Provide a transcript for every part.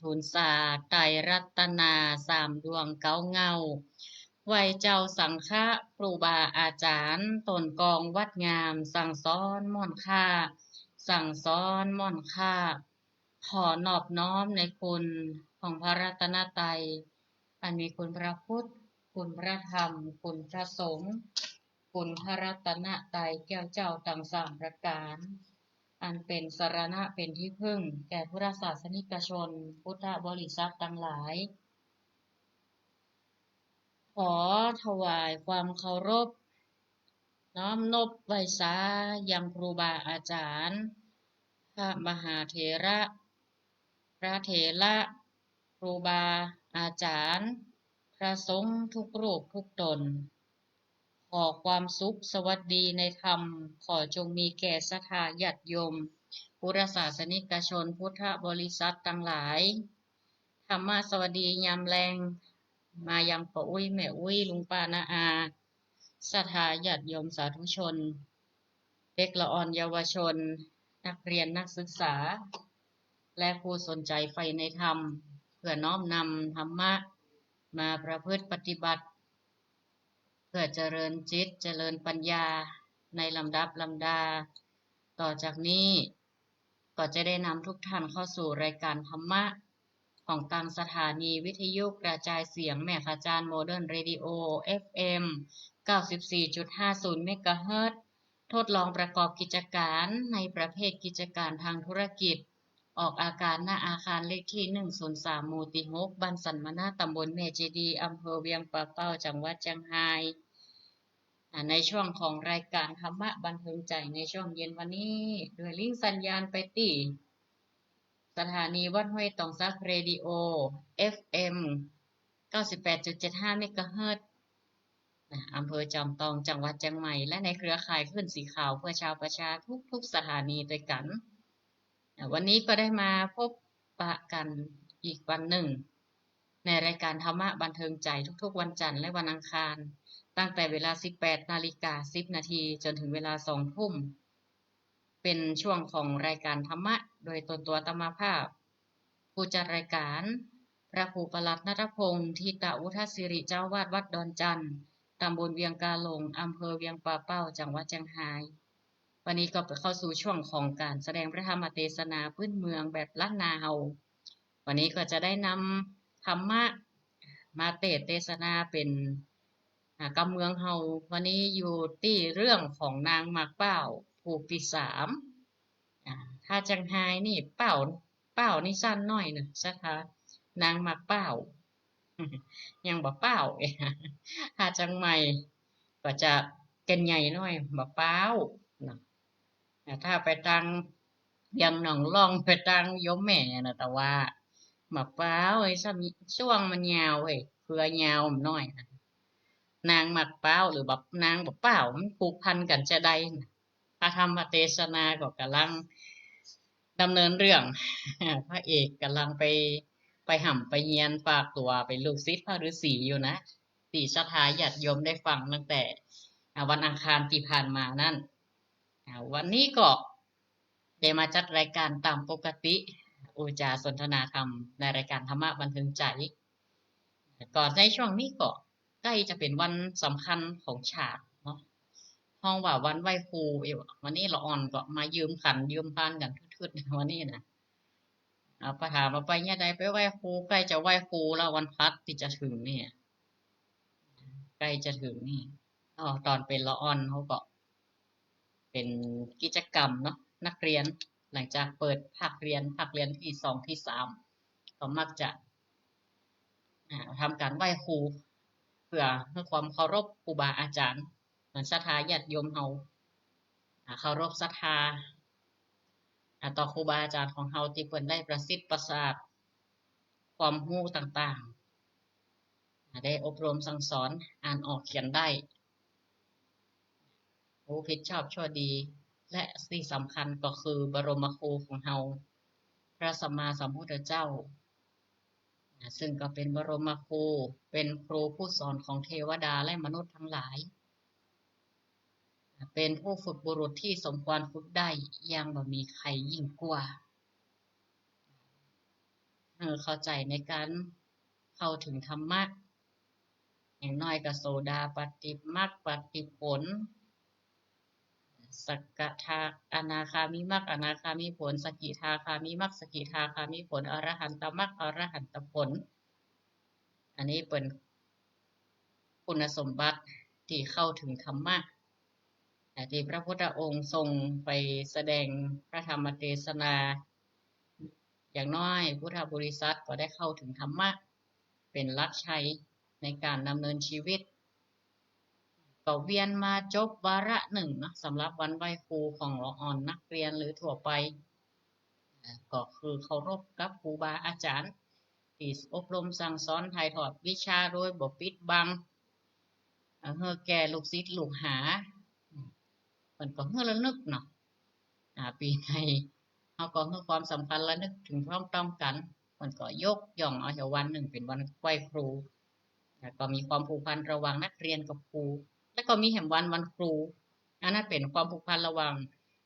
ສູນສາໄຕລັດຕະນາ ສາມດວງເກົ້າເງົາ ໄຫວ້ເຈົ້າສັງຄະ ຄູບາອາຈານ ຕົ້ນກອງວັດງາມ ສັ່ງສອນມ່ອນຄ່າ ສັ່ງສອນມ່ອນຄ່າ. ຂໍນອບນ້ອມໃນຄຸນຂອງພະລັດຕະນະໄຕ ອັນມີຄຸນພະພຸດ, ຄຸນພະທຳ, ຄຸນພະສົງ, ຄຸນພະລັດຕະນະໄຕແກ້ວເຈົ້າທັງສາມປະການ ອັນເປັນສະລະນະເປັນທີ່ເພິ່ງແກ່ພຸດທະສາສະນິກະຊົນ ພຸດທະບໍລິສັດທັງຫຼາຍ. ຂໍຖວາຍຄວາມເຄົາລົບ ນ້ອມນົບໄຫວ້ສາຍັງຄູບາອາຈານ, ພະມະຫາເຖລະ, ພະເຖລະ, ຄູບາອາຈານ, ພະສົງທຸກຮູບທຸກຕົນ. ຂໍຄວາມສຸກສະຫວັດດີໃນທຳ ຂໍຈົ່ງມີແກ່ສັດທາຍາດໂຍມ ພຸດທະສາສະນິກະຊົນ ພຸດທະບໍລິສັດທັງຫຼາຍ. ທຳມະສະຫວັດດີຍາມແລງ ມາຍັງປ້າອຸ້ຍ ແມ່ອຸ້ຍ ລຸງປ້ານ້າອາ, ສັດທາຍາດໂຍມສາທຸຊົນ, ເດັກລະອ່ອນເຍົາວະຊົນ, ນັກຮຽນນັກສຶກສາ ແລະ ຜູ້ສົນໃຈໃຝ່ໃນທຳ ເພື່ອນ້ອມນຳທຳມະມາປະພຶດປະຕິບັດ ເພື່ອຈະເລີນຈິດຈະເລີນປັນຍາໃນລຳດັບລຳດາ. ຕໍ່ຈາກນີ້ກໍຈະໄດ້ນຳທຸກທ່ານເຂົ້າສູ່ລາຍການທຳມະຂອງທາງສະຖານີວິທະຍຸກະຈາຍສຽງແມ່ຂະຈານ Modern Radio ເອັຟເອັມ ເກົ້າສິບສີ່ຈຸດຫ້າສູນ ເມກາເຮີດ ທົດລອງປະກອບກິດຈະການໃນປະເພດກິດຈະການທາງທຸລະກິດ. ອອກອາການ ນະ ອາຄານເລກທີໜຶ່ງສູນສາມ ໝູ່ທີຫົກ ບ້ານສັນມະນາ ຕຳບົນແມ່ເຈດີ ອຳເພີວຽງປ່າເປົ້າ ຈັງຫວັດຈຽງຮາຍ. ອາ ໃນຊ່ວງຂອງລາຍການທຳມະບັນເທີງໃຈໃນຊ່ວງເຢັນວັນນີ້ ດ້ວຍລິງສັນຍານໄປທີ່ສະຖານີວັດຫ້ວຍຕອງສັກ Radio ເອັຟເອັມ ເກົ້າສິບແປດຈຸດເຈັດຫ້າ ເມກາເຮີດ ນະ ອຳເພີຈອມຕອງ ຈັງຫວັດຈຽງໃໝ່ ແລະ ໃນເຄືອຂ່າຍຄື້ນສີຂາວເພື່ອຊາວປະຊາທຸກໆສະຖານີດ້ວຍກັນ. ນະ ວັນນີ້ກໍໄດ້ມາພົບປະກັນອີກວັນໜຶ່ງ ໃນລາຍການທຳມະບັນເທີງໃຈທຸກໆວັນຈັນ ແລະ ວັນອັງຄານ ຕັ້ງແຕ່ເວລາສິບແປດນາລິກາສິບນາທີ ຈົນເຖິງເວລາສອງທຸ່ມ. ເປັນຊ່ວງຂອງລາຍການທຳມະ ໂດຍຕົນຕົວອາດຕະມາພາບ ຜູ້ຈັດລາຍການ ພະຄູປະຫຼັດ ນັດທະພົງ ທິຕະວຸດທະສິລິ ເຈົ້າອາວາດວັດດອນຈັນ ຕຳບົນວຽງກາຫຼົງ ອຳເພີວຽງປ່າເປົ້າ ຈັງຫວັດຈຽງຮາຍ. ວັນນີ້ກໍໄປເຂົ້າສູ່ຊ່ວງຂອງການສະແດງພະທຳມະເທດສະໜາພື້ນເມືອງແບບລ້ານນາເຮົາ. ວັນນີ້ກໍຈະໄດ້ນຳທຳມະມາເທດເທດສະໜາເປັນ ອາ ກັບເມືອງເຮົາ. ວັນນີ້ຢູ່ທີ່ເລື່ອງຂອງນາງໝາກພ້າວຜູ້ທີສາມ. ອາ ຖ້າຈັງຫາຍນີ້ ພ້າວ ພ້າວນີ້ສັ້ນໜ້ອຍນະ ສະຖາ ນາງໝາກພ້າວ ຍັງບໍ່ພ້າວ. ຖ້າຈັ່ງໃໝ່ກໍຈະແກ່ນໃຫຍ່ໜ້ອຍ ໝາກພ້າວນະ. ອາ ຖ້າໄປທາງວຽງໜອງຫຼອງ ໄປທາງໂຍມແມ່ນະ ແຕ່ວ່າໝາກພ້າວ ເອີຍ ຊ່ວງມັນຍາວເອີຍ ເຄືອຍາວໜ້ອຍນະ. ນາງໝາກພ້າວ ຫຼືວ່ານາງໝາກພ້າວ ມັນຜູກພັນກັນຈະໃດນະ. ພະທຳມະເທດສະໜາກໍກຳລັງດຳເນີນເລື່ອງ ພະເອກກຳລັງໄປ ໄປຮ່ຳໄປຮຽນ ຝາກຕົວເປັນລູກສິດພະລືສີຢູ່ນະ ທີ່ສັດທາຍາດໂຍມໄດ້ຟັງຕັ້ງແຕ່ ອາ ວັນອັງຄານທີ່ຜ່ານມານັ້ນ. ອາ ວັນນີ້ກໍໄດ້ມາຈັດລາຍການຕາມປົກກະຕິ ອູຈາສົນທະນາທຳ ໃນລາຍການທຳມະບັນເທີງໃຈ. ກໍໃນຊ່ວງນີ້ກໍໃກ້ຈະເປັນວັນສຳຄັນຂອງຊາດເນາະ ຮ້ອງວ່າວັນໄຫວ້ຄູ. ເອີ ວັນນີ້ລະອ່ອນກໍມາຢືມຂັນຢືມພານກັນທຶດໆ ວັນນີ້ນະ. ອາ ປະຖາມວ່າໄປຍາມໃດໄປໄຫວ້ຄູ? ໃກ້ຈະໄຫວ້ຄູແລ້ວ ວັນພັດທີ່ຈະເຖິງນີ້ ໃກ້ຈະເຖິງນີ້. ເນາະ ຕອນເປັນລະອ່ອນເຮົາກໍ ເປັນກິດຈະກຳເນາະ ນັກຮຽນ ຫຼັງຈາກເປີດພາກຮຽນ ພາກຮຽນທີສອງ ທີສາມ ກໍມັກຈະ ອາ ທຳການໄຫວ້ຄູ ເພື່ອໃຫ້ຄວາມເຄົາລົບຄູບາອາຈານ ເໝືອນສັດທາຍາດໂຍມເຮົາ ອາ ເຄົາລົບສັດທາ ອາ ຕໍ່ຄູບາອາຈານຂອງເຮົາ ທີ່ເພິ່ນໄດ້ປະສິດປະສາດຄວາມຮູ້ຕ່າງໆ ອາ ໄດ້ອົບຮົມສັ່ງສອນ ອ່ານອອກຂຽນໄດ້ ຮູ້ຜິດຊອບຊົ່ວດີ ແລະ ທີ່ສຳຄັນກໍຄືບະລົມມະຄູຂອງເຮົາ ພະສຳມາສຳພຸດທະເຈົ້າ ອາ ຊຶ່ງກໍເປັນບະລົມມະຄູ ເປັນຄູຜູ້ສອນຂອງເທວະດາ ແລະ ມະນຸດທັງຫຼາຍ ອາ ເປັນຜູ້ຝຶກບຸລຸດທີ່ສົມຄວນຝຶກໄດ້ຢ່າງບໍ່ມີໃຄຍິ່ງກວ່າ. ເຂົ້າໃຈໃນການເຂົ້າເຖິງທຳມະ ຢ່າງໜ້ອຍກໍໂສດາປັດຕິມັກ ປັດຕິຜົນ ສະກະທາ ອະນາຄາມີມັກ ອະນາຄາມີຜົນ ສະກິທາຄາມີມັກ ສະກິທາຄາມີຜົນ ອະລະຫັນຕະມັກ ອະລະຫັນຕະຜົນ. ອັນນີ້ເປັນຄຸນສົມບັດທີ່ເຂົ້າເຖິງທຳມະ ທີ່ພະພຸດທະອົງຊົງໄປສະແດງພະທຳມະເທສະນາ ຢ່າງໜ້ອຍພຸດທະບໍລິສັດກໍໄດ້ເຂົ້າເຖິງທຳມະເປັນຫຼັກໄຊໃນການດຳເນີນຊີວິດ. ກໍວຽນມາຈົບວາລະໜຶ່ງເນາະ ສຳລັບວັນໄຫວ້ຄູຂອງລະອອນນັກຮຽນ ຫຼື ທົ່ວໄປ ກໍຄືເຄົາລົບກັບຄູບາອາຈານທີ່ອົບຮົມສັ່ງສອນ ຖ່າຍທອດວິຊາໂດຍບໍ່ປິດບັງ ເອີ ໃຫ້ແກ່ລູກສິດລູກຫາ. ເພິ່ນກໍເຮົາລະນຶກເນາະ ອາ ປີໃໝ່ ເຮົາກໍໃຫ້ຄວາມສຳຄັນ ລະນຶກເຖິງພ້ອມຕ້ອງກັນ. ເພິ່ນກໍຍົກຍ່ອງເອົາແຖວວັນໜຶ່ງເປັນວັນໄຫວ້ຄູ ແລ້ວກໍມີຄວາມຜູກພັນລະຫວ່າງນັກຮຽນກັບຄູ ແລ້ວກໍມີແຖວວັນ ວັນຄູ. ອັນນັ້ນເປັນຄວາມຜູກພັນລະຫວ່າງ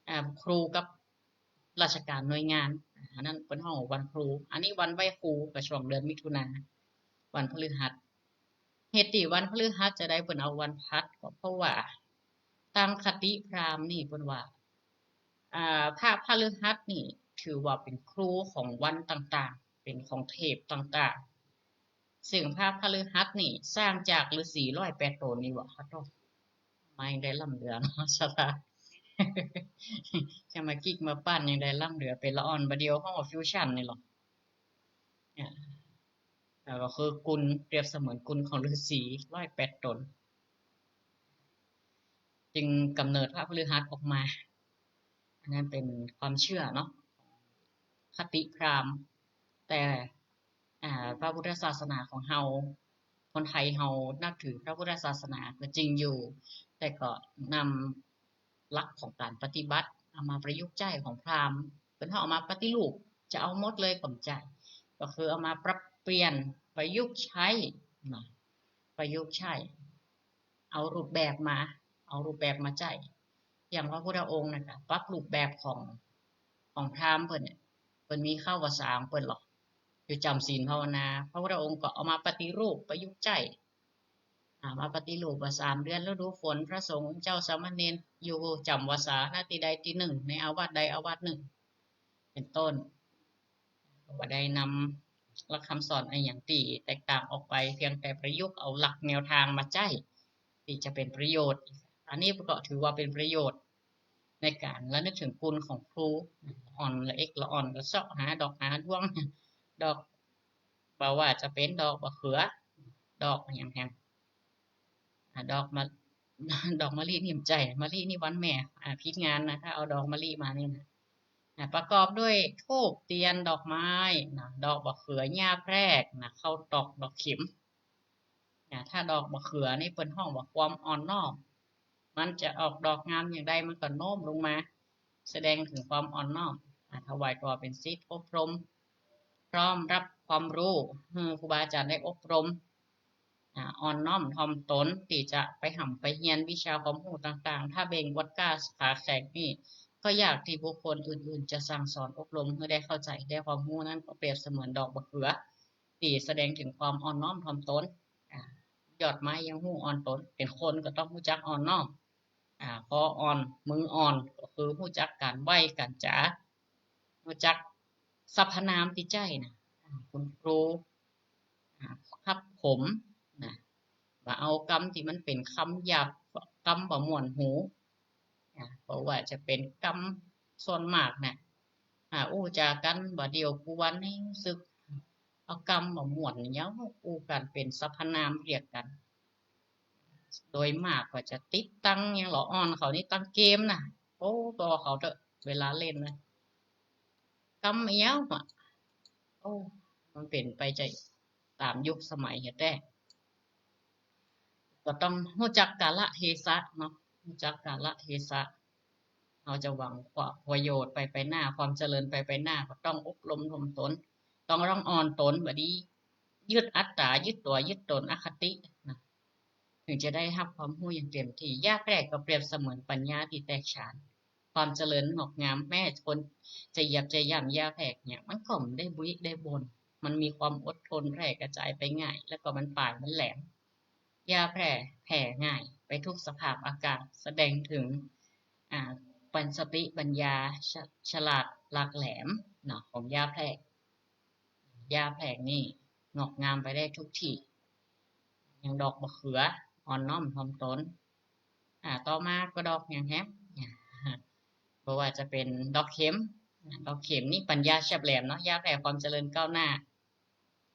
ອາ ຄູກັບ ລາຊະການໜ່ວຍງານ ອັນນັ້ນເພິ່ນເອີ້ນວ່າວັນຄູ. ອັນນີ້ວັນໄຫວ້ຄູ ກໍຊ່ວງເດືອນມິຖຸນາ ວັນພະລືຫັດ. ເຫດທີ່ວັນພະລືຫັດ ຈະໄດ້ເພິ່ນເອົາວັນພັດ ກໍເພາະວ່າຕາມຄະຕິພຣາມນີ້ເພິ່ນວ່າ ອາ ພະພະລືຫັດນີ້ຖືວ່າເປັນຄູຂອງວັນຕ່າງໆ ເປັນຂອງເທບຕ່າງໆ. ເຊິ່ງພະພະລືຫັດນີ້ສ້າງຈາກລືສີຮ້ອຍແປດຕົນນີ້ບໍ ຂະໂທດ ມາຍັງໄດ້ລ້ຳເຫຼືອເນາະ ສະຕາ ແຄ່ມາກິກມາປັ້ນຍັງໄດ້ລ້ຳເຫຼືອ ເປັນລະອ່ອນ ບາດດຽວເຮົາເອົາຟິວຊັນນີ້ລະ ອາ ກໍຄືກຸນ ປຽບສະເໝືອນກຸນຂອງລືສີຮ້ອຍແປດຕົນ ຈຶ່ງກຳເນີດພະພະລືຫັດອອກມາ. ອັນນັ້ນເປັນຄວາມເຊື່ອເນາະ ຄະຕິພຣາມ ແຕ່ອາ ພະພຸດທະສາສະໜາຂອງເຮົາ ຄົນໄທເຮົານັບຖືພະພຸດທະສາສະໜາກໍຈິງຢູ່ ແຕ່ກໍນຳຫຼັກຂອງການປະຕິບັດເອົາມາປະຍຸກໃຊ້ຂອງພຣາມ ເພິ່ນເອົາມາປະຕິຮູບ ຈະເອົາໝົດເລີຍກໍບໍ່ໃຈ ກໍຄືເອົາມາປັບປ່ຽນ ປະຍຸກໃຊ້ນະ ປະຍຸກໃຊ້ ເອົາຮູບແບບມາ ເອົາຮູບແບບມາໃຊ້. ຢ່າງພະພຸດທະອົງນະ ກໍປັບຮູບແບບຂອງ ຂອງພຣາມເພິ່ນ ເພິ່ນມີເຂົ້າພາສາຂອງເພິ່ນເນາະ ຢູ່ຈຳສິນພາວະນາ ພະພຸດທະອົງກໍເອົາມາປະຕິຮູບ ປະຍຸກໃຊ້ ອາ ມາປະຕິຮູບວ່າສາມເດືອນລະດູຝົນ ພະສົງເຈົ້າສາມະເນນຢູ່ຈຳພາສານະ ທີ່ໃດທີ່ໜຶ່ງ ໃນອາວາດໃດອາວາດໜຶ່ງ ເປັນຕົ້ນ. ກໍບໍ່ໄດ້ນຳຫຼັກຄຳສອນອີ່ຫຍັງທີ່ແຕກຕ່າງອອກໄປ ພຽງແຕ່ປະຍຸກເອົາຫຼັກແນວທາງມາໃຊ້ ທີ່ຈະເປັນປະໂຫຍດ. ອັນນີ້ກໍຖືວ່າເປັນປະໂຫຍດໃນການລະນຶກເຖິງຄຸນຂອງຄູ ອ່ອນລະເອັກລະອ່ອນ ລະເຊາະຫາດອກຫາດວງ ດອກ ບໍ່ວ່າຈະເປັນດອກບັກເຂືອ ດອກຫຍັງແຮງ ອາ ດອກມະ ດອກມະລິນີ້ໃຈ ມະລິນີ້ວັນແມ່ ອາ ຜິດງານນະ ຖ້າເອົາດອກມະລິມານີ້ນະ ອາ ປະກອບດ້ວຍທູບ ທຽນ ດອກໄມ້ນະ ດອກບັກເຂືອ ຫຍ້າແພກນະ ເຂົ້າຕອກ ດອກເຂັມນະ. ຖ້າດອກບັກເຂືອນີ້ເພິ່ນຮ້ອງວ່າຄວາມອ່ອນນ້ອມ ມັນຈະອອກດອກງາມຢ່າງໃດ ມັນກໍໂນ້ມລົງມາ ສະແດງເຖິງຄວາມອ່ອນນ້ອມ ອາ ຖວາຍຕົວເປັນສິດ ອົບຮົມ ພ້ອມຮັບຄວາມຮູ້ ຄືຄູບາອາຈານໄດ້ອົບຮົມ ອາ ອ່ອນນ້ອມຖ່ອມຕົນທີ່ຈະໄປຮ່ຳໄປຮຽນວິຊາຄວາມຮູ້ຕ່າງໆ. ຖ້າເບັ່ງກວດກາຂາແຂງນີ້ ກໍຍາກທີ່ບຸກຄົນອື່ນໆຈະສັ່ງສອນອົບຮົມໃຫ້ໄດ້ເຂົ້າໃຈ ແລະ ຄວາມຮູ້ນັ້ນກໍປຽບສະເໝືອນດອກບັກເຂືອ ທີ່ສະແດງເຖິງຄວາມອ່ອນນ້ອມຖ່ອມຕົນ. ອາ ຍອດໄມ້ຍັງຮູ້ອ່ອນຕົນ ເປັນຄົນກໍຕ້ອງຮູ້ຈັກອ່ອນນ້ອມ ອາ ຄໍອ່ອນ ມືອ່ອນ ກໍຄືຮູ້ຈັກການໄຫວ້ການຈາ ຮູ້ຈັກສັບພະນາມທີ່ໃຊ້ນະ ອາ ຄຸນຄູ ອາ ຄັບຂົມນະ ວ່າເອົາຄຳທີ່ມັນເປັນຄຳຫຍາບ ຄຳບໍ່ມ່ວນຫູ ອາ ບໍ່ວ່າຈະເປັນຄຳ ສ່ວນມາກນະ ອາ ອູ້ຈາກັນ ບໍ່ດຽວກູວັນນີ້ຮູ້ສຶກ ເອົາຄຳບໍ່ມ່ວນຫຍັງ ອູ້ກັນເປັນສັບພະນາມຮຽກກັນ ໂດຍມາກກໍຈະຕິດຕັ້ງຫຍັງ ລະອ່ອນເຂົານີ້ຕັ້ງເກມນະ ໂອ້ ຕໍ່ເຂົາເຖາະ ເວລາຫຼິ້ນນະ ຄຳອີ່ຫຍັງຫວະ ໂອ້ ມັນເປັນໄປຈາກຕາມຍຸກສະໄໝແທ້ໆ ກໍຕ້ອງຮູ້ຈັກກາລະເທສະເນາະ ຮູ້ຈັກກາລະເທສະ ເຮົາຈະຫວັງປະໂຫຍດໄປ ໄປໜ້າ ຄວາມຈະເລີນໄປ ໄປໜ້າ ກໍຕ້ອງອົບຮົມຖ່ອມຕົນ ຕ້ອງ ຕ້ອງອ່ອນຕົນ ບາດນີ້ຍຶດອັດຕາ ຍຶດຕົວ ຍຶດຕົນ ອະຄະຕິນະ ເຖິງຈະໄດ້ຮັບຄວາມຮູ້ຢ່າງເຕັມທີ່. ຢາແພກກໍປຽບສະເໝືອນປັນຍາທີ່ແຕກສານ ຄວາມຈະເລີນງອກງາມ ແມ້ຄົນຈະຢຽບຈະຫຍ້ຳຢາແພກຫຍັງ ມັນກໍບໍ່ໄດ້ບຸຍໄດ້ບົນ ມັນມີຄວາມອົດທົນ ແຜ່ກະຈາຍໄປງ່າຍ ແລ້ວກໍມັນປາຍມັນແຫຼມ. ຢາແຜ່ແຜ່ງ່າຍໄປທຸກສະພາບອາກາດ ສະແດງເຖິງ ອາ ປັນສະຕິປັນຍາ ສະ ສະຫຼາດຫຼັກແຫຼມເນາະ ຂອງຢາແຜ່. ຢາແຜ່ນີ້ງອກງາມໄປໄດ້ທຸກທີ່ ຢ່າງດອກມະເຂືອອ່ອນນ້ອມຖ່ອມຕົນ. ອາ ຕໍ່ມາກໍດອກຫຍັງແຮະ ບໍ່ວ່າຈະເປັນດອກເຂັມ ດອກເຂັມນີ້ປັນຍາແຊບແຫຼມເນາະ ຢາແຜ່ຄວາມຈະເລີນກ້າວໜ້າ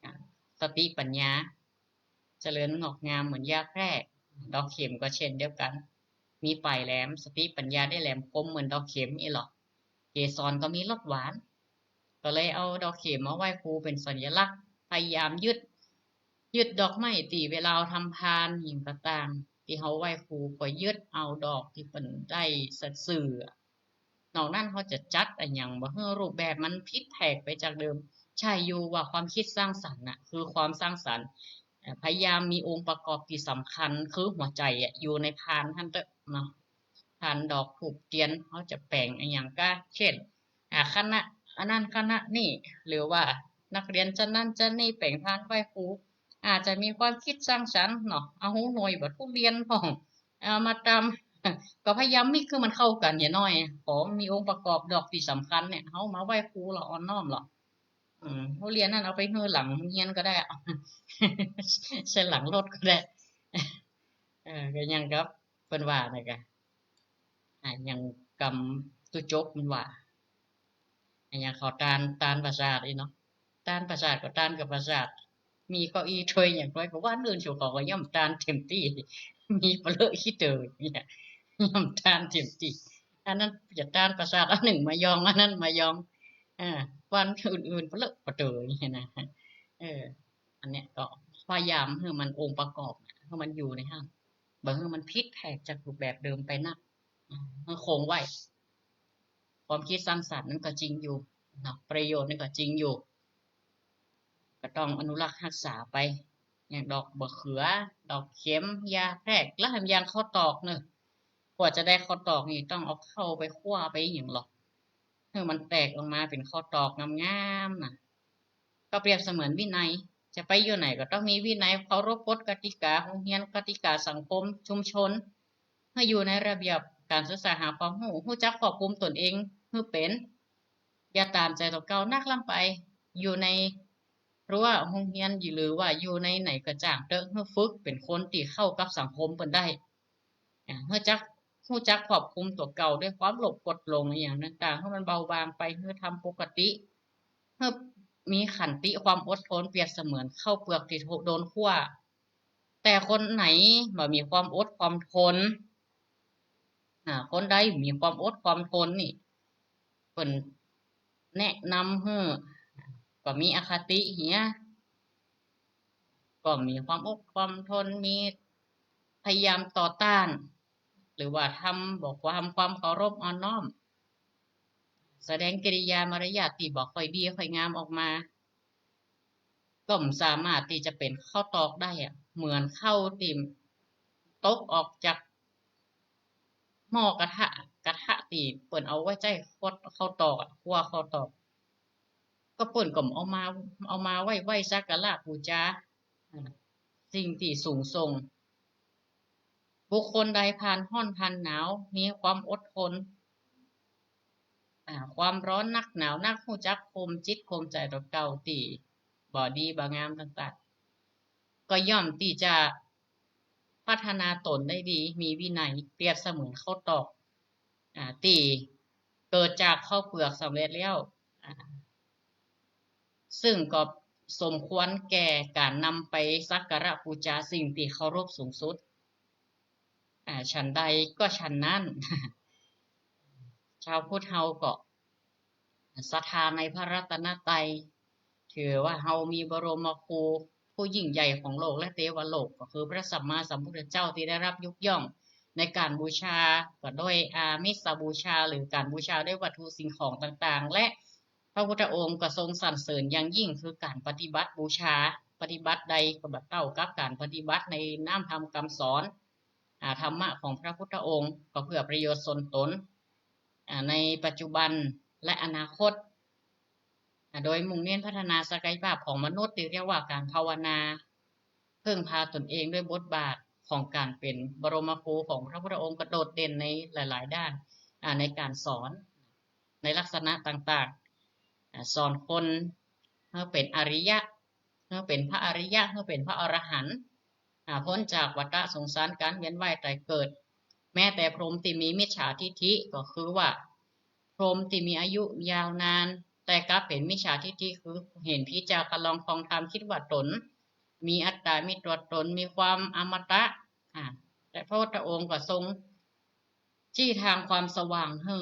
ອາ ສະຕິປັນຍາຈະເລີນງອກງາມເໝືອນຢາແຜ່. ດອກເຂັມກໍເຊັ່ນດຽວກັນ ມີປາຍແຫຼມ ສະຕິປັນຍາໄດ້ແຫຼມຄົມເໝືອນດອກເຂັມອີ່ຫຼອກ. ເກສອນກໍມີລົດຫວານ ກໍເລີຍເອົາດອກເຂັມມາໄຫວ້ຄູເປັນສັນຍະລັກ ພະຍາຍາມຍຶດ ຍຶດດອກໄມ້ທີ່ເວລາເຮົາທຳພານຫຍັງກໍຕາມ ທີ່ເຮົາໄຫວ້ຄູກໍຍຶດເອົາດອກທີ່ເພິ່ນໄດ້ສັດຊື່. ນອກນັ້ນເຮົາຈະຈັດອີ່ຫຍັງບໍ່ ເອີ ຮູບແບບມັນຜິດແຜກໄປຈາກເດີມ ໃຊ່ຢູ່ວ່າຄວາມຄິດສ້າງສັນນະ ຄືຄວາມສ້າງສັນ ພະຍາຍາມມີອົງປະກອບທີ່ສຳຄັນ ຄືຫົວໃຈອະ ຢູ່ໃນພານຫັ້ນເຕີເນາະ. ພານດອກທູບທຽນ ເຮົາຈະແປງອີ່ຫຍັງກະ ເຊັ່ນ ອາ ຄະນະອັນນັ້ນຄະນະນີ້ ຫຼືວ່ານັກຮຽນຊັ້ນນັ້ນຊັ້ນນີ້ແປງພານໄຫວ້ຄູ ອາດຈະມີຄວາມຄິດສ້າງສັນເນາະ ເອົາຮູໜ່ວຍບັກທຸລຽນພ້ອມ ເອົາມາຕຳ ກໍພະຍາຍາມມິກຄືມັນເຂົ້າກັນຢ່າງໜ້ອຍ ພໍມີອົງປະກອບດອກທີ່ສຳຄັນນີ້ ເຮົາມາໄຫວ້ຄູລະ ອ່ອນນ້ອມລະ. ອືມ ທຸລຽນນັ້ນເອົາໄປໃສ່ຫຼັງໂຮງຮຽນກໍໄດ້ ໃສ່ຫຼັງລົດກໍໄດ້ ເອີ ກໍຫຍັງກັບເພິ່ນວ່ານັ້ນກະ ອາ ຫຍັງກຳຕຸຈົກມັນວ່າ ອາ ຫຍັງເຂົາຕານ ຕານປະສາດອີ່ເນາະ ຕານປະສາດກໍຕານກັບປະສາດ ມີເກົ້າອີ່ຖ້ວຍຫຍັງໄວ້ ກໍວ່າອັນອື່ນສູ່ເຂົາກໍຍ່ອມຕານເຕັມທີ່ ມີປະເລີະຂີ້ເຕີ ຍ່ອມຕານເຕັມທີ່ ອັນນັ້ນຈະຕານປະສາດ ອັນໜຶ່ງມາຢອງ ອັນນັ້ນມາຢອງ ອາ ວັນອື່ນໆປະເລີະປະເຕີນີ້ນະ. ເອີ ອັນເນີ້ຍກໍພະຍາຍາມໃຫ້ມັນອົງປະກອບ ໃຫ້ມັນຢູ່ໃນຫັ້ນ ບໍ່ໃຫ້ມັນຜິດແຜກຈາກຮູບແບບເດີມໄປນັກ ໃຫ້ຄົງໄວ້. ຄວາມຄິດສ້າງສັນນັ້ນກໍຈິງຢູ່ເນາະ ປະໂຫຍດນັ້ນກໍຈິງຢູ່ ກໍຕ້ອງອະນຸລັກຮັກສາໄປ ຢ່າງດອກມະເຂືອ ດອກເຂັມ ຢາແພ້ ລະແຖມຢ່າງເຂົ້າຕອກເນາະ ກວ່າຈະໄດ້ເຂົ້າຕອກນີ້ຕ້ອງເອົາເຂົ້າໄປຂົ້ວໄປຫຍັງເລາະ ໃຫ້ມັນແຕກອອກມາເປັນເຂົ້າຕອກງາມໆນະ. ກໍປຽບສະເໝືອນວິໄນ ຈະໄປຢູ່ໃນກໍຕ້ອງມີວິໄນ ເຄົາລົບກົດກະຕິກາໂຮງຮຽນ ກະຕິກາສັງຄົມ ຊຸມຊົນ ໃຫ້ຢູ່ໃນລະບຽບການສຶກສາຫາຄວາມຮູ້ ຮູ້ຈັກຄວບຄຸມຕົນເອງໃຫ້ເປັນ ຢ່າຕາມໃຈຕົວເກົ່າໜັກລ້ຳໄປ ຢູ່ໃນ ຫຼືວ່າໂຮງຮຽນ ຫຼືວ່າຢູ່ໃນໃນກະຈ້າງເຕີ ໃຫ້ຝຶກເປັນຄົນທີ່ເຂົ້າກັບສັງຄົມເພິ່ນໄດ້ ອາ ຮູ້ຈັກ ຮູ້ຈັກຄວບຄຸມຕົວເກົ່າດ້ວຍຄວາມໂລບກົດຫຼົງອີ່ຫຍັງຕ່າງໆ ໃຫ້ມັນເບົາບາງໄປ ໃຫ້ທຳປົກກະຕິ ໃຫ້ມີຂັນຕິຄວາມອົດທົນ ປຽບສະເໝືອນເຂົ້າເປືອກທີ່ໂດນຂົ້ວ ແຕ່ຄົນໃດບໍ່ມີຄວາມອົດຄວາມທົນ ອາ ຄົນໃດມີຄວາມອົດຄວາມທົນນີ້ ເພິ່ນແນະນຳໃຫ້ ກໍມີອະຄະຕິເຮຍ ກໍມີຄວາມອົດຄວາມທົນ ມີພະຍາຍາມຕໍ່ຕ້ານ ຫຼືວ່າທຳ ບອກວ່າທຳຄວາມເຄົາລົບອ່ອນນ້ອມ ສະແດງກິລິຍາມາລະຍາດທີ່ບໍ່ຄ່ອຍດີຄ່ອຍງາມອອກມາ ກໍບໍ່ສາມາດທີ່ຈະເປັນເຂົ້າຕອກໄດ້ອະ ເໝືອນເຂົ້າທີ່ຕົກອອກຈາກໝໍ້ກະທະ ກະທະທີ່ເພິ່ນເອົາໄວ້ໃສ່ເຂົ້າຕອກອະ ຂົ້ວເຂົ້າຕອກ ກໍເພິ່ນກໍເອົາມາ ເອົາມາໄວ້ ໄຫວ້ສັກກາລະບູຊາ ອາ ສິ່ງທີ່ສູງສົ່ງ. ບຸກຄົນໃດຜ່ານຮ້ອນຜ່ານໜາວ ມີຄວາມອົດທົນ ອາ ຄວາມຮ້ອນໜັກໜາວໜັກ ຮູ້ຈັກຂົ່ມຈິດຂົ່ມໃຈຕົວເກົ່າທີ່ບໍ່ດີບໍ່ງາມຕ່າງໆ ກໍຍ່ອມທີ່ຈະພັດທະນາຕົນໄດ້ດີ ມີວິໄນ ປຽບສະເໝືອນເຂົ້າຕອກ ອາ ທີ່ເກີດຈາກເຂົ້າເປືອກສຳເລັດແລ້ວ ອາ ຊຶ່ງກໍສົມຄວນແກ່ການນຳໄປສັກກາລະບູຊາສິ່ງທີ່ເຄົາລົບສູງສຸດ ອາ ສັນໃດກໍສັນນັ້ນ ຊາວພຸດເຮົາກໍສັດທາໃນພະລັດຕະນະໄຕ ຖືວ່າເຮົາມີບໍລົມມະຄູຜູ້ຍິ່ງໃຫຍ່ຂອງໂລກ ແລະ ເທວະໂລກ ກໍຄືພະສຳມາສຳພຸດທະເຈົ້າທີ່ໄດ້ຮັບຍົກຍ້ອງໃນການບູຊາ ກໍດ້ວຍອາມິສບູຊາ ຫຼື ການບູຊາດ້ວຍວັດຖຸສິ່ງຂອງຕ່າງໆ ແລະ ພະພຸດທະອົງກໍຊົງສັນເສີນຢ່າງຍິ່ງ ຄືການປະຕິບັດບູຊາ ປະຕິບັດໃດກໍບໍ່ເທົ່າກັບການປະຕິບັດໃນນາມທຳຄຳສອນ ອາ ທຳມະຂອງພະພຸດທະອົງ ກໍເພື່ອປະໂຫຍດສ່ວນຕົນ ອາ ໃນປັດຈຸບັນ ແລະ ອະນາຄົດ. ໂດຍມຸ່ງເນັ້ນພັດທະນາສັກກະຍະພາບຂອງມະນຸດທີ່ຮຽກວ່າການພາວະນາ ເພິ່ງພາຕົນເອງດ້ວຍບົດບາດຂອງການເປັນບະລົມມະຄູຂອງພະພຸດທະອົງ ກໍໂດດເດັ່ນໃນຫຼາຍໆດ້ານ ອາ ໃນການສອນໃນລັກສະນະຕ່າງໆ ອາ ສອນຄົນໃຫ້ເປັນອະລິຍະ ໃຫ້ເປັນພະອະລິຍະ ໃຫ້ເປັນພະອໍລະຫັນ ອາ ພົ້ນຈາກວັດຕະສົງສານການວຽນວ່າຍຕາຍເກີດ. ແມ້ແຕ່ພົມທີ່ມີມິດສາທິດຖິ ກໍຄືວ່າ ພົມທີ່ມີອາຍຸຍາວນານ ແຕ່ກັບເປັນມິດສາທິດຖິ ຄືເຫັນຜິດຈາກຄັນລອງຂອງທຳ ຄິດວ່າຕົນມີອັດຕາ ມີຕົວຕົນ ມີຄວາມອະມະຕະ ອາ ແລະ ພະພຸດທະອົງກໍຊົງຊີ້ທາງຄວາມສະຫວ່າງໃຫ້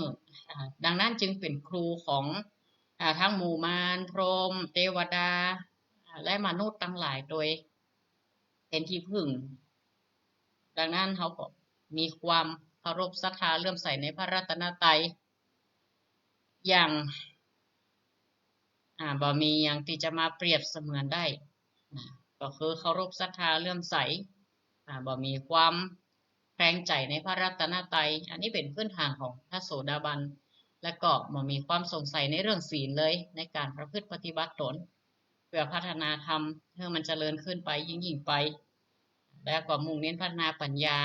ອາ ດັ່ງນັ້ນຈຶ່ງເປັນຄູຂອງ ອາ ທັງໝູ່ມານ ພົມ ເທວະດາ ອາ ແລະ ມະນຸດທັງຫຼາຍໂດຍເປັນທີ່ເພິ່ງ. ດັ່ງນັ້ນເຮົາກໍມີຄວາມເຄົາລົບສັດທາເຫຼື້ອມໃສໃນພະລັດຕະນະໄຕ ຢ່າງ ອາ ບໍ່ມີຫຍັງທີ່ຈະມາປຽບສະເໝືອນໄດ້ນະ ກໍຄືເຄົາລົບສັດທາເຫຼື້ອມໃສ ອາ ບໍ່ມີຄວາມແຂງໃຈໃນພະລັດຕະນະໄຕ. ອັນນີ້ເປັນພື້ນຖານຂອງພະໂສດາບັນ ແລະ ກໍບໍ່ມີຄວາມສົງໄສໃນເລື່ອງສີນເລີຍ ໃນການປະພຶດປະຕິບັດຕົນ ເພື່ອພັດທະນາທຳໃຫ້ມັນຈະເລີນຂຶ້ນໄປຍິ່ງໆໄປ ແລ້ວກໍມຸ່ງເນັ້ນພັດທະນາປັນຍາ.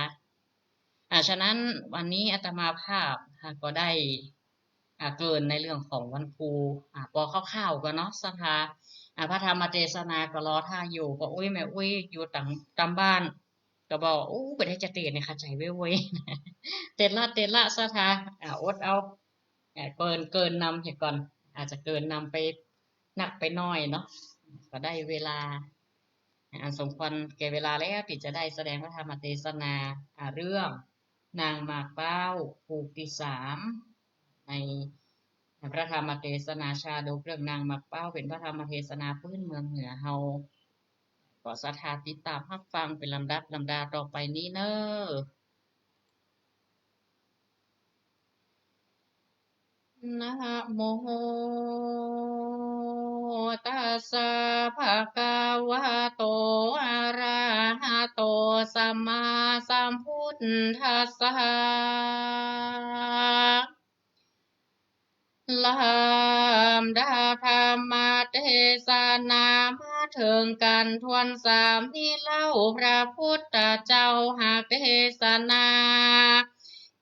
ອາ ສະນັ້ນວັນນີ້ອາດຕະມາພາບ ອາ ກໍໄດ້ ອາ ເກີ່ນໃນເລື່ອງຂອງວັນຄູ ອາ ພໍຄ່າວໆກ່ອນເນາະ ສະພາ ອາ ພະທຳມະເທສະນາກໍລໍຖ້າຢູ່ ກໍອຸ້ຍແມ່ອຸ້ຍຢູ່ຕາມ ຕາມບ້ານ ກໍບອກ ໂອ້ ບໍ່ໄດ້ຈະເຕດໃນຄາໃຈເວີ້ຍ ເຕດລະ ເຕດລະ ສະພາ ອາ ອົດເອົາ ອາ ເກີ່ນ ເກີ່ນນຳໃຫ້ກ່ອນ ອາດຈະເກີ່ນນຳໄປ ໜັກໄປໜ້ອຍເນາະ ກໍໄດ້ເວລາ ອັນສົມຄວນແກ່ເວລາແລ້ວ ທີ່ຈະໄດ້ສະແດງພະທຳມະເທສະນາ ອາ ເລື່ອງນາງໝາກພ້າວ ພູກທີສາມ ໃນພະທຳມະເທສະນາຊາດົກເລື່ອງນາງໝາກພ້າວ ເປັນພະທຳມະເທສະນາພື້ນເມືອງເໜືອເຮົາ ກໍສັດທາຕິດຕາມຮັບຟັງເປັນລຳດັບລຳດາຕໍ່ໄປນີ້ເນີ. ນະໂມຕັດສະ ພະຄະວະໂຕ ອະຣະຫະໂຕ ສຳມາສຳພຸດທັດສະ. ລຳດັບທຳມະເທສະນາມາເຖິງກັນທວນສາມນີ້ເລົ່າ, ພະພຸດທະເຈົ້າຫາກເທສະນາ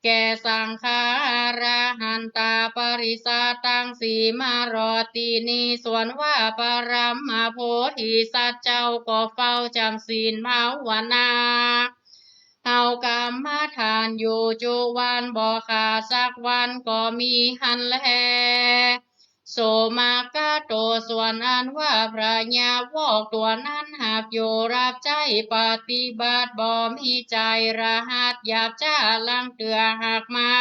ແກ່ສັງຄາອະລະຫັນຕາປະລິສັດທັງສີ່ມາຮອດທີ່ນີ້, ສ່ວນວ່າພະບຣະມະໂພທິສັດເຈົ້າກໍເຝົ້າຈຳສິນພາວະນາ ເອົາກຳມະຖານຢູ່ຈຸວັນ ບໍ່ຂາດສັກວັນກໍມີຫັ້ນແລ. ໂສມະກະໂຕ ສ່ວນອັນວ່າພະຍາວອກຕົວນັ້ນ ຫາກຢູ່ຮັບໃຊ້ປະຕິບັດ ບໍ່ມີໃຈລະຫັດຢາບຊ້າລັງເທື່ອ ຫາກມາ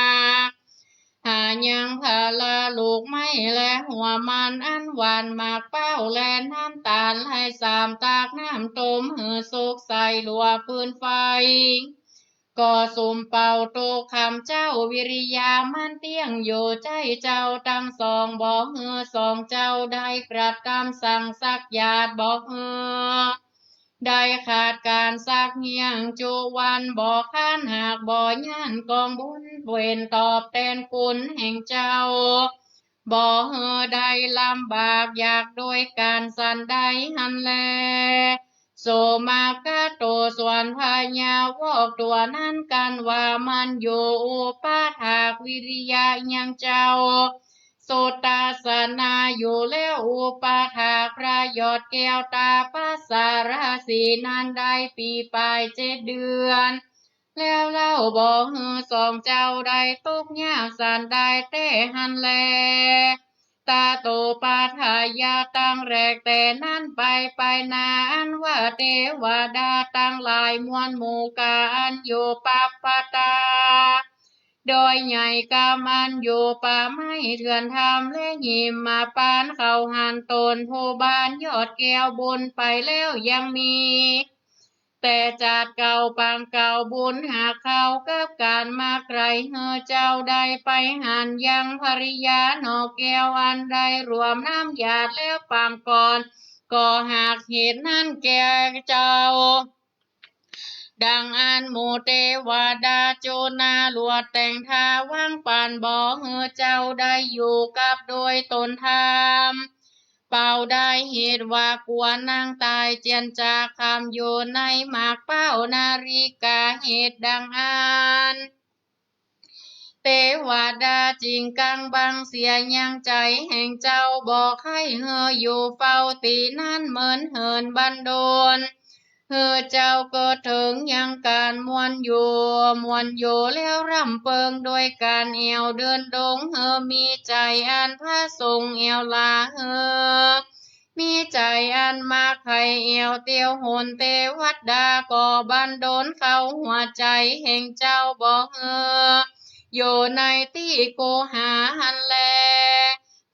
ຫາຍັງພາລະລູກໄມ້ ແລະ ຫົວມັນອັນຫວານ ໝາກພ້າວ ແລະ ນ້ຳຕານ ແລະ ສາມຕັກນ້ຳຕົ້ມ ໃຫ້ສຸກໃສ່ຫຼົວຟືນໄຟ ກໍສຸມເປົ່າທຸກຄຳເຈົ້າ ວິລິຍາມັນຕຽງຢູ່ໃຈເຈົ້າທັງສອງ ບໍ່ໃຫ້ສອງເຈົ້າໄດ້ກະທຳສັງສັກຢາດ ບໍ່ໃຫ້ໄດ້ຂາດການສັກຮຽງຈຸວັນ ບໍ່ຄ້ານຫາກບໍ່ຢ້ານກອງບຸນເວນຕອບແທນຄຸນແຫ່ງເຈົ້າ ບໍ່ໃຫ້ໄດ້ລຳບາກຢາກດ້ວຍກັນສັນໃດຫັ້ນແລ. ໂສມະກະໂຕ ສ່ວນພະຍາວອກຕົວນັ້ນ ກັນວ່າມັນຢູ່ອຸປະຖາກວິລິຍະຍັງເຈົ້າ ສຸດທັດສະນາຢູ່ແລ້ວ ອຸປະຖາກພະຍອດແກ້ວຕາປັດສະລະສີນັ້ນໄດ້ປີປາຍເຈັດເດືອນ ແລ້ວເລົ່າ ບໍ່ໃຫ້ສອງເຈົ້າໄດ້ຕົກຍາກສັນໃດແທ້ຫັ້ນແລ. ຕະໂຕປະທາຍະ ຕັ້ງແລກແຕ່ນັ້ນໄປ ໄປໜ້າ ອັນວ່າເທວະດາທັງຫຼາຍມວນໝູ່ກາ ອັນຢູ່ປັບປະຕາ ດອຍໃຫຍ່ກຳ ອັນຢູ່ປ່າໄມ້ເຖື່ອນຖ້ຳ ແລະ ຫິມມະປານເຂົ້າຫັ້ນ ຕົນຜູ້ບ້ານຍອດແກ້ວບຸນໄປແລ້ວຍັງມີ ແຕ່ຈາດເກົ່າປາງເກົ່າ ບຸນຫາກເຂົ້າກັບການມາໃກ້ ເຮີເຈົ້າໄດ້ໄປຫັນຍັງພະລິຍານອກແກ້ວ ອັນໄດ້ລວມນ້ຳຢາດແລ້ວປາງກ່ອນ ກໍຫາກເຫດນັ້ນແກ່ເຈົ້າ. ດັ່ງອັນໝູ່ເທວະດາຈຸນາລວດແຕ່ງທ່າວາງປັນ ບໍ່ໃຫ້ເຈົ້າໄດ້ຢູ່ກັບໂດຍຕົນທຳ ເປົ່າໄດ້ເຫດວ່າກົວນາງຕາຍ ຈຽນຈາຄຳຢູ່ໃນໝາກເປົ້ານາລິກາ ເຫດດັ່ງອັນ ເທວະດາຈຶ່ງກາງບັງເສຍຍັງໃຈແຫ່ງເຈົ້າ ບໍ່ໃຫ້ເຮີຢູ່ເຝົ້າທີ່ນັ້ນເມີນເຫີນບັນດົນ ເຮີເຈົ້າເກີດເຖິງຍັງການມ່ວນຢູ່ ມ່ວນຢູ່ແລ້ວຣຳເປິງດ້ວຍການແອວເດີນດົງ ເຮີມີໃຈອັນພະສົງແອວລາ ເຮີມີໃຈອັນມັກໃຫ້ແອວຕຽວຫົນ ເທວະດາກໍບັນດົນເຂົ້າຫົວໃຈແຫ່ງເຈົ້າ ບໍ່ເຮີຢູ່ໃນທີ່ກູຫາຫັ້ນແລ.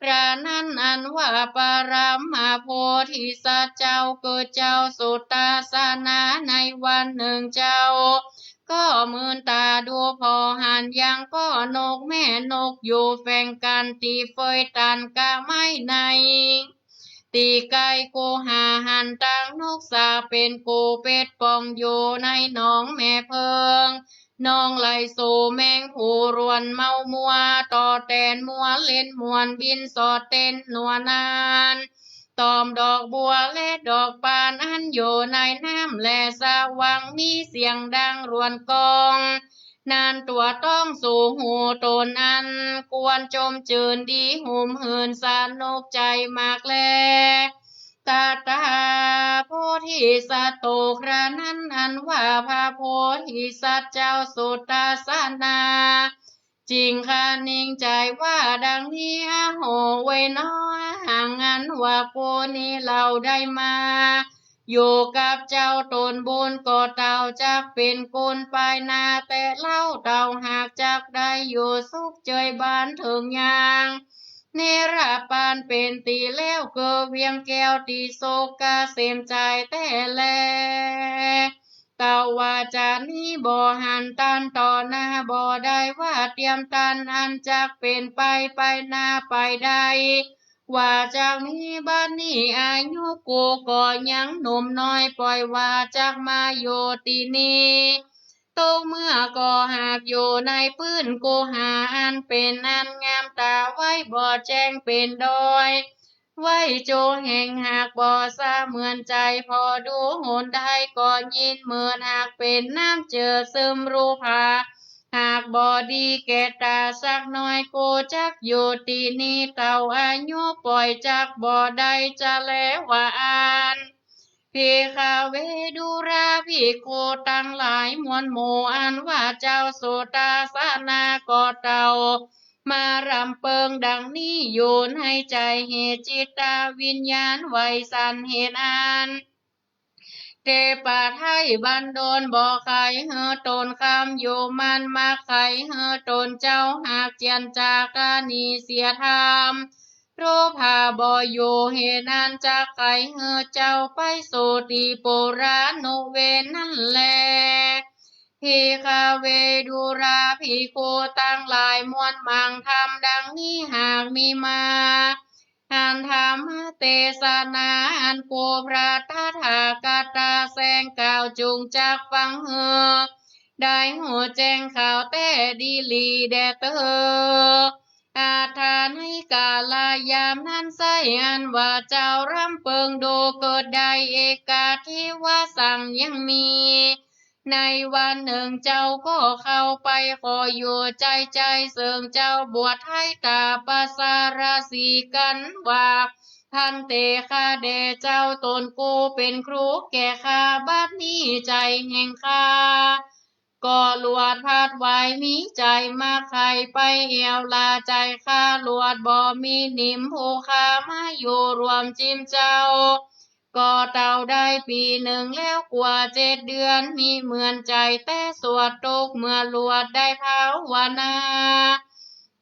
ພະນັ້ນອັນວ່າປະລະມະໂພທິສັດເຈົ້າ ຄືເຈົ້າສຸຕາສະນາ ໃນວັນໜຶ່ງເຈົ້າກໍມືນຕາດູພໍຫັນ ຍັງກໍນົກແມ່ນົກຢູ່ແຝງກັນທີ່ເຟີຍຕັນກະໄມ້ໃນ ຕີໄກ່ກູຫາຫັນ ຕັ້ງນົກສາເປັນກູເປັດປ່ອງຢູ່ໃນໜອງແມ່ເພິ່ງ ໜອງໄຫຼໂສແມງພູລວນເມົາມົວ ຕໍ່ແຕນມົວເຫຼັ້ນມ່ວນ ບິນສອດເຕັ້ນນົວນານ ຕອມດອກບົວ ແລະ ດອກປານອັນຢູ່ໃນນ້ຳແລະສະຫວ່າງ ມີສຽງດັງລວນກ້ອງ ນັ້ນຕົວຕ້ອງສູງຫູ ຕົນອັນຄວນຊົມເຈີນດີ ຮຸມເຫີນສະໜຸກໃຈມາກແລ. ຕະຖາໂພທິສັດໂຕ ຄຣານັ້ນອັນວ່າພະໂພທິສັດເຈົ້າສຸຕາສະນາ ຈຶ່ງຄະນິງໃຈວ່າດັ່ງນີ້ ອະໂຫ ເວີຍໜໍ ຫັງອັນວ່າກູນີ້ເຫຼົ່າໄດ້ມາ ຢູ່ກັບເຈົ້າຕົນບຸນກໍເຕົາະ ຈັກເປັນກຸນປາຍໜ້າແຕ່ເຫຼົ່າ ເຕົາະຫາກຈັກໄດ້ຢູ່ສຸກເຈີຍບານເຖິງຢ່າງ ນິລະປານເປັນຕິແລ້ວ ຄືວຽງແກ້ວຕິສົກກະເສມໃຈແຕ່ແລ. ເຕົາະວ່າຈາກນີ້ບໍ່ຫັນຕັນຕໍ່ໜ້າ ບໍ່ໄດ້ວ່າຕຽມຕັນອັນຈັກເປັນໄປ ໄປໜ້າໄປໄດ້ ວ່າຈາກນີ້ບັດນີ້ອາຍຸກູກໍຍັງໜຸ່ມນ້ອຍ ປ່ອຍວ່າຈັກມາຢູ່ທີ່ນີ້ ຕົກເມື່ອກໍຫາກຢູ່ໃນພື້ນກູຫາ ອັນເປັນອັນງາມຕາໄວ້ບໍ່ແຈ້ງເປັນດອຍ ໄວ້ໂຈແຫ່ງຫາກບໍ່ສະເໝືອນໃຈ ພໍດູຫົນໄດ້ກໍຍິນເໝິດ ຫາກເປັນນ້ຳເຈີຊຶມຮູພາ ຫາກບໍ່ດີແກ່ຕາສັກໜ້ອຍ ກູຈັກຢູ່ທີ່ນີ້ເຕົາະອາຍຸ ປ່ອຍຈັກບໍ່ໄດ້ຈະແລວ່າອັນ ພິກຂະເວ ດູຣາພິກຂຸທັງຫຼາຍມວນໝູ່ ອັນວ່າເຈົ້າສຸຕາສະນາກໍເຕົາະມາລຳເປິງດັ່ງນີ້ຢູ່ໃນໃຈ ເຫດຈິດຕະວິນຍານໄວສັນ ເຫດອັນເທປະໄທບັນດົນ ບໍ່ໃຄ່ເຮີຕົນຄຳຢູ່ໝັ້ນ ມັກໃຄ່ເຮີຕົນເຈົ້າ ຫາກຈຽນຈາຄະໜີເສຍທຳ ໂລພະບໍ່ຢູ່ ເຫດນັ້ນຈັກໃຄ່ເຮີເຈົ້າໄປສູ່ທີ່ປຸລານຸເວນນັ້ນແລ. ພິກຂະເວ ດູຣາພິກຂຸທັງຫຼາຍມວນ ໝັ້ນທຳດັ່ງນີ້ຫາກມີມາ ອັນທຳມະເທສະນາ ອັນກູພະຕະຖາຄະຕະແສງກ່າວ ຈົ່ງຈັກຟັງເຮີ ໄດ້ຮູ້ແຈ້ງຂ່າວແທ້ດີຫຼີແດ່ເທີ. ອັດຖາໃນກາລະຍາມນັ້ນໃຊ້ ອັນວ່າເຈົ້າລຳເປິງດູເກີດໄດ້ເອກະເທວະສັງຍັງມີ ໃນວັນໜຶ່ງເຈົ້າກໍເຂົ້າໄປຂໍຢູ່ໃຈໃຈ ເຊິ່ງເຈົ້າບວດໃຫ້ຕາປະສາລະສີກັນວ່າ ພັນເຕ ຂ້າແດ່ເຈົ້າ ຕົນກູເປັນຄູແກ່ຂ້າ ບັດນີ້ໃຈແຫ່ງຂ້າ ກໍລວດພັດໄວ ມີໃຈມັກໃຄ່ໄປແອວລາໃຈຂ້າລວດ ບໍ່ມີນິມຜູ້ຂ້າມາຢູ່ຮ່ວມຈິມເຈົ້າ ກໍເຕົາະໄດ້ປີໜຶ່ງແລ້ວກວ່າເຈັດເດືອນ ມີເໝືອນໃຈແຕ່ສວດຕົກ ເມື່ອລວດໄດ້ພາວະນາ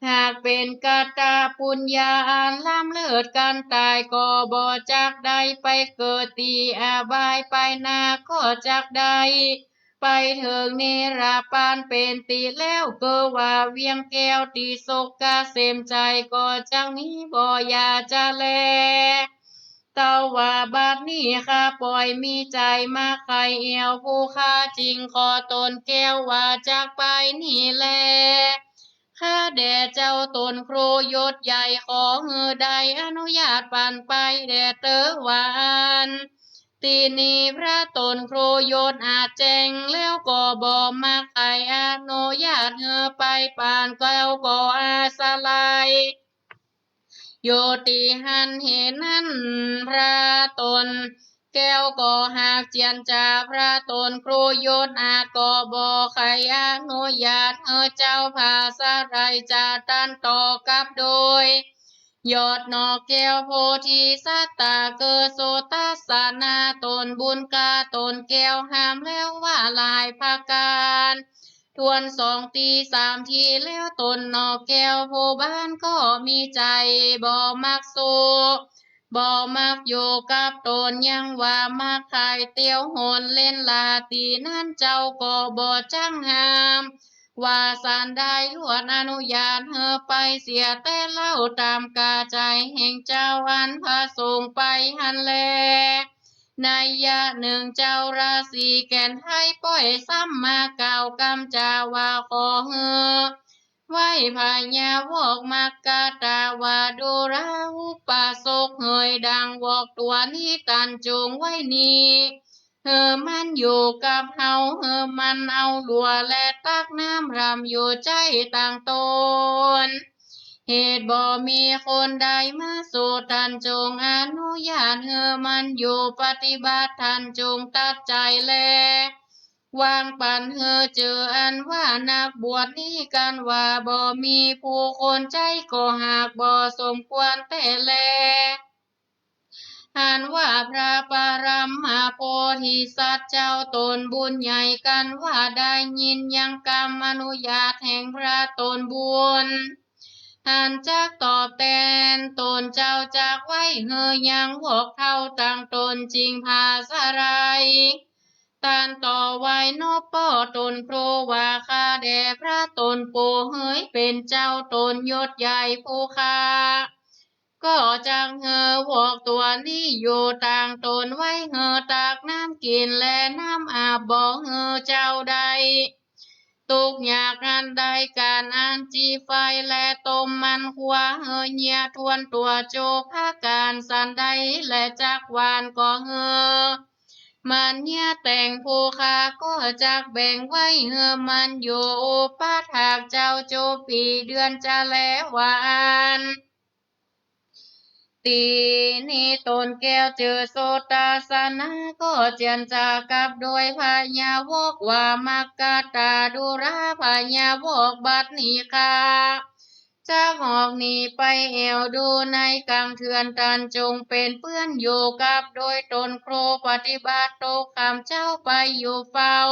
ຫາກເປັນກັດຕະປຸນຍາອັນລ້ຳເລີດ ການຕາຍກໍບໍ່ຈັກໄດ້ ໄປເກີດທີ່ອະບາຍ ໄປໜ້າກໍຈັກໄດ້ ໄປເຖິງນິລະປານເປັນຕິແລ້ວ ຄືວ່າວຽງແກ້ວຕິສົກກະເສມໃຈ ກໍຈັກມີບໍ່ຢ່າຈະແລ. ເຕົາະວ່າບັດນີ້ຂ້າປ່ອຍມີໃຈມັກໃຄ່ແອວຜູ້ຂ້າຈິງ ຂໍຕົນແກ້ວວ່າຈັກໄປນີ້ແລ. ຂ້າແດ່ເຈົ້າຕົນໂຄຣຍົດໃຫຍ່ ຂໍເຮີໄດ້ອະນຸຍາດປັນໄປແດ່ເຕີວ່າອັນ ທີ່ນີ້ພະຕົນໂຄຣຍົດອາດແຈ້ງແລ້ວກໍບໍ່ມັກໃຫ້ອະນຸຍາດເຮີໄປປານແກ້ວກໍອາສະໄລ ໂຍຕິຫັນເຫັນນັ້ນ ພະຕົນແກ້ວກໍຫາກຈຽນຈາ ພະຕົນໂຄຣຍົດອາດກໍບໍ່ໃຫ້ອະນຸຍາດເຮີເຈົ້າພາສາໄດ້ຈາຕັນຕໍ່ກັບໂດຍ ຍອດໜໍ່ແກ້ວໂພທິສັດຕາເກີດໂສຕັດສະນາ ຕົນບຸນກາຕົນແກ້ວຫ້າມແລ້ວວ່າຫຼາຍປະການ ທວນສອງທີສາມທີແລ້ວ ຕົນໜໍ່ແກ້ວໂພບ້ານກໍມີໃຈບໍ່ມັກສູ້ ບໍ່ມັກຢູ່ກັບຕົນ ຍັງວ່າມັກຂາຍຕຽວໂຫນເຫຼັ້ນລາ ຕີນັ້ນເຈົ້າກໍບໍ່ຈັກຫ້າມ ວ່າສັນໄດ້ລວດອະນຸຍາດເຮີໄປເສຍແຕ່ເຫຼົ່າ ຕາມກະໃຈແຫ່ງເຈົ້າອັນປະສົງໄປຫັ້ນແລ. ໄລຍະໜຶ່ງເຈົ້າລາສີແກ່ນໄທປ່ອຍຊ້ຳມາກ່າວກຳຈາວ່າ ຂໍເຮີໄວ້ພະຍາວອກມັກກະຕາວ່າ ດູລາອຸປາສົກເຮີຍ ດັ່ງວອກຕົວນີ້ ທ່ານຈົ່ງໄວ້ນີ້ ເຮີມັນຢູ່ກັບເຮົາ ເຮີມັນເອົາຫຼວ ແລະ ຕັກນ້ຳລຳຢູ່ໃຈຕ່າງຕົນ ເຫດບໍ່ມີຄົນໃດມາສູ້ ທ່ານຈົ່ງອະນຸຍາດເຮີມັນຢູ່ປະຕິບັດ ທ່ານຈົ່ງຕັດໃຈແລ ວາງປັນເຮີເຈີ ອັນວ່ານັກບວດນີ້ ກັນວ່າບໍ່ມີຜູ້ຄົນໃຈ ກໍຫາກບໍ່ສົມຄວນແທ້ແລ. ອັນວ່າພະປະລຳມະໂພທິສັດເຈົ້າຕົນບຸນໃຫຍ່ ກັນວ່າໄດ້ຍິນຍັງກຳອະນຸຍາດແຫ່ງພະຕົນບຸນ ອັນຈັກຕອບແທນຕົນເຈົ້າຈັກໄວ້ເຮີຍັງ ພວກເຖົ້າຕ່າງຕົນຈຶ່ງພາສາໄລ ທ່ານຕໍ່ໄວ້ນອບປ້ອຕົນໂຄຣວ່າ ຂ້າແດ່ພະຕົນປູເຮີຍເປັນເຈົ້າຕົນຍົດໃຫຍ່ຜູ້ຂ້າ ກໍຈັກເຮີພວກຕົວນີ້ຢູ່ຕ່າງຕົນໄວ້ເຮີຕັກນ້ຳກິນ ແລະ ນ້ຳອາບບໍ່ເຮີເຈົ້າໄດ້ ທຸກຍາກອັນໃດການອັນຈີໄຟ ແລະ ຕົ້ມມັນຂົ້ວເຮີເຫຍທວນຕົວໂຈພາການສັນໃດ ແລະ ຈັກຫວ່ານກໍເຮີມັນເຫຍແຕ່ງຜູ້ຂ້າກໍຈັກແບ່ງໄວ້ເຮີມັນຢູ່ອຸປະຖາກເຈົ້າໂຈປີເດືອນຈະແລວ່າອັນ ຕີນີ້ຕົນແກ້ວເຈີໂສຕາສະນາ ກໍຈຽນຈາກັບໂດຍພະຍາວອກວ່າ ມັກກະຕາດູລາພະຍາວອກ ບັດນີ້ຂ້າຈັກອອກໜີໄປແອວດູໃນກາງເຖື່ອນ ທ່ານຈົ່ງເປັນເພື່ອນຢູ່ກັບໂດຍຕົນໂຄຣປະຕິບັດ ຕົກຄ່ຳເຈົ້າໄປຢູ່ເຝົ້າ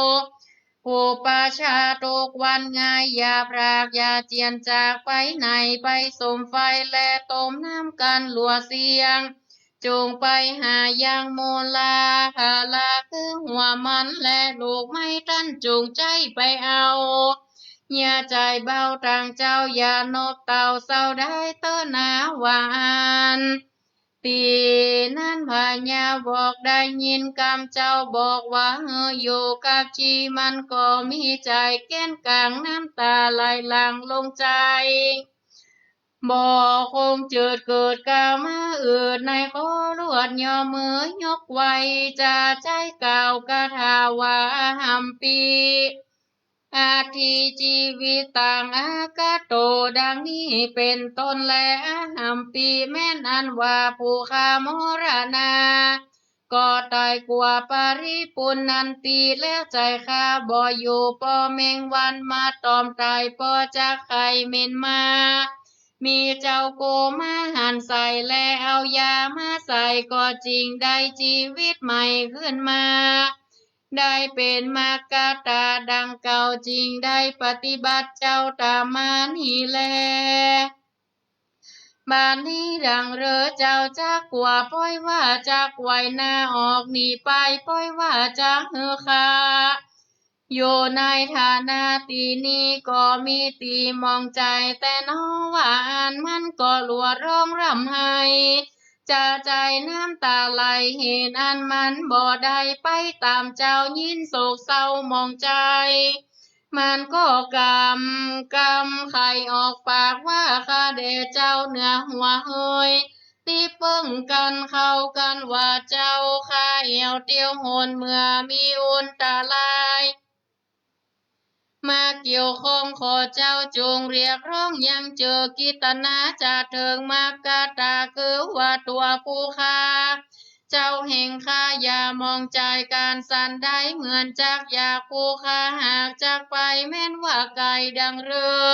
ຜູ້ປະຊາທຸກວັນງ່າຍ ຢ່າພລາກຢ່າຈຽນຈາກໄປໃນ ໄປສົມໄຟ ແລະ ຕົ້ມນ້ຳກັນຫຼວສຽງ ຈົ່ງໄປຫາຢ່າງມູນລາພາລາ ຄືຫົວມັນ ແລະ ລູກໄມ້ ທ່ານຈົ່ງໃຈໄປເອົາ ເຫຍໃຈເບົາຕັ້ງເຈົ້າ ຢ່ານົບເຕົ້າເຊົາໄດ້ເຕີນາວ່າອັນ ຕີນັ້ນພະຍາວອກໄດ້ຍິນກຳເຈົ້າບອກວ່າ ເຮີຢູ່ກັບຈີມັນກໍມີໃຈແກ່ນກາງ ນ້ຳຕາໄຫຼຫຼັ່ງລົງໃຈ ບໍ່ຄົງຈືດເກີດກາມາອືດໃນຄໍລວດ ຍໍມືຍົກໄຫວ້ຈາໃຈກ່າວກະຖາວ່າ ອະຫັມປີ ອັດຖິຈີວິຕັງອາກາໂຕ ດັ່ງນີ້ເປັນຕົ້ນແລ. ອະຫັມປີ ແມ່ນອັນວ່າຜູ້ຂ້າມໍລະນາ ກໍຕາຍກວ່າ ປະລິປຸນນັນຕິ ແລ້ວໃຈຂ້າບໍ່ຢູ່ ປໍແມງວັນມາຕອມຕາຍ ປໍຈັກໄຂ່ເໝັນມາ ມີເຈົ້າໂກມາຫັນໃສ່ ແລະ ເອົາຢາມາໃສ່ ກໍຈຶ່ງໄດ້ຈີວິດໃໝ່ຂຶ້ນມາ ໄດ້ເປັນມັກກະຕາດັ່ງເກົ່າ ຈຶ່ງໄດ້ປະຕິບັດເຈົ້າຕາມມານີ້ແລ. ບາດນີ້ດັ່ງເລີເຈົ້າຈັກກວ່າ ປ່ອຍວ່າຈັກໄຫວ້ໜ້າອອກໜີໄປ ປ່ອຍວ່າຈັກເຮີຂ້າ ຢູ່ໃນຖານະຕີນີ້ກໍມີຕີໝອງໃຈແຕ່ນໍວ່າອັນ ມັນກໍຫຼວດຮ້ອງຮ່ຳໄຫ້ຈາໃຈນ້ຳຕາໄຫຼ ເຫດອັນມັນບໍ່ໄດ້ໄປຕາມເຈົ້າ ຍິນໂສກເສົ້າໝອງໃຈ ມັນກໍກຳ ກຳໄຂ່ອອກປາກວ່າ ຂ້າແດ່ເຈົ້າເໜືອຫົວເຮີຍ ຕິເປິ້ງກັນເຂົ້າກັນວ່າ ເຈົ້າຂ້າແອວຕຽວໂຫນເມື່ອມີອຸນຕະລາຍ ມາກ່ຽວຂ້ອງ ຂໍເຈົ້າຈົ່ງຮຽກຮ້ອງຍັງເຈີກິດຕະນາ ຈາເຖິງມັກກະຕາ ຄືວ່າຕົວຜູ້ຂ້າເຈົ້າແຫ່ງຂ້າ ຢ່າມອງໃຈການສັນໃດ ເໝືອນຈັກຢາກຜູ້ຂ້າຫາກຈັກໄປ ແມ່ນວ່າໄກດັ່ງເຮືອ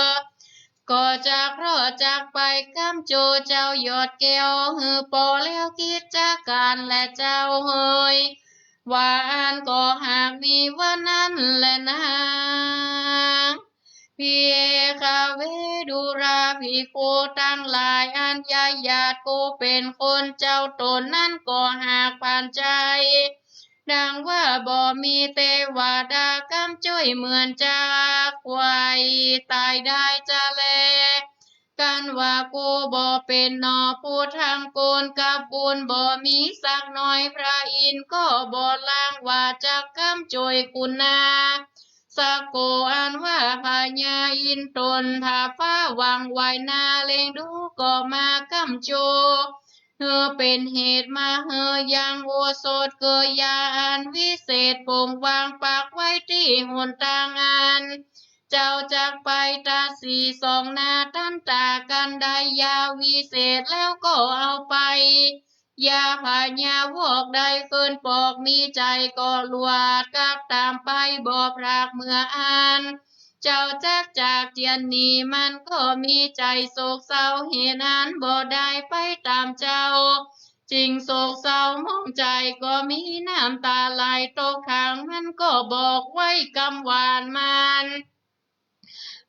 ກໍຈັກລໍຈັກໄປ ກຳໂຈເຈົ້າຍອດແກ້ວ ເຮີພໍແລ້ວກິດຈະການແລະເຈົ້າເຮີຍ ວ່າອັນກໍຫາກມີວ່ານັ້ນແລະນາງ ພິກຂະເວ ດູຣາ ພິກຂຸທັງຫຼາຍ ອັນຍາຍາດກູເປັນຄົນເຈົ້າຕົນນັ້ນກໍຫາກປານໃຈ ດັ່ງວ່າບໍ່ມີເທວະດາກຳຊ່ວຍ ເໝືອນຈັກຄວາຍຕາຍໄດ້ຈະແລ ກັນວ່າກູບໍ່ເປັນໜໍຜູ້ທັງກຸນກັບບຸນບໍ່ມີສັກໜ້ອຍ ພຣະອິນກໍບໍ່ລາງວ່າຈັກກຳຊ່ວຍຄຸນນາ ສະໂກ ອັນວ່າພະຍາອິນຕົນ ຖ້າຟ້າຫວັງໄວ້ໜ້າເລັງດູ ກໍມາກຳໂຈ ເຮີເປັນເຫດມະເຮີຍັງໂອສົດ ເກີຍຢາອັນວິເສດປົງວາງປັກໄວ້ທີ່ຫົນທາງອັນ ເຈົ້າຈັກໄປຕາສີສອງໜ້າ ທັນຕາກັນໄດ້ຢາວິເສດແລ້ວກໍເອົາໄປ ຢາພະຍາວອກໄດ້ຄືນປອກ ມີໃຈກໍລວດກັບຕາມໄປບໍ່ພຣາກເມື່ອອັນ ເຈົ້າຈັກຈາກຈຽນໜີ ມັນກໍມີໃຈໂສກເສົ້າ ເຫດອັນບໍ່ໄດ້ໄປຕາມເຈົ້າ ຈຶ່ງໂສກເສົ້າໝອງໃຈ ກໍມີນ້ຳຕາໄຫຼຕົກທາງ ມັນກໍບອກໄວ້ກຳຫວານມັນ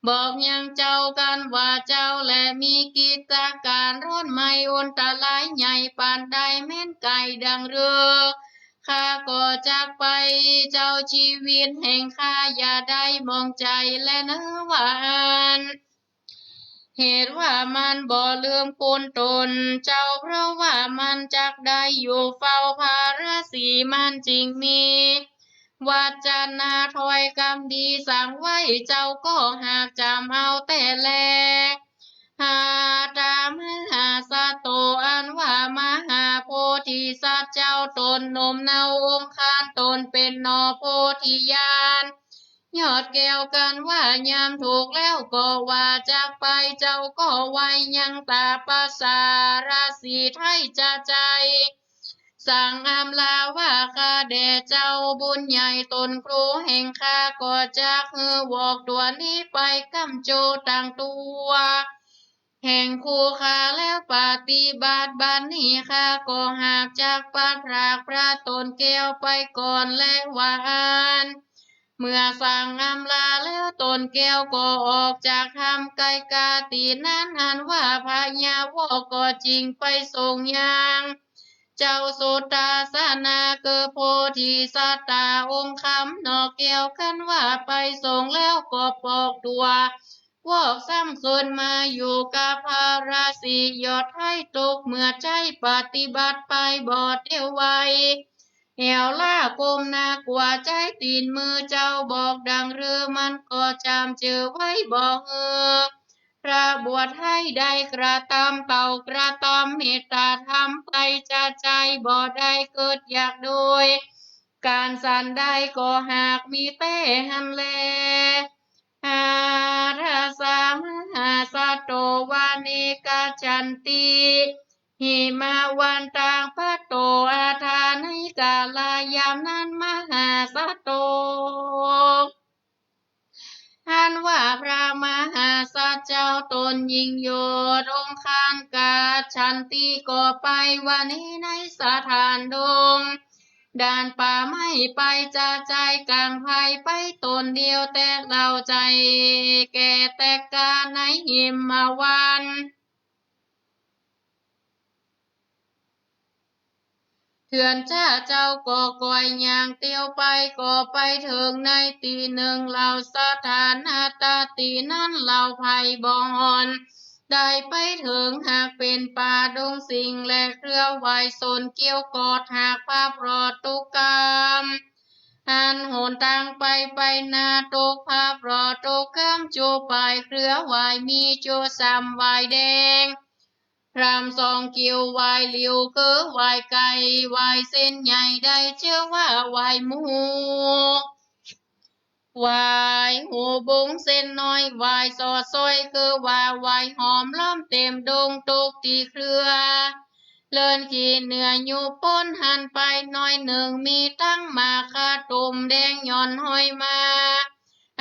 ບອກຍັງເຈົ້າກັນວ່າເຈົ້າແລະມີກິດຈະການຮ້ອນໄໝ້ ອຸນຕະລາຍໃຫຍ່ປານໃດ ແມ່ນໄກດັ່ງເຮືອ ຂ້າກໍຈັກໄປ ເຈົ້າຊີວິດແຫ່ງຂ້າ ຢ່າໄດ້ໝອງໃຈແລະເນີວ່າອັນ ເຫດວ່າມັນບໍ່ລືມຄຸນຕົນເຈົ້າ ເພາະວ່າມັນຈັກໄດ້ຢູ່ເຝົ້າພະລາສີ ມັນຈຶ່ງມີວັດຈະນາຖ້ອຍຄຳດີສັ່ງໄວ້ ເຈົ້າກໍຫາກຈຳເອົາແຕ່ແລ ຫາຕາມະຫາສັດໂຕ ອັນວ່າມະຫາໂພທິສັດເຈົ້າຕົນໜຸ່ມເນົ່າອົງຄານຕົນເປັນໜໍໂພທິຍານ ຍອດແກ້ວກັນວ່າຍາມຖືກແລ້ວກໍວ່າຈາກໄປ ເຈົ້າກໍໄວຍັງຕາປະສາລາສີໄທຈະໃຈ ສັ່ງອຳລາວ່າ ຂ້າແດ່ເຈົ້າບຸນໃຫຍ່ຕົນຄູແຫ່ງຂ້າ ກໍຈັກຮືອອກຕົວນີ້ໄປກຳໂຈຕັ້ງຕົວ ແຫ່ງຄູ່ຂ້າແລ້ວປະຕິບັດ ບັດນີ້ຂ້າກໍຫາກຈັກປັດພຣາກພຣາຕົນແກ້ວໄປກ່ອນ ແລະວ່າອັນ ເມື່ອສັ່ງອຳລາແລ້ວຕົນແກ້ວກໍອອກຈາກຖ້ຳໄກກາຕີນັ້ນ ອັນວ່າພະຍາວອກກໍຈິງໄປສົ່ງຍາງ ເຈົ້າສຸດຕາສະນາ ຄືໂພທິສັດຕາອົງຄຳນອກແກ້ວ ຄັນວ່າໄປສົ່ງແລ້ວກໍປອກຕົວ ພວກຊ້ຳຄືນມາຢູ່ກັບພະລາສີ ຍອດໄທຕົກເມື່ອໃຈປະຕິບັດໄປບໍ່ຕຽວໄວ ແອວລ້າກົ້ມໜ້າກວ່າໃຈຕີນມືເຈົ້າບອກດັ່ງເຮືອ ມັນກໍຈຳຈື່ໄວ້ບໍ່ເຮືອ ພະບວດໄທໄດ້ກະທຳເຕົ້າກະທຳເມດຕາທຳໄປຈະໃຈ ບໍ່ໄດ້ເກີດຢາກໂດຍ ການສັນໃດກໍຫາກມີແຕ່ຫັ້ນແລ ຫາທາສາມະຫາສັດໂຕ ວາເນກະຈັນຕິ ຫິມະວັນຕັງປະໂຕ ອັດຖາ ໃນກາລະຍາມນັ້ນ ມະຫາສັດໂຕ ອັນວ່າພະມະຫາສັດເຈົ້າຕົນຍິ່ງຍດອົງຄານກະຈັນຕິ ກໍໄປວາເນໃນສະຖານດົງ ດານປ່າໄມ້ໄປຈະໃຈກາງໄພໄປຕົນດຽວ ແຕ່ເຫຼົ່າໃຈແກ່ແຕກກາໃນຫິມະວັນ ເຖື່ອນຈາເຈົ້າກໍກອຍຍ່າງຕຽວໄປ ກໍໄປເຖິງໃນຕີໜຶ່ງເຫຼົ່າສະຖານນະຕະຕີນັ້ນເຫຼົ່າໄພບໍ່ຮອນ ໄດ້ໄປເຖິງຫາກເປັນປ່າດົງສິງ ແລະເຄືອໄວສົນກ່ຽວກອດຫາກພະໂພດຕຸກຳ ຫັນຫົນທາງໄປໄປໜ້າ ຕົກພາບຫຼໍ່ຕົກຄຳ ຈູປາຍເຄືອຫວາຍມີ ຈູສາມຫວາຍແດງ ພຣາມສອງກິ້ວຫວາຍຫຼິວ ຄືຫວາຍໄກ່ ຫວາຍເສັ້ນໃຫຍ່ ໄດ້ຊື່ວ່າຫວາຍໝູ່ ຫວາຍຫູບົງເສັ້ນນ້ອຍ ຫວາຍຊອດຊອຍ ຄືວ່າຫວາຍຫອມ ລ້ອມເຕັມດົງ ຕົກທີ່ເຄືອ ເລີນຂີ້ເໜືອ ຍຸບພົ້ນຫັນໄປໜ້ອຍໜຶ່ງ ມີທັງໝາກຄາຕຸ່ມແດງ ຍ້ອນຫ້ອຍມາ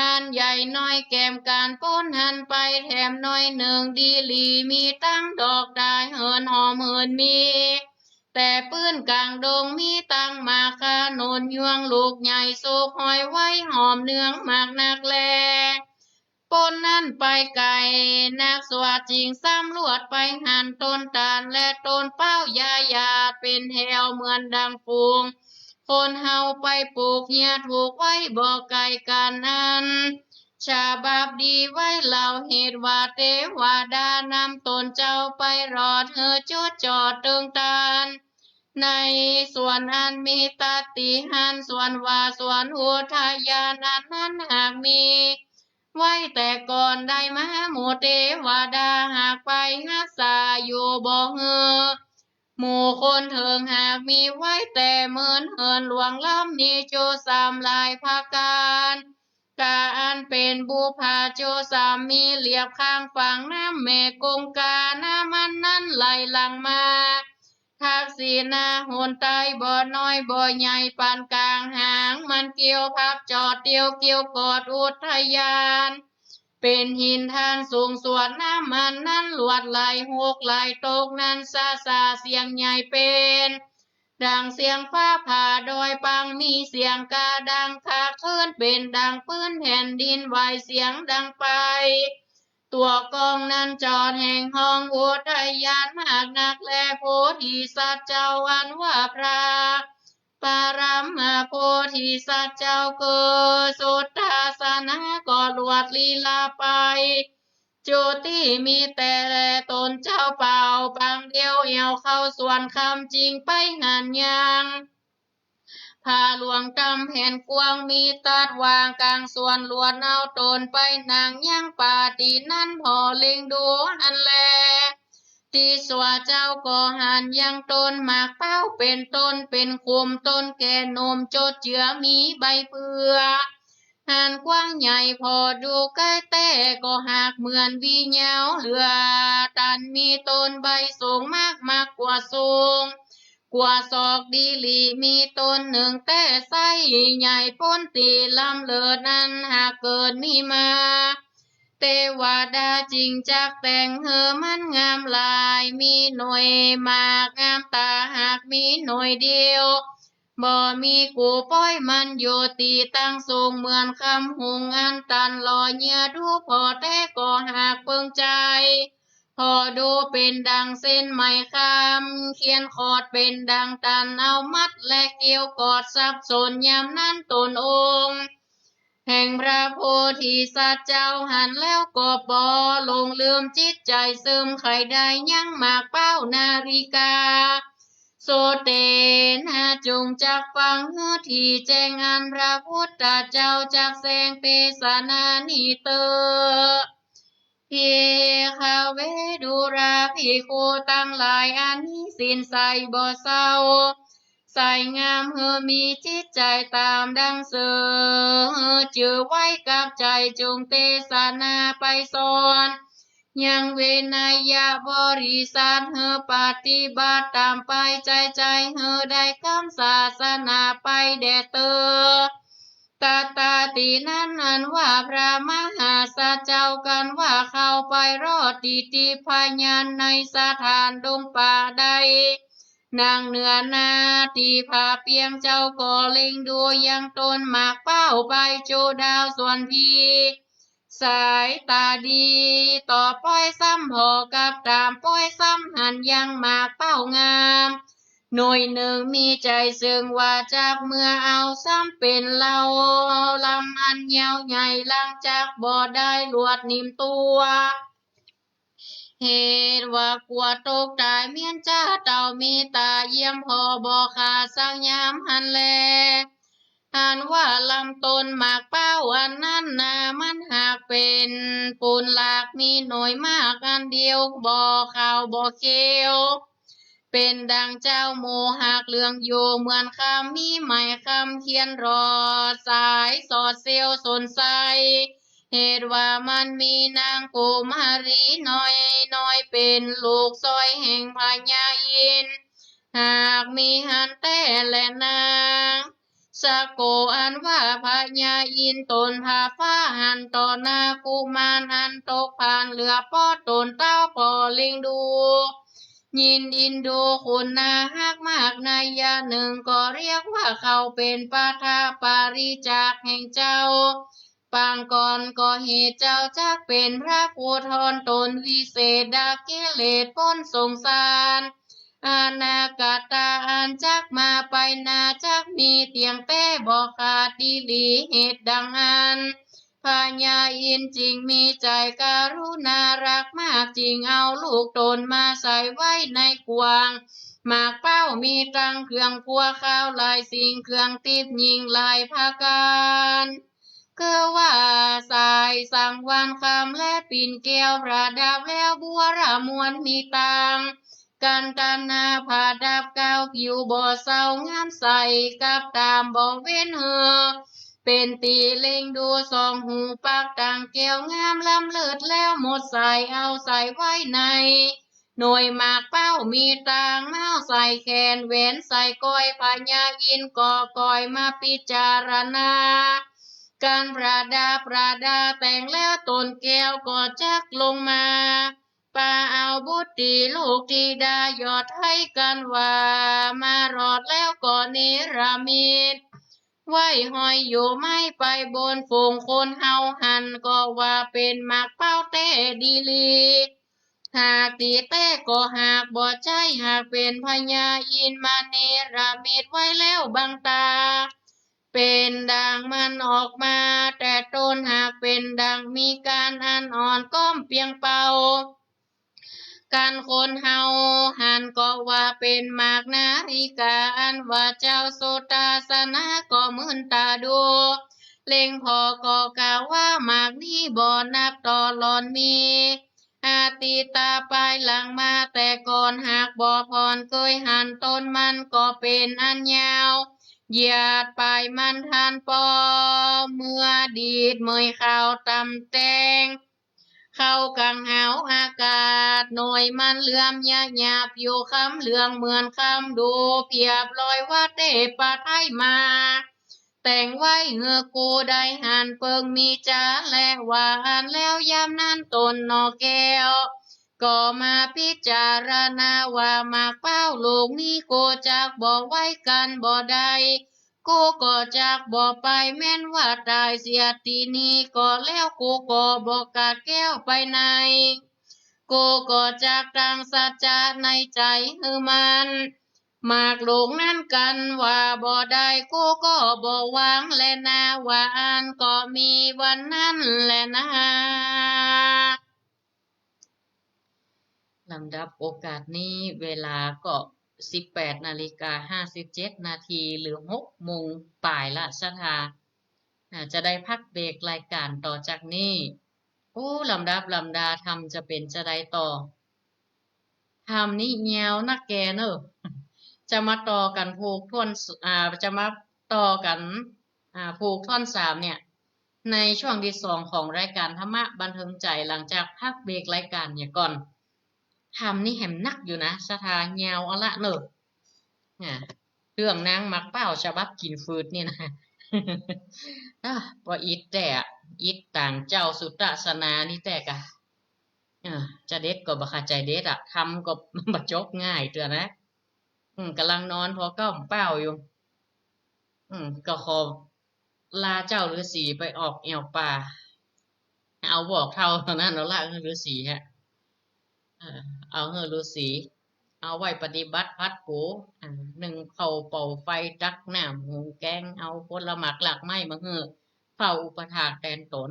ອັນໃຫຍ່ນ້ອຍແກ້ມກັນ ພົ້ນຫັນໄປແຖມໜ້ອຍໜຶ່ງ ດີຫຼີ ມີທັງດອກດາຍເຫີນຫອມເຫີນມີ ແຕ່ພື້ນກາງດົງ ມີທັງໝາກຄາໜູນຍວງ ລູກໃຫຍ່ສຸກຫ້ອຍໄວ້ ຫອມເໜືອງໝາກນັກແລ. ພົ້ນນັ້ນໄປໄກນັກ ສວາດຈຶ່ງສຳຫຼວດໄປຫັນ ຕົ້ນຕານ ແລະ ຕົ້ນພ້າວຢາຢາດ ເປັນແຖວເໝືອນດັ່ງຝູງ ຄົນເຮົາໄປປູກເຮຍ ຖູກໄວ້ບໍ່ໄກກັນນັ້ນ ສະບັບດີໄວ້ເລົ່າ ເຫດວ່າເທວະດານຳຕົນເຈົ້າໄປລອດ ເຮີຈຸດຈອດເຖິງທ່ານ ໃນສວນອັນມີຕັດຕິຫັນ ສວນວ່າສວນອຸທະຍານ ອັນນັ້ນຫາກມີໄວ້ແຕ່ກ່ອນ ໄດ້ມາໝູ່ເທວະດາ ຫາກໄປຮັກສາຢູ່ບໍ່ເຮີ ໝູ່ຄົນເຖິງຫາກມີໄວ້ແຕ່ເມີນເຫີນ ຫຼວງລ້ຳມີໂຈສາມຫຼາຍພະການ ກາອັນເປັນບຸບພາໂຈສາມ ມີລຽບຂ້າງຝັ່ງນ້ຳແມ່ກົງກາ ນ້ຳມັນນັ້ນໄຫຼຫຼັ່ງມາ ທັກສີໜ້າຫົນໃຕ້ ບໍ່ນ້ອຍບໍ່ໃຫຍ່ປານກາງ ຫາງມັນກ່ຽວພັບຈອດ ດຽວກ່ຽວກອດອຸທະຍານ ເປັນຫີນທານສູງສວດ ນ້ຳມັນນັ້ນຫຼວດໄຫຼ ຫົກໄຫຼຕົກນັ້ນຊາຊາ ສຽງໃຫຍ່ເປັນ ດັ່ງສຽງຟ້າຜ່າ ດອຍປັງມີສຽງກະດັງຄາ ຄື້ນເປັນດັ່ງພື້ນແຜ່ນດິນໄຫວ ສຽງດັງໄປ ຕົວະກ້ອງນັ້ນຈອດແຫ່ງຫ້ອງ ອຸທະຍານມາກນັກແລ ໂພທິສັດເຈົ້າອັນວ່າພຣະປະລຳມະໂພທິສັດເຈົ້າ ເກີດສຸດທາສະນາກໍຫຼວດລີລາໄປ ຈຸຕິມີແຕ່ຕົນເຈົ້າເປົ່າ ປາງດຽວແອວເຂົ້າສວນຄຳ ຈຶ່ງໄປຫັນຍັງ ຜາຫຼວງກຳແຜ່ນກວ້າງ ມີຕັດຫວ່າງກາງສວນ ລວດເອົາຕົນໄປນັ່ງຍັງປາຕີນັ້ນ ພໍເລັງດູຫັ້ນແລ ຕິສວາເຈົ້າກໍຫັນຍັງຕົ້ນໝາກເປົ້າ ເປັນຕົ້ນເປັນຂຸມ ຕົ້ນແກ່ນົມຈົດເຈືອມີໃບເປືອ ຫັນກວ້າງໃຫຍ່ພໍດູໃກ້ແຕ່ ກໍຫາກເໝືອນວີຍາວເຫຼືອຕັນ ມີຕົ້ນໃບສູງມາກ ມາກກວ່າສູງ ກວ່າສອກດີຫຼີ ມີຕົ້ນໜຶ່ງແຕ່ໄຊໃຫຍ່ ພົ້ນຕີລຳເລີດນັ້ນຫາກເກີດມີມາ ເທວະດາຈຶ່ງຈັກແຕ່ງເຮີມັນງາມຫຼາຍ ມີໜ່ວຍໝາກງາມຕາ ຫາກມີໜ່ວຍດຽວ ບໍ່ມີກູປ່ອຍມັນຢູ່ ຕີຕັ້ງສູງເໝືອນຄຳຫຸງ ອັນຕັນຫຼໍ່ເຫຍື່ອດູພໍແທ້ກໍຫາກເບິ່ງໃຈ ພໍດູເປັນດັ່ງເສັ້ນໄມ້ຄຳ ຂຽນຂອດເປັນດັ່ງຕັນເອົາມັດ ແລະ ກ່ຽວກອດສັບສົນ ຍາມນັ້ນຕົນອົງແຫ່ງພຣະໂພທິສັດເຈົ້າຫັນແລ້ວກໍບໍ່ຫຼົງລືມ ຈິດໃຈຊຶມໃຄ່ໄດ້ຍັງໝາກເປົ້ານາລິກາ ໂສເຕນະ ຈົ່ງຈັກຟັງເຮີທີ່ແຈ້ງ ອັນພຣະພຸດທະເຈົ້າຈັກແສງເທສະນານີ້ເຕີ ພິກຂະເວ ດູລາພິກຂຸທັງຫຼາຍ ອັນມີສິນໃສບໍ່ເຊົາ ໃສງາມ ເຮີມີຈິດໃຈຕາມດັ່ງເຊີ ເຮີຈື່ໄວ້ກັບໃຈ ຈົ່ງເທສະນາໄປສອນ ຍັງເວໄນຍະບໍລິສັດ ເຮີປະຕິບັດຕາມໄປໃຈໃຈ ເຮີໄດ້ຄຳສາສະໜາໄປແດ່ເຕີ ຕັດຕາຕິນັ້ນ ອັນວ່າພຣະມະຫາສັດເຈົ້າ ກັນວ່າເຂົ້າໄປລອດຕິຕິພະຍານ ໃນສະຖານດົງປ່າໃດ ນັ່ງເໜືອໜ້າທີ່ຜາປ່ຽງ ເຈົ້າກໍເລັງດູຍັງຕົ້ນໝາກເປົ້າ ໄປໂຈດາວສວນພີ ສາຍຕາດີຕໍ່ປ້ອຍຊ້ຳ ພໍກັບຕາມປ້ອຍຊ້ຳ ຫັນຍັງໝາກເປົ້າງາມ ໜ່ວຍໜຶ່ງມີໃຈເຊິ່ງວ່າຈັກເມືອເອົາ ຊ້ຳເປັນເຫຼົ່າລຳອັນຍາວໃຫຍ່ ຫຼັງຈາກບໍ່ໄດ້ລວດໜິ່ມຕົວະ ເຫດວ່າກົວຕົກຕາຍ ມ້ຽນຈາເຕົ້າມີຕາຢ້ຽມພໍບໍ່ຂາດສັກຍາມຫັ້ນແລ ອັນວ່າລຳຕົ້ນໝາກເປົ້າອັນນັ້ນນາ ມັນຫາກເປັນປູນຫຼາກ ມີໜ່ວຍໝາກອັນດຽວ ບໍ່ຂາວບໍ່ຂຽວ ເປັນດັ່ງເຈົ້າໂມຫາກເຫຼືອງຢູ່ເໝືອນຄຳ ມີໄມ້ຄຳຂຽນຫຼອດສາຍສອດສ່ຽວສົນໃສ ເຫດວ່າມັນມີນາງກຸມາຣີນ້ອຍໆ ເປັນລູກຊອຍແຫ່ງພະຍາອິນ ຫາກມີຫັ້ນແທ້ແລນາງ ສະໂກ ອັນວ່າພະຍາອິນຕົນພາຟ້າຫັ້ນ ຕໍ່ໜ້າກຸມານອັນຕົກຜ່ານເຫຼືອປໍຕົນເຕົ້າກໍເລັງດູ ຍິນອິນດູຄຸນນາຮັກມາກ ໄນຍະໜຶ່ງກໍລຽກວ່າເຂົາເປັນປະທະປາລິຈາກແຫ່ງເຈົ້າ ປາງກ່ອນກໍເຫດເຈົ້າຈັກເປັນພະຜູ້ຖອນຕົນວິເສດ ດັກກິເລດພົ້ນສົງສານ ອະນາກະຕາອັນຈັກມາໄປໜ້າ ຈັກມີຕຽງແຕ່ບໍ່ຂາດດີຫຼີ ເຫດດັ່ງອັນພະຍາອິນຈຶ່ງມີໃຈກະລຸນາຮັກມາກ ຈຶ່ງເອົາລູກຕົນມາໃສ່ໄວ້ໃນກວາງ ໝາກເປົ້າມີທັງເຄື່ອງຄົວຄາວຫຼາຍສິ່ງ ເຄື່ອງຕິບຍິ່ງຫຼາຍປະການ ຄືວ່າສາຍສັງວານຄຳ ແລະ ປິ່ນແກ້ວປະດັບແລ້ວບົວລະມ່ວນມີຕ່າງ ກັນຕະນາປະດັບກາວຜິວບໍ່ເຊົາງາມໃສ ກັບຕາມບໍ່ເວັ້ນເຫີ ເປັນທີ່ເລັງດູສອງຫູປາກ ຕັ້ງແກ້ວງາມລ້ຳເລີດແລ້ວໝົດໃສ ເອົາໃສ່ໄວ້ໃນ ໜ່ວຍໝາກເປົ້າມີຕ່າງ ມາວໃສ່ແຂນ ແຫວນໃສ່ກ້ອຍ ພະຍາອິນກໍກອຍມາພິຈາລະນາ ການປະດັບປະດາແຕ່ງແລ້ວຕົ້ນແກ້ວກໍຈັກລົງມາ ປາເອົາບຸດຕີລູກທິດາ ຢອດໄທກັນວ່າມາລອດແລ້ວກໍເນລະມິດ ໄວ້ຫ້ອຍຢູ່ໄມ້ໄປບົນຝູງຄົນເຮົາຫັ້ນ ກໍວ່າເປັນໝາກເປົ້າແທ້ດີຫຼີ ຫາກຕີແຕ້ກໍຫາກບໍ່ໃຈ້ ຫາກເປັນພະຍາອິນມາເນລະມິດໄວ້ແລ້ວບັງຕາ ເປັນດັ່ງມັນອອກມາແຕ່ຕົ້ນ ຫາກເປັນດັ່ງມີການອັນອ່ອນກ້ອມປ່ຽງເປົ່າ ການຄົນເຮົາຫັ້ນກໍວ່າເປັນໝາກນາລິກາ ອັນວ່າເຈົ້າສຸຕາສະນະກໍມື່ນຕາດູ ເລັງພໍກໍກ່າວວ່າໝາກນີ້ບໍ່ນັບຕໍ່ຫຼອນມີ ອະຕິຕາປາຍຫຼັງມາແຕ່ກ່ອນ ຫາກບໍ່ຜ່ອນເຄີຍຫັນຕົ້ນມັນກໍເປັນອັນຍາວ ຢາດປາຍມັນທັນປໍ ເມື່ອດີດເມີຍຂາວຕຳແຕ່ງ ເຂົ້າກາງຫາວອາກາດ ໜ່ວຍມັນເຫຼືອມຍະຫຍາບ ຜິວຄຳເຫຼືອງເໝືອນຄຳ ດູພຽບລອຍວ່າເຕປະໄທມາ ແຕ່ງໄວ້ເຮືອກູໄດ້ຫັນເປິງມີຈາ ແລະ ວ່າອັນແລ້ວຍາມນັ້ນຕົນໜໍ່ແກ້ວ ກໍມາພິຈາລະນາວ່າໝາກເປົ້າລູກນີ້ກູຈັກບໍ່ໄວ້ກັນບໍ່ໄດ້ ກູກໍຈັກບໍ່ໄປ ແມ່ນວ່າຕາຍເສຍທີ່ນີ້ກໍແລ້ວ ກູກໍບໍ່ກາດແກ້ວໄປໃນ ກູກໍຈັກຕັ້ງສັດຈະໃນໃຈໃຫ້ໝັ້ນ ໝາກລູກນັ້ນກັນວ່າບໍ່ໄດ້ ກູກໍບໍ່ຫວັງແລນາ ວ່າອັນກໍມີວັນນັ້ນແລນາ. ລຳດັບໂອກາດນີ້ເວລາກໍສິບແປດນາລິກາຫ້າສິບເຈັດນາທີ ຫຼື ຫົກໂມງປາຍລະສັດທາ ອາ ຈະໄດ້ພັກເບກລາຍການຕໍ່ຈາກນີ້. ໂອ້ ລຳດັບລຳດາທຳຈະເປັນຈະໃດຕໍ່? ທຳນີ້ຍາວນັກແກເນີ ຈະມາຕໍ່ກັນຜູກຖ້ວນ ອາ ຈະມາຕໍ່ກັນ ອາ ຜູກທ່ອນສາມເນີ້ຍ ໃນຊ່ວງທີສອງຂອງລາຍການທຳມະບັນເທີງໃຈ ຫຼັງຈາກພັກເບກລາຍການເນຍກ່ອນ. ທຳນີ້ແຮມໜັກຢູ່ນະ ສະຖາຍາວເອົາລະເນີ ອາ ເລື່ອງນາງໝາກເປົ້າສະບັບກິນຝືດນີ້ນະ ອາ ບໍ່ອິດແທ້ ອິດຕາງເຈົ້າສຸຕາສະນານີ້ແທ້ກະ ເອີ ຈະເດັດກໍບໍ່ຄາໃຈເດັດອະ ທຳກໍບໍ່ຈົບງ່າຍເທື່ອນະ. ອືມ ກຳລັງນອນພໍກ້ຳເປົ້າຢູ່ ອືມ ກໍຂໍລາເຈົ້າລືສີໄປອອກແອວປ່າ ເອົາບອກເຖົ້າເທົ່ານັ້ນເອົາລະ ລືສີຮະ ເອີ ເອົາເຮີລືສີ ເອົາໄວ້ປະຕິບັດພັດໂປ ອາ ໜຶ້ງເຂົ້າເປົ່າໄຟ ຕັກນ້ຳ ຫຸງແກງ ເອົາຜົນລະໝາກລາກໄມ້ມາເຮີ ເຝົ້າອຸປະຖາກແທນຕົນ.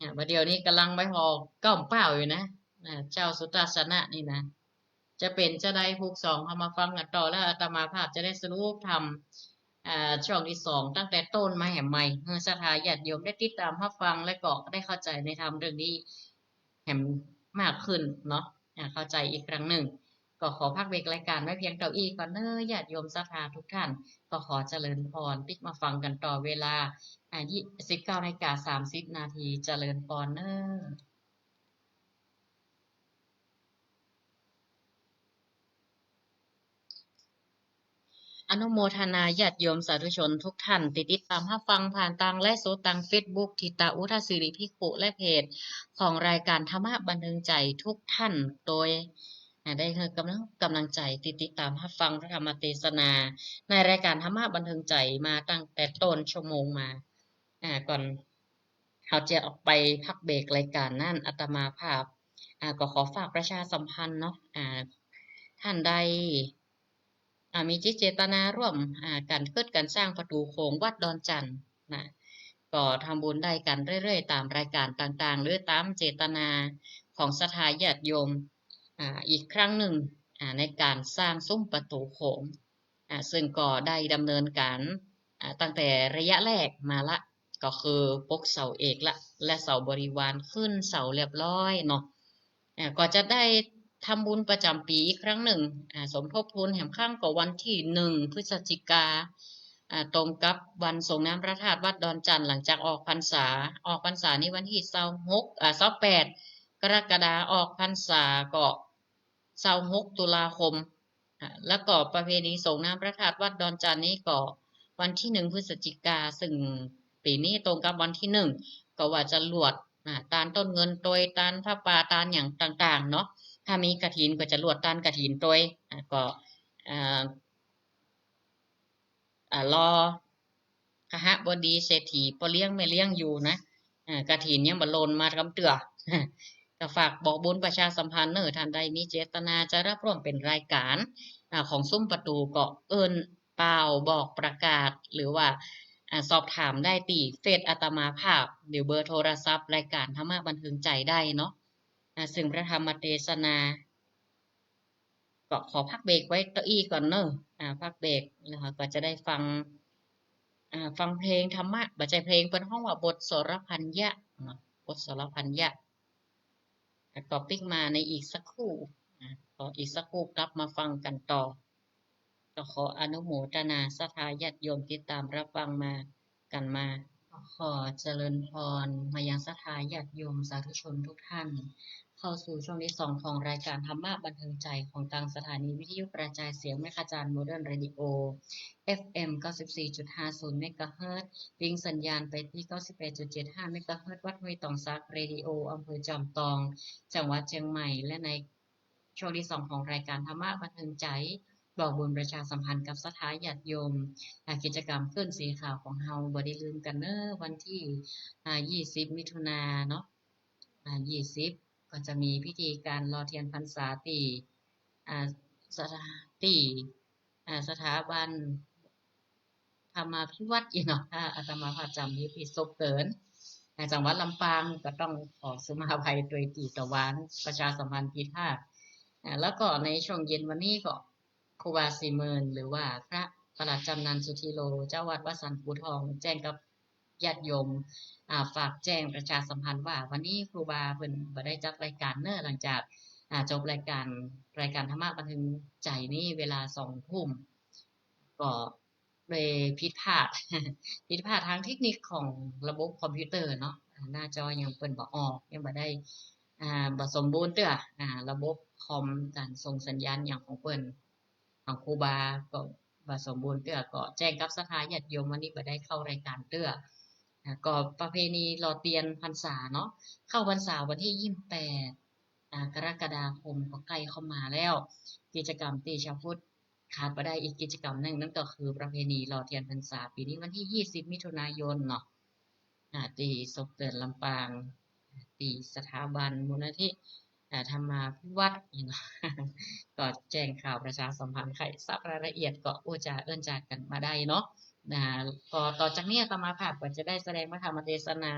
ອາ ບາດດຽວນີ້ກຳລັງໄປຮອກ້ຳເປົ້າຢູ່ນະ ອາ ເຈົ້າສຸຕາສະນະນີ້ນະ ຈະເປັນຈະໃດ ຜູກສອງເຮົາມາຟັງກັນຕໍ່ ແລ້ວອາດຕະມາພາບຈະໄດ້ສະຫຼຸບທຳ ເອີ ຊ່ວງທີສອງ ຕັ້ງແຕ່ຕົ້ນມາແຫຼະ ໃໝ່ ໃຫ້ສັດທາຍາດໂຍມໄດ້ຕິດຕາມຮັບຟັງ ແລະ ກໍໄດ້ເຂົ້າໃຈໃນທຳເລື່ອງນີ້ແຫຼະ ມາກຂຶ້ນເນາະ ອາ ເຂົ້າໃຈອີກຄັ້ງໜຶ່ງ. ກໍຂໍພັກເບຣກລາຍການໄວ້ພຽງເທົ່ານີ້ກ່ອນເດີ ຍາດໂຍມສັດທາທຸກທ່ານ. ກໍຂໍຈະເລີນພອນ ປິກມາຟັງກັນຕໍ່ເວລາ ອາ ສິບເກົ້ານາລິກາສາມສິບນາທີ. ຈະເລີນພອນເດີ. ອະນຸໂມທະນາຍາດໂຍມສາທຸຊົນທຸກທ່ານ ທີ່ຕິດຕາມຮັບຟັງຜ່ານທາງໄລຟ໌ສົດທາງເຟສບຸກ ທິດຕາອຸທະສິລິພິກຂຸ ແລະ ເພຈຂອງລາຍການທຳມະບັນເທີງໃຈທຸກທ່ານ ໂດຍ ອາ ໄດ້ໃຫ້ກຳລັງ ກຳລັງໃຈທີ່ຕິດຕາມຮັບຟັງພະທຳມະເທດສະນາໃນລາຍການທຳມະບັນເທີງໃຈມາຕັ້ງແຕ່ຕົ້ນຊົ່ວໂມງມາ. ອາ ກ່ອນເຮົາຈະອອກໄປພັກເບຣກລາຍການນັ້ນ ອາດຕະມາພາບ ອາ ກໍຂໍຝາກປະຊາສຳພັນເນາະ ອາ ທ່ານໃດ ອາ ມີຈິດເຈດຕະນາຮ່ວມ ອາ ການເກີດການສ້າງປະຕູໂຂງວັດດອນຈັນນະ ກໍທຳບຸນໄດ້ກັນເລື້ອຍໆ ຕາມລາຍການຕ່າງໆ ຫຼື ຕາມເຈດຕະນາຂອງສັດທາຍາດໂຍມ ອາ ອີກຄັ້ງໜຶ່ງ ອາ ໃນການສ້າງສຸມປະຕູໂຂງ ອາ ເຊິ່ງກໍໄດ້ດຳເນີນການ ອາ ຕັ້ງແຕ່ໄລຍະແລກມາລະ ກໍຄືປົກເສົາເອກລະ ແລະ ເສົາບໍລິວານ ຂຶ້ນເສົາລຽບຮ້ອຍເນາະ. ອາ ກໍຈະໄດ້ທຳບຸນປະຈຳປີອີກຄັ້ງໜຶ່ງ ອາ ສົມທົບທຶນແຮມຄັ້ງກໍວັນທີໜຶ່ງ ພຶສຈິກາ ອາ ຕົງກັບວັນສົ່ງນ້ຳພະທາດວັດດອນຈັນ ຫຼັງຈາກອອກພັນສາ. ອອກພັນສານີ້ວັນທີຊາວຫົກ ອາ ຊາວແປດ ກໍລະກະດາ, ອອກພັນສາກໍຊາວຫົກຕຸລາຄົມ. ອາ ແລ້ວກໍປະເພນີສົ່ງນ້ຳພະທາດວັດດອນຈັນນີ້ກໍວັນທີໜຶ່ງ ພຶສຈິກາ ເຊິ່ງປີນີ້ຕົງກັບວັນທີໜຶ່ງ ກໍວ່າຈະຫຼວດ ອາ ຕານຕົ້ນເງິນໂຕຍ ຕານຜ້າປ່າ ຕານຫຍັງຕ່າງໆເນາະ. ຖ້າມີກະຖິນກໍຈະຫຼວດຕານກະຖິນໂຕຍ ອາ ກໍ ອາ ອາ ລໍຄະຫະບໍດີເສດຖີ ພໍ່ລ້ຽງແມ່ລ້ຽງຢູ່ນະ ອາ ກະຖິນຍັງບໍ່ຫຼົ່ນມາກຳເທື່ອ. ກໍຝາກບອກບຸນປະຊາສຳພັນເນີ ທ່ານໃດມີເຈດຕະນາຈະຮັບຮ່ວມເປັນລາຍການ ອາ ຂອງສຸມປະຕູ ກໍເອີ້ນປ່າວບອກປະກາດ ຫຼືວ່າ ອາ ສອບຖາມໄດ້ທີ່ເຟສອາດຕະມາພາບ ຫຼືເບີໂທລະສັບລາຍການທຳມະບັນເທີງໃຈໄດ້ເນາະ. ອາ ເຊິ່ງພະທຳມະເທດສະນາ ກໍຂໍພັກເບຣກໄວ້ເທົ່ານີ້ກ່ອນເນີ ອາ ພັກເບຣກ ແລ້ວເຮົາກໍຈະໄດ້ຟັງ ອາ ຟັງເພງທຳມະ ບໍ່ໃຊ່ເພງ ເພິ່ນຮ້ອງວ່າບົດສະລະພັນຍະເນາະ ບົດສະລະພັນຍະ. ແລ້ວກໍປິກມາໃນອີກສັກຄູ່ ອາ ຂໍອີກສັກຄູ່ກັບມາຟັງກັນຕໍ່. ກໍຂໍອະນຸໂມທະນາສັດທາຍາດໂຍມຕິດຕາມຮັບຟັງມາ ກັນມາ. ຂໍຈະເລີນພອນມາຍັງສັດທາຍາດໂຍມສາທຸຊົນທຸກທ່ານ ເຂົ້າສູ່ຊ່ວງທີສອງຂອງລາຍການທຳມະບັນເທີງໃຈ ຂອງທາງສະຖານີວິທະຍຸກະຈາຍສຽງແມ່ຂະຈານ Modern Radio ເອັຟເອັມ ເກົ້າສິບສີ່ຈຸດຫ້າສູນ ເມກາເຮີດ, ວິງສັນຍານໄປທີ່ ເກົ້າສິບແປດຈຸດເຈັດຫ້າ ເມກາເຮີດ, ວັດຫ້ວຍຕອງສັກ Radio ອຳເພີຈອມຕອງ ຈັງຫວັດຊຽງໃໝ່ ແລະ ໃນ ຊ່ວງທີສອງຂອງລາຍການທຳມະບັນເທີງໃຈ ບອກບຸນປະຊາສຳພັນກັບສັດທາຍາດໂຍມ ອາ ກິດຈະກຳຄືນສີຂາວຂອງເຮົາ ບໍ່ໄດ້ລືມກັນເນີ ວັນທີ ອາ ຊາວຫົກ ມິຖຸນາເນາະ ອາ ຊາວຫົກ ກໍຈະມີພິທີການຫຼໍ່ທຽນພັນສາທີ່ ອາ ສະຖາ ທີ່ ອາ ສະຖາບັນ ທຳມາພິວັດອີກເນາະ ຖ້າອາດຕະມາພາບຈຳຜິດທີ່ສົບເກີນ ໃນຈັງຫວັດລຳປາງ ກໍຕ້ອງຂໍສຸມາໄພໂດຍທີ່ຕະຫວານປະຊາສຳພັນຜິດພາດ. ອາ ແລ້ວກໍໃນຊ່ວງເຢັນວັນນີ້ກໍ ຄູບາສີໝື່ນ ຫຼືວ່າພະປະຫຼັດຈຳນັນ ສຸທີໂລ ເຈົ້າວັດວະສັນພູທອງ ແຈ້ງກັບຍາດໂຍມ ອາ ຝາກແຈ້ງປະຊາສຳພັນວ່າ ວັນນີ້ຄູບາເພິ່ນບໍ່ໄດ້ຈັດລາຍການເນີ ຫຼັງຈາກ ອາ ຈົບລາຍການ ລາຍການທຳມະບັນເທີງໃຈນີ້ເວລາສອງທຸ່ມ ກໍ ໂດຍຜິດພາດ ຜິດພາດທາງເທັກນິກຂອງລະບົບຄອມພິວເຕີເນາະ ອາ ໜ້າຈໍຍັງເປີດບໍ່ອອກ ຍັງບໍ່ໄດ້ ອາ ບໍ່ສົມບູນເທື່ອ ອາ ລະບົບຄອມການສົ່ງສັນຍານຫຍັງຂອງເພິ່ນ ຂອງຄູບາກໍບໍ່ສົມບູນເທື່ອ ກໍແຈ້ງກັບສັດທາຍາດໂຍມ ວັນນີ້ບໍ່ໄດ້ເຂົ້າລາຍການເທື່ອ ອາ ກໍປະເພນີຫຼໍ່ທຽນພັນສາເນາະ ເຂົ້າພັນສາວັນທີຊາວແປດ ອາ ກໍລະກະດາຄົມ ກໍໃກ້ເຂົ້າມາແລ້ວ ກິດຈະກຳທີ່ຊາວພຸດ ຂາດບໍ່ໄດ້ອີກກິດຈະກຳໜຶ່ງ ນັ້ນກໍຄືປະເພນີຫຼໍ່ທຽນພັນສາ ປີນີ້ວັນທີຊາວ ມິຖຸນາຍົນເນາະ ອາ ທີ່ສົບເກີນລຳປາງ ທີ່ສະຖາບັນມູນນິທິ ອາ ທຳມາພິວັດເນາະ ກໍແຈ້ງຂ່າວປະຊາສຳພັນ ໃຫ້ຊາບລາຍລະອຽດ ກໍໂອ້ຈາເອີ້ນຈາກັນມາໄດ້ເນາະ ອາ ກໍຕໍ່ຈາກນີ້ອາດຕະມາພາບກໍຈະໄດ້ສະແດງພະທຳມະເທດສະນາ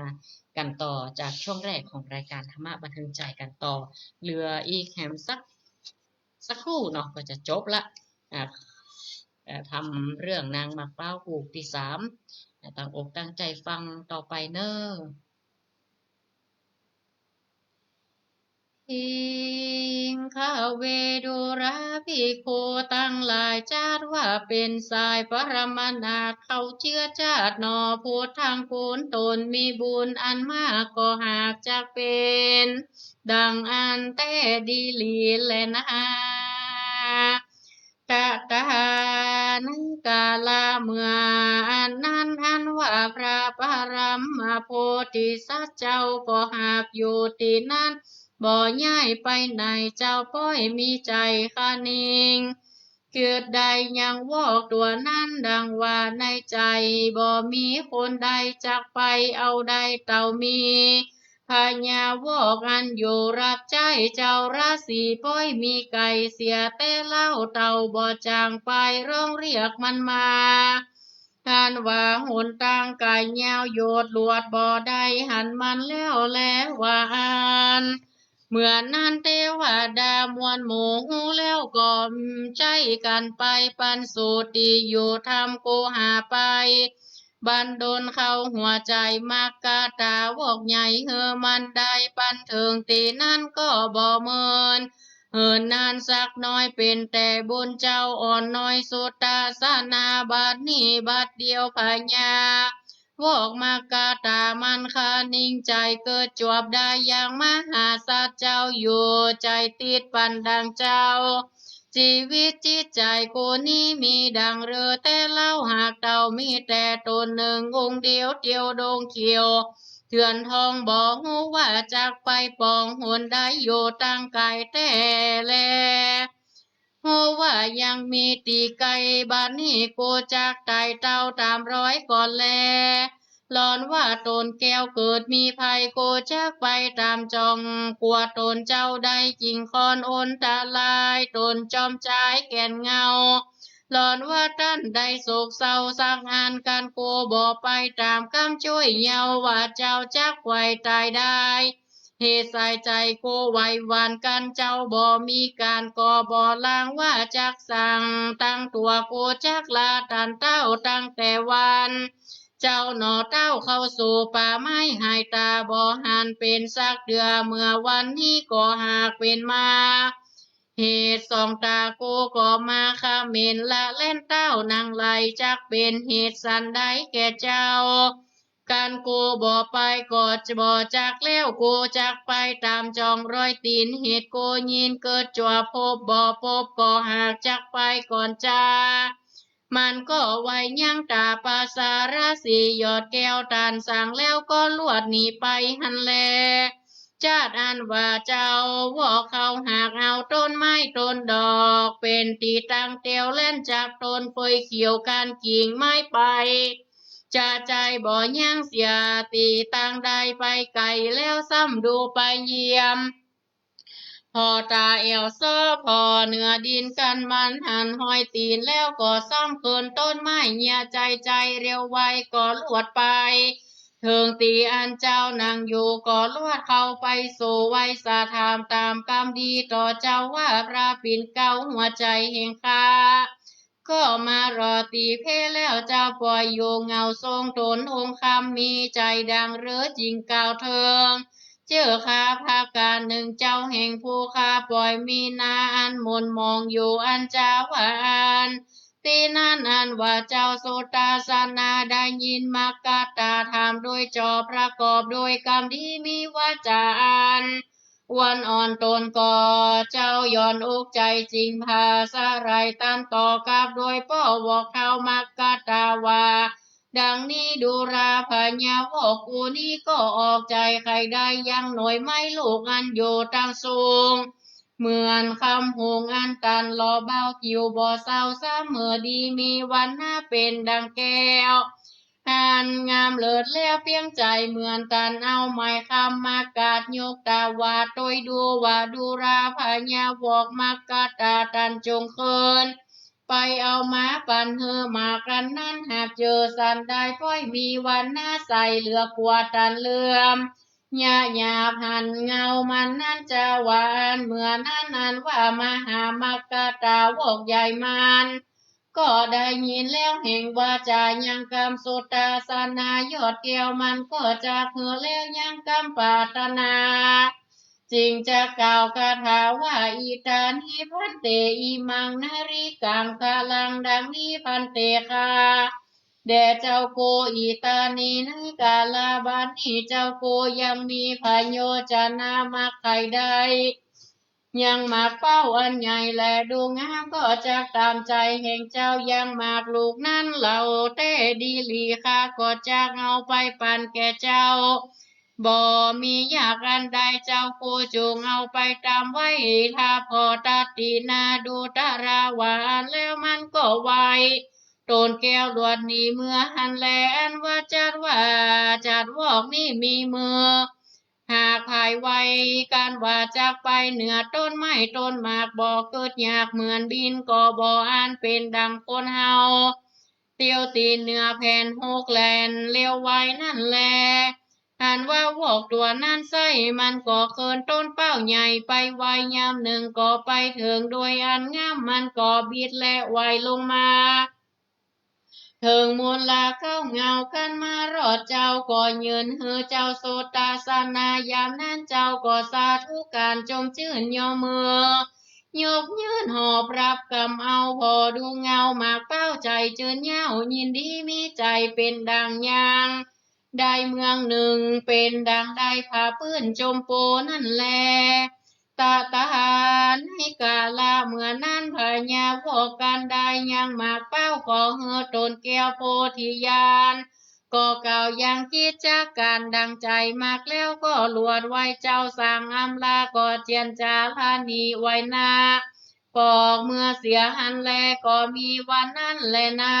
ກັນຕໍ່ຈາກຊ່ວງແລກຂອງລາຍການທຳມະບັນເທີງໃຈກັນຕໍ່ ເຫຼືອອີກແຮມສັກ ສັກຄູ່ເນາະ ກໍຈະຈົບລະ ອາ ທຳເລື່ອງນາງໝາກພ້າວຮູບທີສາມ ຕັ້ງອົກຕັ້ງໃຈຟັງຕໍ່ໄປເນີ. ພິງຄະເວດຸລາພິກຂຸທັງຫຼາຍ ຈັດວ່າເປັນຊາຍປະລະມະນາດ ເຂົາເຊື້ອຊາດໜໍ່ພຸດທັງຄູນ ຕົນມີບຸນອັນມາກກໍຫາກຈັກເປັນ ດັ່ງອັນແທ້ດີຫຼີແລນາ. ຕະຖານະກາລະເມື່ອອັນນັ້ນ ອັນວ່າພະປະລະມະໂພທິສັດເຈົ້າກໍຫາກຢູ່ທີ່ນັ້ນ ບໍ່ຍ້າຍໄປໃນ ເຈົ້າປ້ອຍມີໃຈຄະນິງ ຄິດໄດ້ຍັງວອກຕົວນັ້ນ ດັ່ງວ່າໃນໃຈ ບໍ່ມີຄົນໃດຈັກໄປເອົາໄດ້ເຕົ້າມີ ພະຍາວອກອັນຢູ່ຮັບໃຊ້ເຈົ້າລາສີ ປ້ອຍມີໄກເສຍແຕ່ເລົ່າ ເຕົ້າບໍ່ຈ້າງໄປຮ້ອງລຽກມັນມາ ທ່ານວ່າຫົນທາງກາຍຍາວໂຍດລວດບໍ່ໄດ້ຫັນມັນແລ້ວແລວ່າອັນ ເມື່ອນັ້ນເທວະດາມວນໝູ່ຮູ້ແລ້ວກໍໃຊ້ກັນໄປປັນສູດ ທີ່ຢູ່ຖ້ຳກູຫາໄປ ບັນດົນເຂົ້າຫົວໃຈມັກກະຕາວອກໃຫຍ່ ເຮີມັນໄດ້ປັນເຖິງທີ່ນັ້ນກໍບໍ່ເມີນ ເຫີນນານສັກໜ້ອຍເປັນແຕ່ບຸນເຈົ້າອ່ອນໜ້ອຍສຸດຕາສະນາ ບັດນີ້ບັດດຽວພະຍາວອກມັກກະຕາມັນຄະນິງໃຈເກີດຈວບໄດ້ຢ່າງມະຫາສັດເຈົ້າຢູ່ໃຈຕິດປັນດັ່ງເຈົ້າ ຊີວິດຈິດໃຈກູນີ້ມີດັ່ງເລີແຕ່ເລົ່າ ຫາກເຕົ້າມີແຕ່ຕົນໜຶ່ງອົງດຽວ ຕຽວດົງຂຽວເຖື່ອນທອງ ບໍ່ຮູ້ວ່າຈັກໄປປອງຫົນໃດ ຢູ່ທາງໄກແທ້ແລ ຮູ້ວ່າຍັງມີຕີໄກ ບາດນີ້ກູຈັກໄຕ່ເຕົ້າຕາມລອຍກ່ອນແລ ລອນວ່າຕົນແກ້ວເກີດມີໄພ ກູຈັກໄປຕາມຈ່ອງ ກວ່າຕົນເຈົ້າໄດ້ຈິງຄອນອົນຕະລາຍ ຕົນຈອມຈາຍແກ່ນເຫງົາ ລອນວ່າທ່ານໄດ້ໂສກເສົ້າສັກອັນ ຄັນກູບໍ່ໄປຕາມຄຳຊ່ວຍເຍົາ ວ່າເຈົ້າຈັກໄຫວຕາຍໄດ້ ເຫດສາຍໃຈກູໄຫວຫວັ່ນ ຄັນເຈົ້າບໍ່ມີການກໍບໍ່ລາງວ່າຈັກສັ່ງ ຕັ້ງຕົວກູຈັກລາທ່ານເຕົ້າ ຕັ້ງແຕ່ວັນ ເຈົ້າໜໍ່ເຕົ້າເຂົ້າສູ່ປ່າໄມ້ ຫາຍຕາບໍ່ຫັນເປັນສັກເທື່ອ ເມື່ອວັນນີ້ກໍຫາກເປັນມາ ເຫດສອງຕາກູກໍມາຄະເໝນລະແລ່ນເຕົ້າ ນາງໄຫຼຈັກເປັນເຫດສັນໃດແກ່ເຈົ້າ ຄັນກູບໍ່ໄປກໍຈະບໍ່ຈັກແລ້ວ ກູຈັກໄປຕາມຈ່ອງລອຍຕີນ ເຫດກູຍິນເກີດຈົວພົບບໍ່ພົບ ກໍຫາກຈັກໄປກ່ອນຈາ ມັນກໍໄຫວຍັງຕາປາສາລາສີ ຍອດແກ້ວທ່ານສ້າງແລ້ວກໍລວດໜີໄປຫັ້ນແລ ຈາດອັນວ່າເຈົ້າວອກເຂົ້າຫາກເອົາຕົ້ນໄມ້ຕົ້ນດອກ ເປັນທີ່ຕັ້ງແຕ່ວແລ່ນຈັບຕົ້ນເຟີຍຂຽວ ການກິ່ງໄມ້ໄປ ຈະໃຈບໍ່ຍັງເສຍຕີຕັ້ງໄດ້ໄປໄກ ແລ້ວຊ້ຳດູໄປຢ້ຽມ ພໍຕາແອວຊອກພໍເໜືອດິນ ຄັນມັນຫັນຮອຍຕີນແລ້ວກໍຊ້ຳເຂີນຕົ້ນໄມ້ເຫຍໃຈ ໃຈລຽວໄວກໍລວດໄປ ເຖິງທີ່ອັນເຈົ້ານັ່ງຢູ່ກໍລວດເຂົ້າໄປສູ່ໄວສະຖາມ ຕາມຄຳດີຕໍ່ເຈົ້າວ່າພະປິ່ນເກົ້າຫົວໃຈແຫ່ງຂ້າ ກໍມາລໍຕີເພແລ້ວ ເຈົ້າປ່ອຍຢູ່ເຫງົາຊົງຕົນອົງຄຳ ມີໃຈດັ່ງເລີຈຶ່ງກ່າວເຖິງ ເຈີຂ້າພະການໜຶ່ງ ເຈົ້າແຫ່ງຜູ້ຂ້າປ່ອຍມີໜ້າອັນໝົນໝອງຢູ່ ອັນຈາວ່າອັນທີ່ນັ້ນ ອັນວ່າເຈົ້າສຸດຕາສະນາໄດ້ຍິນ ມັກກະຕາຖາມໂດຍຈອບ ປະກອບໂດຍຄຳດີມີວາຈາອັນ ອວນອ່ອນຕົນກໍເຈົ້າຢ້ອນອົກໃຈຈິງພາສະໄລຕັນຕໍ່ກັບໂດຍພໍ່ວອກເທົ້າມັກກະຕາວ່າ ດັ່ງນີ້ດູລາພະຍາວອກກູນີ້ກໍອອກໃຈໄຄໄດ້ຢ່າງໜ້ອຍໄມ້ລູກອັນຢູ່ຕັ້ງສູງ ເໝືອນຄຳຫົງອັນຕັນລໍເບົາກິວບໍ່ເຊົາ ສະເໝີດີມີວັນນາເປັນດັ່ງແກ້ວ ອັນງາມເລີດແລ້ວປຽງໃຈ ເໝືອນຕັນເອົາໄມ້ຄຳມາກາດຍົກຕາວາດ ໂດຍດູວ່າດູລາພະຍາວອກມັກກະຕາ ທ່ານຈົ່ງຄືນໄປເອົາມາປັນເຮີ ໝາກອັນນັ້ນຫາກເຈີສັນໄດ້ ປ້ອຍມີວັນນາໃສເຫຼືອກວ່າທ່ານເຫຼືອມ ຍະຫຍາບຫັນເງົາມັນນັ້ນຈາວ່າອັນ ເມື່ອນັ້ນອັນວ່າມະຫາມັກກະຕາວອກໃຫຍ່ມັນ ກໍໄດ້ຍິນແລ້ວແຫ່ງວາຈາຍັງກຳສຸດຕາສະນາຍອດແກ້ວ ມັນກໍຈັກຮູ້ແລ້ວຍັງກຳປາດຖະໜາ ຈຶ່ງຈັກກ່າວຄາຖາວ່າ ອິຕານິພັນເຕ ອິມັງນະລິກັງຄະລັງ ດັ່ງນີ້ພັນເຕຂ້າແດ່ເຈົ້າໂກ ອິຕານິ ໃນກາລະບັດນີ້ເຈົ້າໂກຍັງມີພະໂຍຈະນະມັກໃຄໄດ້ ຍັງໝາກເປົ້າອັນໃຫຍ່ ແລະດູງາມກໍຈັກຕາມໃຈແຫ່ງເຈົ້າ ຍັງໝາກລູກນັ້ນເຫຼົ່າແຕ່ດີຫຼີ ຂ້າກໍຈັກເອົາໄປປັນແກ່ເຈົ້າ ບໍ່ມີຍາກອັນໃດ ເຈົ້າໂກຈົ່ງເອົາໄປຕຳໄວ້ ຖ້າພໍຕັດຕິນາດູຕະລາວາ ແລ້ວມັນກໍໄຫວ້ ໂຕນແກ້ວລວດໜີເມືອຫັ້ນແລ ອັນວ່າຈັດວ່າ ຈັດວອກນີ້ມີມື ຫາກພາຍໄວ ກັນວ່າຈັກໄປເໜືອຕົ້ນໄມ້ຕົ້ນໝາກ ບໍ່ຄິດຍາກເໝືອນບິນ ກໍບໍ່ອານເປັນດັ່ງຄົນເຮົາ ຕິວຕີນເໜືອແຜ່ນຫົກແລ່ນເລວໄວນັ້ນແລ ອັນວ່າວອກຕົວນັ້ນໃສ່ ມັນກໍເຄີນຕົ້ນເປົ້າໃຫຍ່ ໄປໄວຍາມໜຶ່ງກໍໄປເຖິງ ໂດຍອັນງາມມັນກໍບິດແລະໄຫວ້ລົງມາ ເຖິງມູນລາເກົ້າເຫງົາ ຄັນມາຮອດເຈົ້າກໍຍື່ນໃຫ້ເຈົ້າສຸດຕາສະນາ ຍາມນັ້ນເຈົ້າກໍສາທຸການ ຈົ່ມຊື່ນຍໍມື ຍົກຍືນຫອບຮັບກຳເອົາ ພໍດູເຫງົາໝາກເປົ້າໃຈຈື່ນຍາວ ຍິນດີມີໃຈເປັນດັ່ງຢ່າງ ໄດ້ເມືອງໜຶ່ງ ເປັນດັ່ງໄດ້ຜ້າພື້ນຈົ່ມໂປນັ້ນແລ ຕະຕາໃນກາລະເມື່ອນັ້ນ ພະຍາວອກກັນໄດ້ຍັງໝາກເປົ້າ ກໍເຮີຕົ້ນແກ້ວໂພທິຍານ ກໍກ່າວຢ່າງກິດຈັກການດັ່ງໃຈມັກແລ້ວ ກໍລວດໄຫວ້ເຈົ້າສ້າງອຳລາ ກໍຈຽນຈາລະໜີໄຫວ້ໜ້າ ກໍອອກເມືອເສຍຫັ້ນແລ ກໍມີວັນນັ້ນແລນາ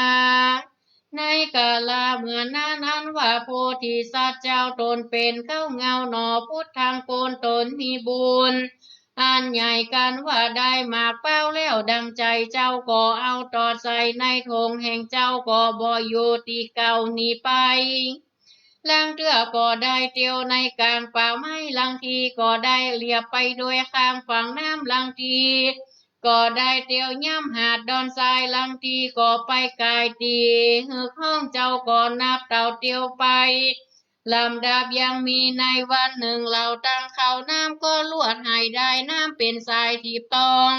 ໃນກາລະເມື່ອນັ້ນ ອັນວ່າໂພທິສັດເຈົ້າຕົນເປັນເກົ້າເຫງົາໜໍພຸດທັງໂກນຕົນມີບຸນ ອັນໃຫຍ່ກັນວ່າໄດ້ໝາກເປົ້າແລ້ວດັ່ງໃຈ ເຈົ້າກໍເອົາຕອດໃສ່ໃນຖົງແຫ່ງເຈົ້າ ກໍບໍ່ຢູ່ທີ່ເກົ່ານີ້ໄປ ລາງເທື່ອກໍໄດ້ຕຽວໃນກາງປ່າໄມ້ ລາງທີກໍໄດ້ລຽບໄປໂດຍຂ້າງຝັ່ງນ້ຳ ລາງທີ ກໍໄດ້ຕຽວຍາມຫາດດອນຊາຍ ລາງທີກໍໄປກາຍຕີຮຶກຫ້ອງ ເຈົ້າກໍນັບເຕົ້າຕຽວໄປ ລຳດັບຍັງມີໃນວັນໜຶ່ງ ເຫຼົ່າຕັ້ງເຂົ້ານ້ຳກໍລວດໃຫ້ໄດ້ນ້ຳເປັນສາຍຖີບຕ້ອງ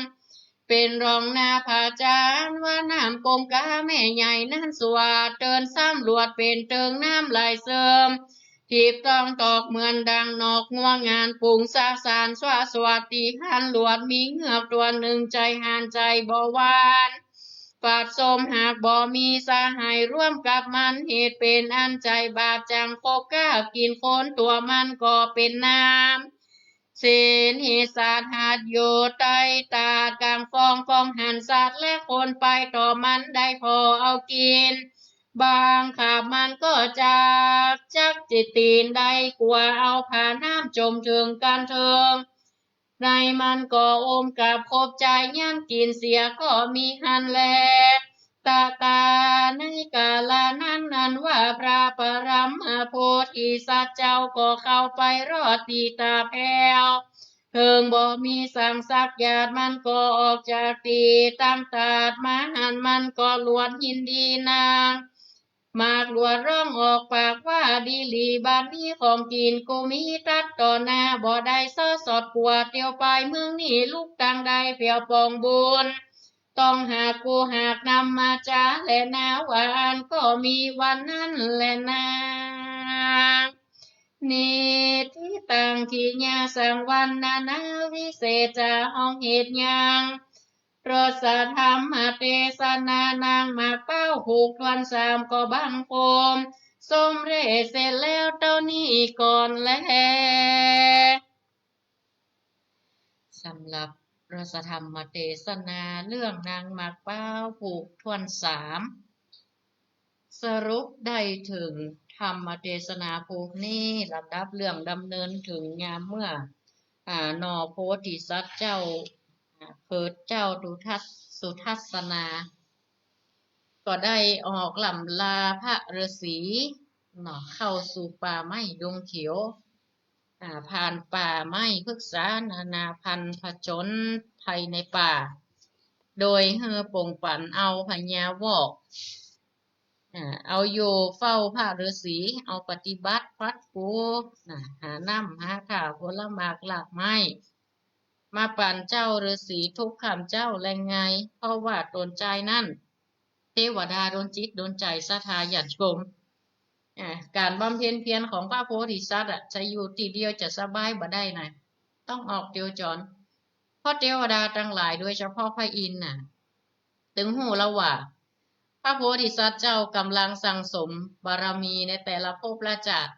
ເປັນຮ່ອງໜ້າພະຈານວ່ານ້ຳກົງກາແມ່ໃຫຍ່ນັ້ນສວດເຕີນຊ້ຳລວດເປັນເຕີງນ້ຳໄຫຼເສີມ ຮີບຕ້ອງຕອກເໝືອນດັ່ງນອກງົວງານປຸງສະສານສວາສວດທີ່ຫັນລວດມີເງືອກຕົວໜຶ່ງໃຈຫັນໃຈບໍ່ຫວານ ປາດສົມຫາກບໍ່ມີສະຫາຍຮ່ວມກັບມັນ ເຫດເປັນອັນໃຈບາດຈັງຄົບກາບກິນຄົນຕົວມັນກໍເປັນນ້ຳ ເສນເຫສາດຫັດຢູ່ໃຕ້ຕາດກາງຟອງຂອງຫັນສັດ ແລະຄົນໄປຕໍ່ມັນໄດ້ພໍເອົາກິນ ບາງຄາບມັນກໍຈັກ ຈັກຈິຕີນໄດ້ກົວເອົາຜານ້ຳຈົ່ມເຖິງກັນເທິງ ໃນມັນກໍອົມກັບຄົບໃຈ ຍາມກິນເສຍກໍມີຫັ້ນແລ ຕະຕາໃນກາລະນັ້ນ ອັນວ່າພະປະລຳມະໂພທິສັດເຈົ້າກໍເຂົ້າໄປຮອດທີ່ຕາແພ້ວ ເຖິງບໍ່ມີສັງສັກຍາດ ມັນກໍອອກຈາກທີ່ຕັ້ງຕາດມາຫັ້ນ ມັນກໍລວດຍິນດີນາງ ໝາກລວດຮ້ອງອອກປາກວ່າ ດີຫຼີບາດນີ້ຂອງກິນກູມີຕັດຕໍ່ໜ້າ ບໍ່ໄດ້ຊໍສອດກົວຕຽວໄປເມືອງນີ້ ລຸກຕັ້ງໄດ້ແຜວປ່ອງບຸນ ຕ້ອງຫາກກູຫາກນຳມາຈາ ແລະນາວາອັນກໍມີວັນນັ້ນແລນາ ນິທິຕັງທິຍາສັງວັນນະນາ ວິເສຈາ ຫ້ອງເຮັດຫຍັງ ລົດສະທຳມະເທສະນາ ນາງໝາກເປົ້າຜູກຖ້ວນສາມກໍບັງຄົມ ສົມເລັດເສັດແລ້ວເທົ່ານີ້ກ່ອນແລ. ສຳລັບລັດສະທຳມະເທສະນາເລື່ອງນາງໝາກເປົ້າຜູກຖ້ວນສາມ ສະຫຼຸບໄດ້ເຖິງທຳມະເທສະນາພູກນີ້ ລຳດັບເລື່ອງດຳເນີນເຖິງຍາມເມື່ອ ອາ ໜໍໂພທິສັດເຈົ້າ ອາ ເກີດເຈົ້າຕຸທັດ ສຸທັດສະນາ ກໍໄດ້ອອກລ່ຳລາພະລືສີເນາະ ເຂົ້າສູ່ປ່າໄມ້ດົງຂຽວ ອາ ຜ່ານປ່າໄມ້ພຶກສານານາພັນ ຜະຈົນໄພໃນປ່າ ໂດຍເຮີປົງປັນເອົາພະຍາວອກ ອາ ເອົາຢູ່ເຝົ້າພະລືສີ ເອົາປະຕິບັດປັດປູ ນະ ຫານ້ຳຫາຖ້າຜົນລະໝາກລາກໄມ້ ມາປັນເຈົ້າລືສີທຸກຄ່ຳເຊົ້າແລງງາຍ ເພາະວ່າຕົນຈາຍນັ້ນ ເທວະດາດົນຈິດດົນໃຈສັດທາຍາດຊົມ. ອາ ການບຳເພັນພຽນຂອງພະໂພທິສັດອະ ຈະຢູ່ທີ່ດຽວຈະສະບາຍບໍ່ໄດ້ນະ ຕ້ອງອອກໂຈຈອນ ເພາະເທວະດາທັງຫຼາຍ ໂດຍສະເພາະພະອິນນະ ຈຶ່ງຮູ້ແລ້ວວ່າ ພະໂພທິສັດເຈົ້າກຳລັງສັ່ງສົມບາລະມີໃນແຕ່ລະພົບລະຈາດ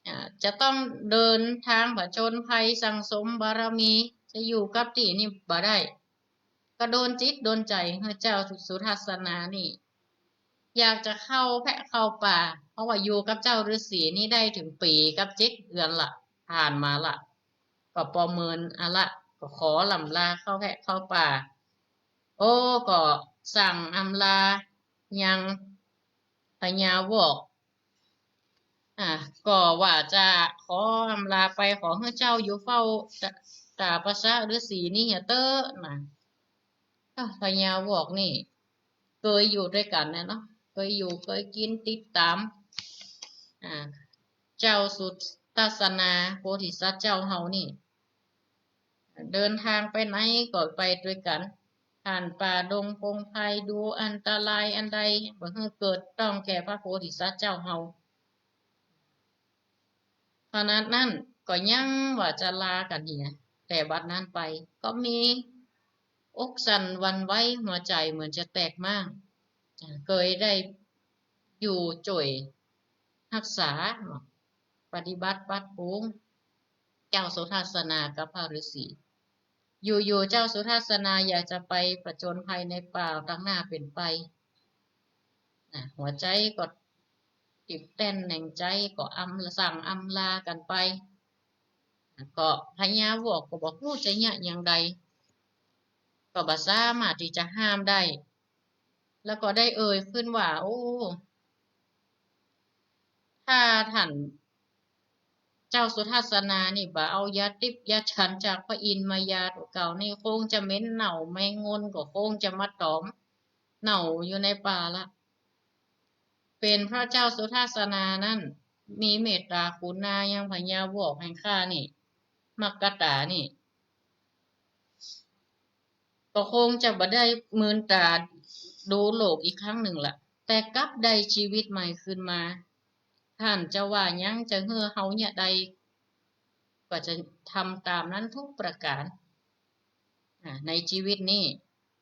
ອາ ຈະຕ້ອງເດີນທາງຜະຈົນໄພ ສັ່ງສົມບາລະມີ ຈະຢູ່ກັບທີ່ນີ້ບໍ່ໄດ້ ກໍດົນຈິດດົນໃຈໃຫ້ເຈົ້າສຸທັດສະນານີ້ ຢາກຈະເຂົ້າແພະເຂົ້າປ່າ ເພາະວ່າຢູ່ກັບເຈົ້າລືສີນີ້ໄດ້ເຖິງປີກັບເຈັດເດືອນລະ ຜ່ານມາລະ ກໍປະເມີນອະລະ ກໍຂໍລ່ຳລາເຂົ້າແພະເຂົ້າປ່າ. ໂອ້ ກໍສັ່ງອຳລາຍັງພະຍາວອກ ອາ ກໍວ່າຈະຂໍອຳລາໄປ ຂໍໃຫ້ເຈົ້າຢູ່ເຝົ້າຕາ ຕາປະຊາລືສີນີ້ເຕີນະ. ອາ ພະຍາວອກນີ້ເຄີຍຢູ່ດ້ວຍກັນນະເນາະ ເຄີຍຢູ່ເຄີຍກິນຕິດຕາມ ອາ ເຈົ້າສຸທັດສະນາໂພທິສັດເຈົ້າເຮົານີ້ ເດີນທາງໄປໃນກໍໄປດ້ວຍກັນ ຜ່ານປ່າດົງພົງໄພ ດູອັນຕະລາຍອັນໃດ ບໍ່ໃຫ້ເກີດຕ້ອງແກ່ພະໂພທິສັດເຈົ້າເຮົາ. ຂະນາດນັ້ນກໍຍັງວ່າຈະລາກັນເຫຍ ແຕ່ບັດນັ້ນໄປກໍມີອົກສັ່ນຫວັ່ນໄຫວ ຫົວໃຈເໝືອນຈະແຕກມ້າງ ເຄີຍໄດ້ຢູ່ຊ່ວຍຮັກສາ ປະຕິບັດປັບປຸງເຈົ້າສຸທັດສະນາກັບພະລືສີ. ຢູ່ໆ ເຈົ້າສຸທັດສະນາຢາກຈະໄປປະຈົນໄພໃນປ່າ ຕັ້ງໜ້າເປັນໄປ ນະ ຫົວໃຈກໍຕິດແໜ້ນແໜງໃຈ ກໍອຳ ສັ່ງອຳລາກັນໄປ ກໍພະຍາວອກກໍບໍ່ຮູ້ຈະຍະຢ່າງໃດ ກໍບໍ່ສາມາດທີ່ຈະຫ້າມໄດ້ ແລ້ວກໍໄດ້ເອີ່ຍຂຶ້ນວ່າ ໂອ້ ຖ້າທ່ານເຈົ້າສຸທັດສະນານີ້ບໍ່ເອົາຢາຕິບຢາຈັນຈາກພະອິນມາຢາຕົວເກົ່ານີ້ ຄົງຈະເໝັນເນົ່າແມງງຸ່ນກໍຄົງຈະມາຕອມເນົ່າຢູ່ໃນປ່າລະ. ເປັນເພາະເຈົ້າສຸທັດສະນານັ້ນມີເມດຕາກະລຸນາຍັງພະຍາວອກແຫ່ງຂ້ານີ້ ມັກກະຕານີ້ ກໍຄົງຈະບໍ່ໄດ້ມືນຕາດູໂລກອີກຄັ້ງໜຶ່ງລະ ແຕ່ກັບໄດ້ຊີວິດໃໝ່ຄືນມາ. ທ່ານຈະວ່າຫຍັງ ຈະເຮີເຮົາຍະໃດ ກໍຈະທຳຕາມນັ້ນທຸກປະການ ອາ ໃນຊີວິດນີ້.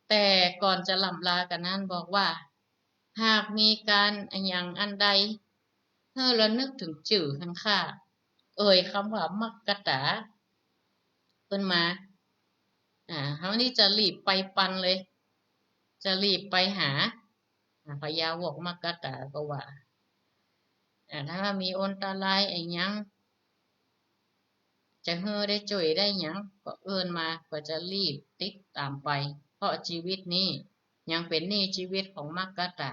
ແຕ່ກ່ອນຈະລ່ຳລາກັນນັ້ນບອກວ່າ ຫາກມີການອັນຫຍັງອັນໃດ ເຮີລະນຶກເຖິງຊື່ແຫ່ງຂ້າ ເອີ່ຍຄຳວ່າມັກກະຕາ ເພິ່ນມາ ອາ ເຮົານີ້ຈະລີບໄປປັ່ນເລີຍ ຈະລີບໄປຫາ ອາ ພະຍາວອກມັກກະຕາກໍວ່າ ອາ ຖ້າມີອັນຕະລາຍອີ່ຫຍັງ ຈະເຮີໄດ້ຊ່ວຍໄດ້ຫຍັງ ກໍເອີ້ນມາ ກໍຈະລີບຕິດຕາມໄປ ເພາະຊີວິດນີ້ຍັງເປັນໜີ້ຊີວິດຂອງມັກກະຕາ.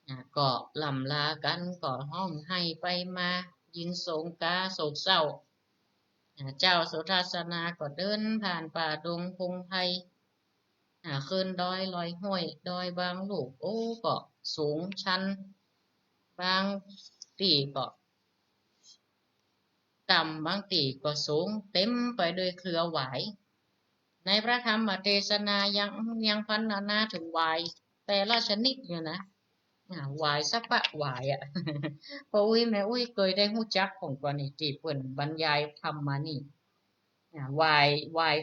ອາ ກໍລ່ຳລາກັນ ກໍຮ້ອງໄຫ້ໄປມາ ຍິງສົງກາໂສກເສົ້າ. ອາ ເຈົ້າສຸທັດສະນາກໍເດີນຜ່ານປ່າດົງພົງໄພ ອາ ຂຶ້ນດອຍລອຍຫ້ວຍ ດອຍບາງລູກ ໂອ້ ກໍສູງຊັນ ບາງທີ່ກໍ ຕ່ຳ ບາງທີ່ກໍສູງ ເຕັມໄປດ້ວຍເຄືອຫວາຍ. ໃນພະທຳມະເທສະນາຍັງ ຍັງພັນລະນາເຖິງຫວາຍແຕ່ລະຊະນິດຢູ່ນະ ອາ ຫວາຍສະປະຫວາຍອະ ພໍ່ອຸ້ຍແມ່ອຸ້ຍເຄີຍໄດ້ຮູ້ຈັກຂອງກວ່ານີ້ ທີ່ເພິ່ນບັນຍາຍທຳມານີ້ ອາ ຫວາຍ ຫວາຍ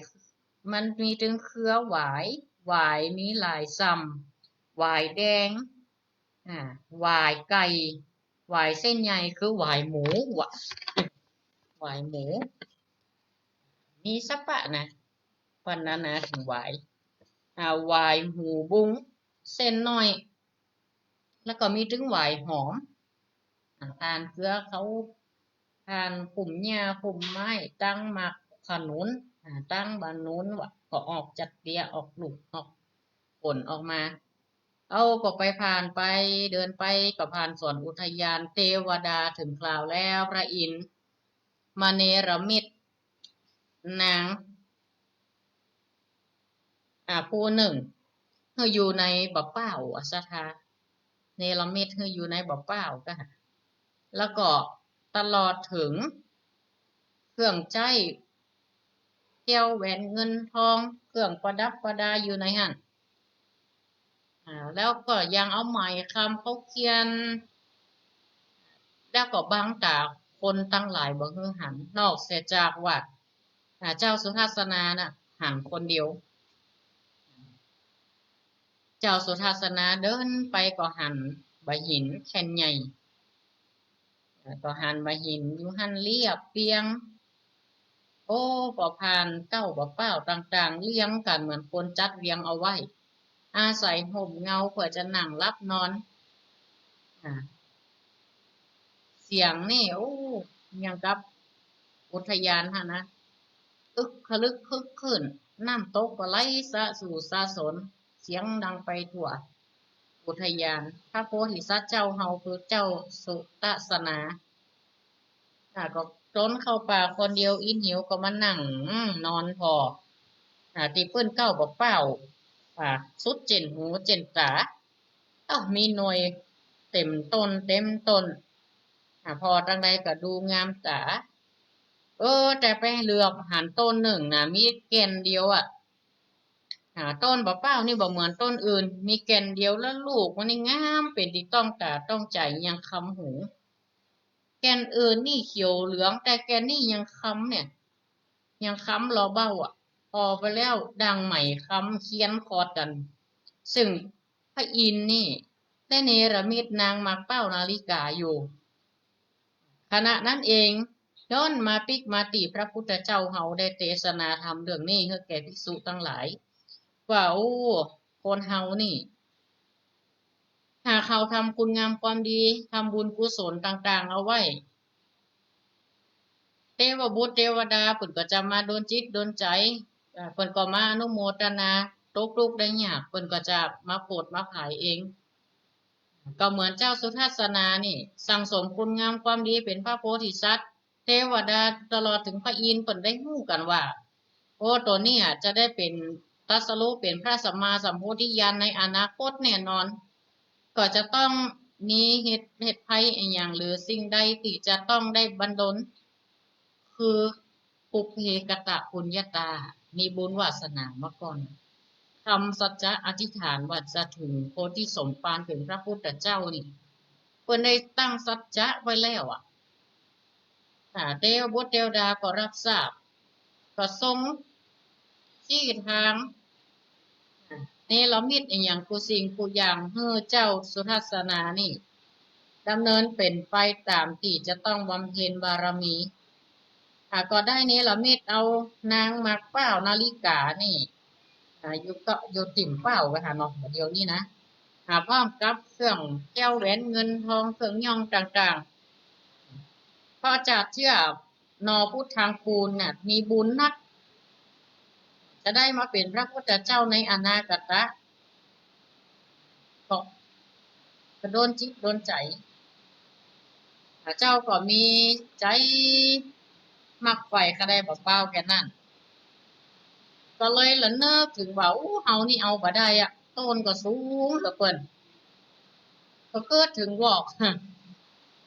ມັນມີເຖິງເຄືອຫວາຍ ຫວາຍມີຫຼາຍຊໍ່າ ຫວາຍແດງ ອາ ຫວາຍໄກ່ ຫວາຍເສັ້ນໃຫຍ່ ຄືຫວາຍໝູຫວະ ຫວາຍໝູ ມີສະປະນະ ພັນລະນາເຖິງຫວາຍ ອາ ຫວາຍຫູບຸງ ເສັ້ນນ້ອຍ ແລ້ວກໍມີເຖິງຫວາຍຫອມ ອາ ຜ່ານເຄືອເຂົາ ຜ່ານພຸ່ມຫຍ້າພຸ່ມໄມ້ ຕັ້ງໝາກຂະໜູນ ອາ ຕັ້ງບາໜູນຫວະ ກໍອອກຈັກເດຍ ອອກລູກອອກຜົນອອກມາ. ເອົາ ກໍໄປຜ່ານໄປ ເດີນໄປ ກໍຜ່ານສວນອຸທະຍານເທວະດາ. ເຖິງຄາວແລ້ວ ພະອິນມະເນລະມິດ ນາງ ອາ ຜູ້ໜຶ່ງ ໃຫ້ຢູ່ໃນບາປາວ ອາ ສັດທາ ເນລະມິດໃຫ້ຢູ່ໃນບາປາວ ກະ ແລ້ວກໍຕະຫຼອດເຖິງເຄື່ອງໃຊ້ ແກ້ວແຫວນເງິນທອງ ເຄື່ອງປະດັບປະດາຢູ່ໃນຫັ້ນ ອາ ແລ້ວກໍຍັງເອົາໄໝຄຳເຂົາຂຽນ ແລ້ວກໍບັງຕາຄົນທັງຫຼາຍບໍ່ໃຫ້ຫັນ ນອກເສຍຈາກວ່າ ອາ ເຈົ້າສຸທັດສະນານະ ຫັນຄົນດຽວ. ເຈົ້າສຸທັດສະນາເດີນໄປກໍຫັນບາຫິນແຜ່ນໃຫຍ່ ກໍຫັນບາຫິນຢູ່ຫັ້ນລຽບປຽງ. ໂອ້ ກໍຜ່ານເຕົ້າບາປາວຕ່າງໆລຽງກັນເໝືອນຄົນຈັດລຽງເອົາໄວ້ ອາໄສຮົ່ມເງົາເພື່ອຈະນັ່ງຫຼັບນອນ. ອາ ສຽງນີ້ ໂອ້ ຢ່າງກັບອຸທະຍານຫັ້ນນະ ອຶກຄະລຶກຄຶກຄື້ນ ນ້ຳຕົກກໍໄຫຼສະສູສະສົນ ສຽງດັງໄປທົ່ວອຸທະຍານ. ພະໂພທິສັດເຈົ້າເຮົາຄືເຈົ້າສຸທັດສະນາ ອາ ກໍຈົນເຂົ້າປ່າຄົນດຽວ ອິດຫິວກໍມານັ່ງນອນພໍ ອາ ທີ່ເປີ້ນເກົ້າບາປາວ ອາ ສຸດເຈັນຫູເຈັນຕາ. ເອົ້າ ມີໜ່ວຍເຕັມຕົ້ນເຕັມຕົ້ນ ອາ ພໍ້ຈັ່ງໃດກໍດູງາມຕາ. ເອີ ແຕ່ໄປເຫຼືອບຫັນຕົ້ນໜຶ່ງນະ ມີແກ່ນດຽວອະ ອາ ຕົ້ນບາປາວນີ້ບໍ່ເໝືອນຕົ້ນອື່ນ ມີແກ່ນດຽວ ແລ້ວລູກມັນນີ້ງາມເປັນທີ່ຕ້ອງຕາຕ້ອງໃຈ ຍັງຄຳຫູ. ແກ່ນອື່ນນີ້ຂຽວເຫຼືອງ ແຕ່ແກ່ນນີ້ຍັງຄຳເນຍ ຍັງຄຳຫຼໍ່ເບົາອະ ພໍ້ໄປແລ້ວດັ່ງໄໝຄຳຄຽນຄອດກັນ ຊຶ່ງພະອິນນີ້ໄດ້ເນລະມິດນາງໝາກເປົ້ານາລິກາຢູ່. ຂະນະນັ້ນເອງ ຍ້ອນມາປິກມາຕີພະພຸດທະເຈົ້າເຮົາໄດ້ເທສະນາທຳເລື່ອງນີ້ໃຫ້ແກ່ພິກສຸທັງຫຼາຍ ວ່າ ໂອ້ ຄົນເຮົານີ້ ຫາເຂົາທຳຄຸນງາມຄວາມດີ ທຳບຸນກຸສົນຕ່າງໆເອົາໄວ້ ເທວະບຸດເທວະດາເພິ່ນກໍຈະມາດົນຈິດດົນໃຈ ເພິ່ນກໍມາອະນຸໂມທະນາ ຕົກທຸກໄດ້ຍາກ ເພິ່ນກໍຈະມາໂຜດມາຜາຍເອງ. ກໍເໝືອນເຈົ້າສຸທັດສະນານີ້ ສັ່ງສົມຄຸນງາມຄວາມດີເປັນພະໂພທິສັດ ເທວະດາຕະຫຼອດເຖິງພະອິນເພິ່ນໄດ້ຮູ້ກັນວ່າ ໂອ້ ໂຕນີ້ອາດຈະໄດ້ເປັນ ຕັດສະຮູ້ເປັນພະສຳມາສຳໂພທິຍານໃນອະນາຄົດແນ່ນອນ ກໍຈະຕ້ອງມີເຫດ ເຫດໄພອີ່ຫຍັງ ຫຼື ສິ່ງໃດທີ່ຈະຕ້ອງໄດ້ບັນດົນ ຄື ປຸບເພກະຕະປຸນຍະຕາ ມີບຸນວາສະໜາມາກ່ອນ ທຳສັດຈະອະທິຖານວ່າຈະຖືໂພທິສົມພານເປັນພະພຸດທະເຈົ້ານີ້ ເພິ່ນໄດ້ຕັ້ງສັດຈະໄວ້ແລ້ວອະ. ອາ ເທວະບຸດເທວະດາກໍຮັບຊາບ ກໍຊົງຊີ້ທາງ ເນລະມິດອີ່ຫຍັງຄູ່ສິ່ງຄູ່ຢ່າງ ໃຫ້ເຈົ້າສຸທັດສະນານີ້ ດຳເນີນເປັນໄປຕາມທີ່ຈະຕ້ອງບຳເພັນບາລະມີ. ອາ ກໍໄດ້ເນລະມິດເອົານາງໝາກເປົ້ານາລິການີ້ ອາ ຢູ່ເກາະ ຢູ່ຕິ່ມເປົ້າໄວ້ຫັ້ນເນາະ ດຽວນີ້ນະ ອາ ພ້ອມກັບເຄື່ອງແກ້ວແຫວນເງິນທອງ ເຄື່ອງຍ່ອງຕ່າງໆ ເພາະຈາດເຊື້ອໜໍ່ພຸດທາງຄູນນະ ມີບຸນນັກ ຈະໄດ້ມາເປັນພະພຸດທະເຈົ້າໃນອະນາກະຕະ ກໍ ກໍໂດນຈິດໂດນໃຈ ເຈົ້າກໍມີໃຈມັກໃຝ່ຄະແນນບໍ່ເປົ່າແຄ່ນັ້ນ ກໍເລີຍລະນຶກເຖິງວ່າ ໂອ້ ເຮົານີ້ເອົາບໍ່ໄດ້ອະ ຕົ້ນກໍສູງເຫຼືອເກີນ ກໍເກີດເຖິງວອກ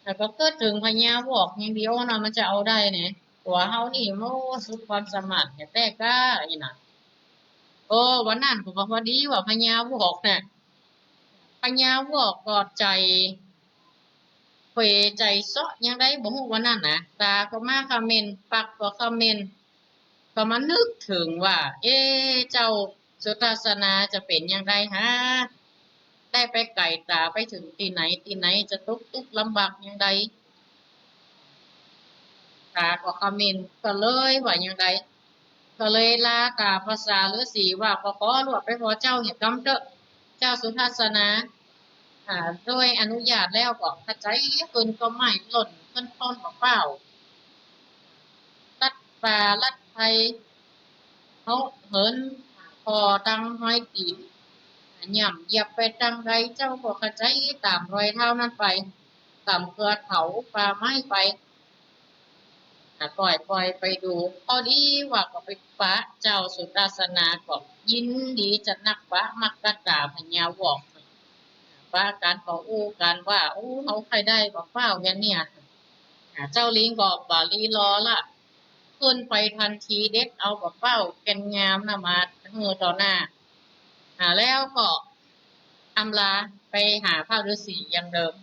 ແລ້ວກໍເກີດເຖິງພະຍາວອກຢ່າງດຽວເນາະ ມັນຈະເອົາໄດ້ແດ່ ຕົວເຮົານີ້ ໂອ້ ສຸດຄວາມສາມາດແທ້ໆ ກະ ອີ່ນະ ໂອ້ ວັນນັ້ນກໍພໍດີວ່າພະຍາວອກນະ ພະຍາວອກກໍໃຈເຂວໃຈເຊາະຫຍັງໃດບໍ່ຮູ້ວັນນັ້ນນະ ຕາກໍມາຄະເໝັນ ປາກກໍຄະເໝັນ ກໍມານຶກເຖິງວ່າ ເອ ເຈົ້າສຸທັດສະນາຈະເປັນຫຍັງໃດຫາ ໄດ້ໄປໄກຕາໄປເຖິງທີ່ໃດທີ່ໃດ ຈະຕົກທຸກລຳບາກຫຍັງໃດ ຕາກໍຄະເໝັນ ກໍເລີຍວ່າຫຍັງໃດ ກໍເລີຍລາຕາພະສາລືສີວ່າ ຂໍ ຂໍລວດໄປພໍເຈົ້າໃຫ້ກຳເຕີ ເຈົ້າສຸທັດສະນາ ອາ ໂດຍອະນຸຍາດແລ້ວກໍຂະໄຈເພິ່ນກໍໄມ້ຫຼົ່ນເພິ່ນຄອນປະປ້າວ ລັດປ່າລັດໄພ ເຮົາເຫີນພໍ້ຕັງຮອຍຕີນ ຫຍ້ຳຢຽບໄປທາງໃດ ເຈົ້າກໍຂະໄຈຕາມຮອຍເທົ້ານັ້ນໄປ ຕາມເຄືອເຖົາປ່າໄມ້ໄປ ກະປ່ອຍ ປ່ອຍໄປດູ ພໍດີວ່າກໍໄປປະເຈົ້າສຸທັດສະນາ ກໍຍິນດີຈະນັກ ປະມັກກະຕາພະຍາວອກ ປະການເວົ້າ ໂອ້ ການວ່າ ໂອ້ ເຮົາໃຄ່ໄດ້ບັກພ້າວແກ່ນນີ້ ອາ ເຈົ້າລິງກໍບໍ່ລີລໍລະ ຂຶ້ນໄປທັນທີ ເດັດເອົາບັກພ້າວແກ່ນງາມນະ ມາເຮີຕໍ່ໜ້າ ອາ ແລ້ວກໍອຳລາໄປຫາພະລືສີຢ່າງເດີມ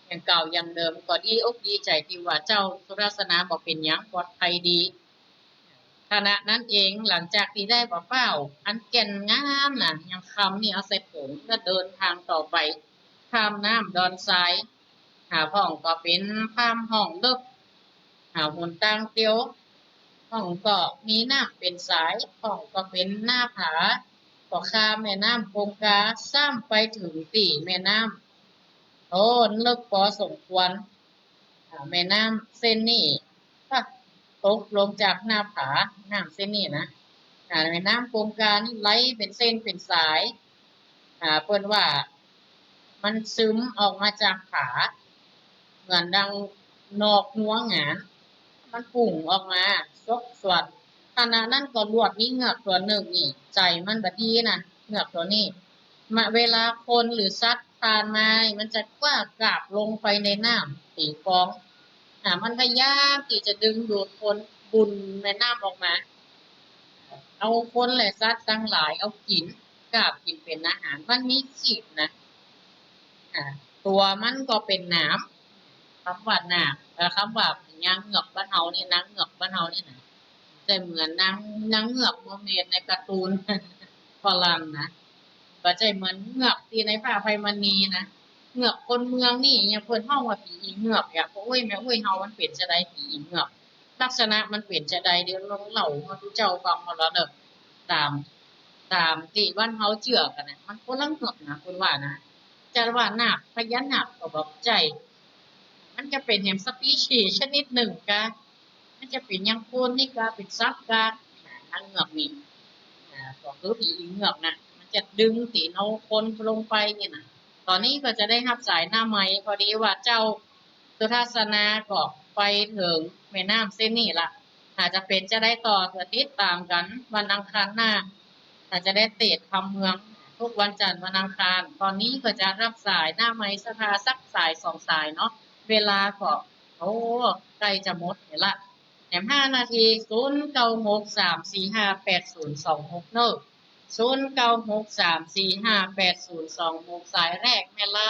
ຢ່າງເກົ່າຢ່າງເດີມ ກໍດີອົກດີໃຈທີ່ວ່າເຈົ້າສຸທັດສະນາບໍ່ເປັນຫຍັງ ປອດໄພດີ. ຂະນະນັ້ນເອງ ຫຼັງຈາກທີ່ໄດ້ບັກພ້າວອັນແກ່ນງາມນະ ຍັງຄຳນີ້ເອົາໃສ່ຖົງ ແລະເດີນທາງຕໍ່ໄປ ຂ້າມນ້ຳດອນຊາຍ ຫາ ພ້ອມກໍເປັນຄວາມຮ່ອງເລິກ ຫາ ຫົນທາງຕຽວ ພ້ອມກໍມີນ້ຳເປັນສາຍ ພ້ອມກໍເປັນໜ້າຜາ ກໍຂ້າມແມ່ນ້ຳກົງກາ ຊ້ຳໄປເຖິງທີ່ແມ່ນ້ຳ ໂອ້ ເລິກພໍສົມຄວນ. ອາ ແມ່ນ້ຳເສັ້ນນີ້ ອາ ຕົກລົງຈາກໜ້າຜາ ນ້ຳເສັ້ນນີ້ນະ ອາ ແມ່ນ້ຳກົງການີ້ໄຫຼເປັນເສັ້ນເປັນສາຍ ອາ ເພິ່ນວ່າມັນຊຶມອອກມາຈາກຜາ ເໝືອນດັ່ງນອກງົວງານ ມັນປຸ້ງອອກມາສົກສວນ. ຂະນະນັ້ນກໍລວດມີເງືອກຕົວໜຶ່ງນີ້ ໃຈມັນບໍ່ດີນະ ເງືອກຕົວນີ້ ມະ ເວລາຄົນ ຫຼື ສັດຜ່ານມານີ້ ມັນຈະກ້າກາບລົງໄປໃນນ້ຳຕີຟອງ ອາ ມັນພະຍາຍາມທີ່ຈະດຶງດູດຄົນ ບຸນແມ່ນ້ຳອອກມາ ເອົາຄົນ ແລະ ສັດທັງຫຼາຍເອົາກິນ ກາບກິນເປັນອາຫານ ມັນມີຄີບນະ ອາ ຕົວມັນກໍເປັນໜາມ ຄຳວ່າໜາມ ເອີ ຄຳວ່າພະຍາເງືອກບ້ານເຮົານີ້ ນາງເງືອກບ້ານເຮົານີ້ນະ ໃຈເໝືອນນາງ ນາງເງືອກບໍ່ແມ່ນໃນກາຕູນຝຣັ່ງນະ ບໍ່ໃຈເໝືອນເງືອກທີ່ໃນຜ້າໄພມະນີນະ ເງືອກຄົນເມືອງນີ້ ຫຍັງເພິ່ນຮ້ອງວ່າຜີອີເງືອກ ຢາກ ໂອ້ຍ ແມ່ເອີຍ ເຮົາມັນເປັນຈັ່ງໃດຜີອີເງືອກ ລັກສະນະມັນເປັນຈັ່ງໃດ ດຽວລອງເລົ່າໃຫ້ເຈົ້າຟັງເອົາລະເດີ ຕາມ ຕາມທີ່ບ້ານເຮົາເຊື່ອກັນນະ ມັນຄົນລະເງືອກນະ ເພິ່ນວ່ານະ ຈະວ່ານາກ ພະຍານາກກໍບໍ່ໃຈ ມັນຈະເປັນຫຍັງ ສະປີຊີສຊະນິດໜຶ່ງກະ ມັນຈະເປັນຫຍັງ ຄົນນີ້ກະ ເປັນສັດກະ ນາງເງືອກນີ້ ອາ ກໍຄືຜີອີເງືອກນະ ມັນຈະດຶງຕີນເອົາຄົນລົງໄປນີ້ນະ. ຕອນນີ້ກໍຈະໄດ້ຮັບສາຍໜ້າໄມ ພໍດີວ່າເຈົ້າ ສຸທັດສະນາກໍໄປເຖິງແມ່ນ້ຳເສັ້ນນີ້ລະ ຖ້າຈະເປັນຈະໄດ້ຕໍ່ ເພື່ອຕິດຕາມກັນວັນອັງຄານໜ້າ ຖ້າຈະໄດ້ເຕດຄຳເມືອງ ທຸກວັນຈັນ ວັນອັງຄານ. ຕອນນີ້ກໍຈະຮັບສາຍໜ້າໄມສະພາ ສັກສາຍສອງສາຍເນາະ ເວລາກໍ ໂອ້ ໃກ້ຈະໝົດແລ້ວລະ ແຖມຫ້ານາທີ ສູນເກົ້າຫົກສາມສີ່ຫ້າແປດສູນສອງຫົກເດີ ສູນເກົ້າຫົກສາມສີ່ຫ້າແປດສູນສອງຫົກ ສາຍແລກແມ່ໄລ.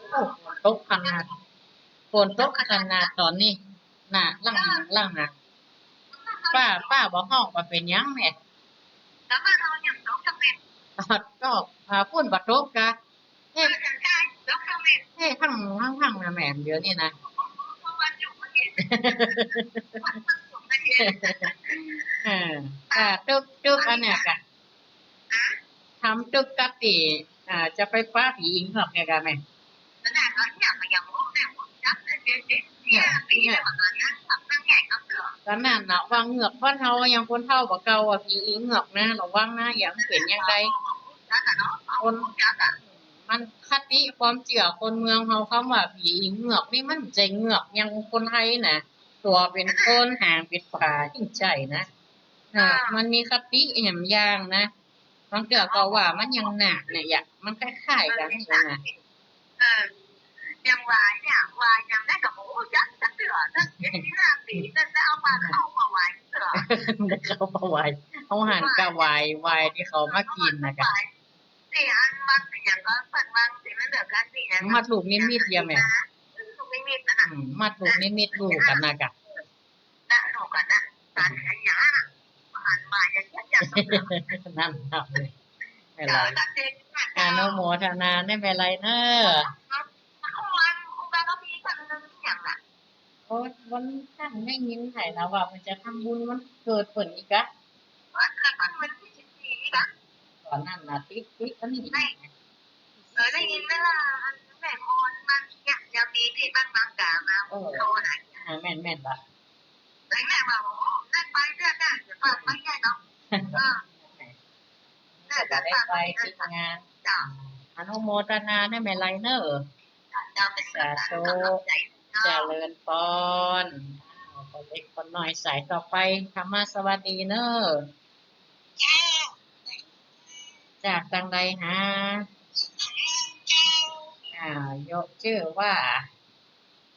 ໂອ້ ຝົນຕົກຂະໜາດ ຝົນຕົກຂະໜາດຕອນນີ້ ນະ ຫຼັງ ຫຼັງນະ ຟ້າ ຟ້າບໍ່ຮ້ອງວ່າເປັນຫຍັງແມ່ ແຕ່ບ້ານເຮົາຍັງຕົກຈັກເມັດ ອາ ກໍ ອາ ຝົນບໍ່ຕົກກະ ເຮັດ ເຮັດທັງ ທັງ ທັງນະແມ່ນ ດຽວນີ້ນະ ເອີ ກະຕຶກ ຕຶກອັນເນີ້ຍກະ ທຳຕຶກກັດຕີ ອາ ຈະໄປປາບອີງຮອກແນ່ກະແມ່ນ ຕອນນັ້ນນະ ວ່າເງືອກ ບ້ານເຮົາຍັງຄົນເຖົ້າບອກເກົ່າວ່າຜີອີເງືອກນະ ລະວັງນະ ຢ່າມັນເປັນຫຍັງໄດ້ ຄົນ ມັນຄະຕິຄວາມເຊື່ອຄົນເມືອງເຮົາ ຄຳວ່າຜີອີເງືອກນີ້ ມັນບໍ່ໃຊ່ເງືອກຢ່າງຄົນໄທນະ ຕົວເປັນຄົນ ຫາງເປັນປາ ຈັ່ງໃຈນະ ເອີ ມັນມີຄະຕິແຫມຢ່າງນະ ບາງເທື່ອກໍວ່າມັນຍັງໜາກນະ ຢາກ ມັນຄ້າຍໆກັນຫັ້ນນະ ເອີ ຍັງວ່າຫຍັງ ວ່າຫຍັງໄດ້ກໍບໍ່ຮູ້ຈັກຈັກເທື່ອ ເຈັດສິບຫ້າປີ ຕັ້ງແຕ່ເອົາປາເຂົ້າມາໄຫວ້ເທື່ອ ເຂົ້າມາໄຫວ້ ເຮົາຫັ້ນກະໄຫວ້ ໄຫວ້ທີ່ເຂົາມາກິນນະກະ ເອີ ອັນວັດອີຫຍັງກໍເພິ່ນວ່າຊິມາເລືອກກັນຊິຫຍັງ ມັດລູກນິມິດ ຢ່າແມ່ນ ເອີ ລູກນິມິດນັ້ນນະ ອືມ ມັດລູກນິມິດ ລູກກັນນະກະ ນະ ລູກກັນນະ ສານອັນຫຍັງຫັ້ນນະ ອັນວ່າຢ່າງ ຢ່າງ ນັ້ນ ນັ້ນ ແມ່ໄລ ເອີ ອະນຸໂມທະນານຳແມ່ໄລເດີ ໂອ້ຍ ວັນຈັ່ງໄດ້ຍິນໃຜລາວວ່າເພິ່ນຈະທຳບຸນວັນເກີດເພິ່ນອີກກະ ວັນເກີດເພິ່ນວັນທີສິບສີ່ນີ້ກະ ຕອນນັ້ນນະ ຕິດ ຕິດອັນນີ້ ເອີ ໄດ້ຍິນເວລາອັນແມ່ພອນມາເນຍ ດຽວນີ້ທີ່ບ້ານບາງກາມາ ເອີ ໂທຫາ ອ່າ ແມ່ນ ແມ່ນລະ ແມ່ວ່າ ໂອ້ ໄດ້ໄປເທື່ອໜ້າ ຈະພາໄປໃຫຍ່ເນາະ ເອີ ແມ່ຈະໄດ້ໄປຕິດງານ ເຈົ້າ ອະນຸໂມທະນານຳແມ່ໄລເດີ ເຈົ້າ ສາທຸ ຂອບໃຈ ຈະເລີນພອນ. ອ້າວ ຄົນເລັກຄົນນ້ອຍສາຍຕໍ່ໄປ ທຳມະສະຫວັດດີເນີ. ຈາກທາງໃດຫາ? ເຈົ້າ ອ່າ ຍົກຊື່ວ່າ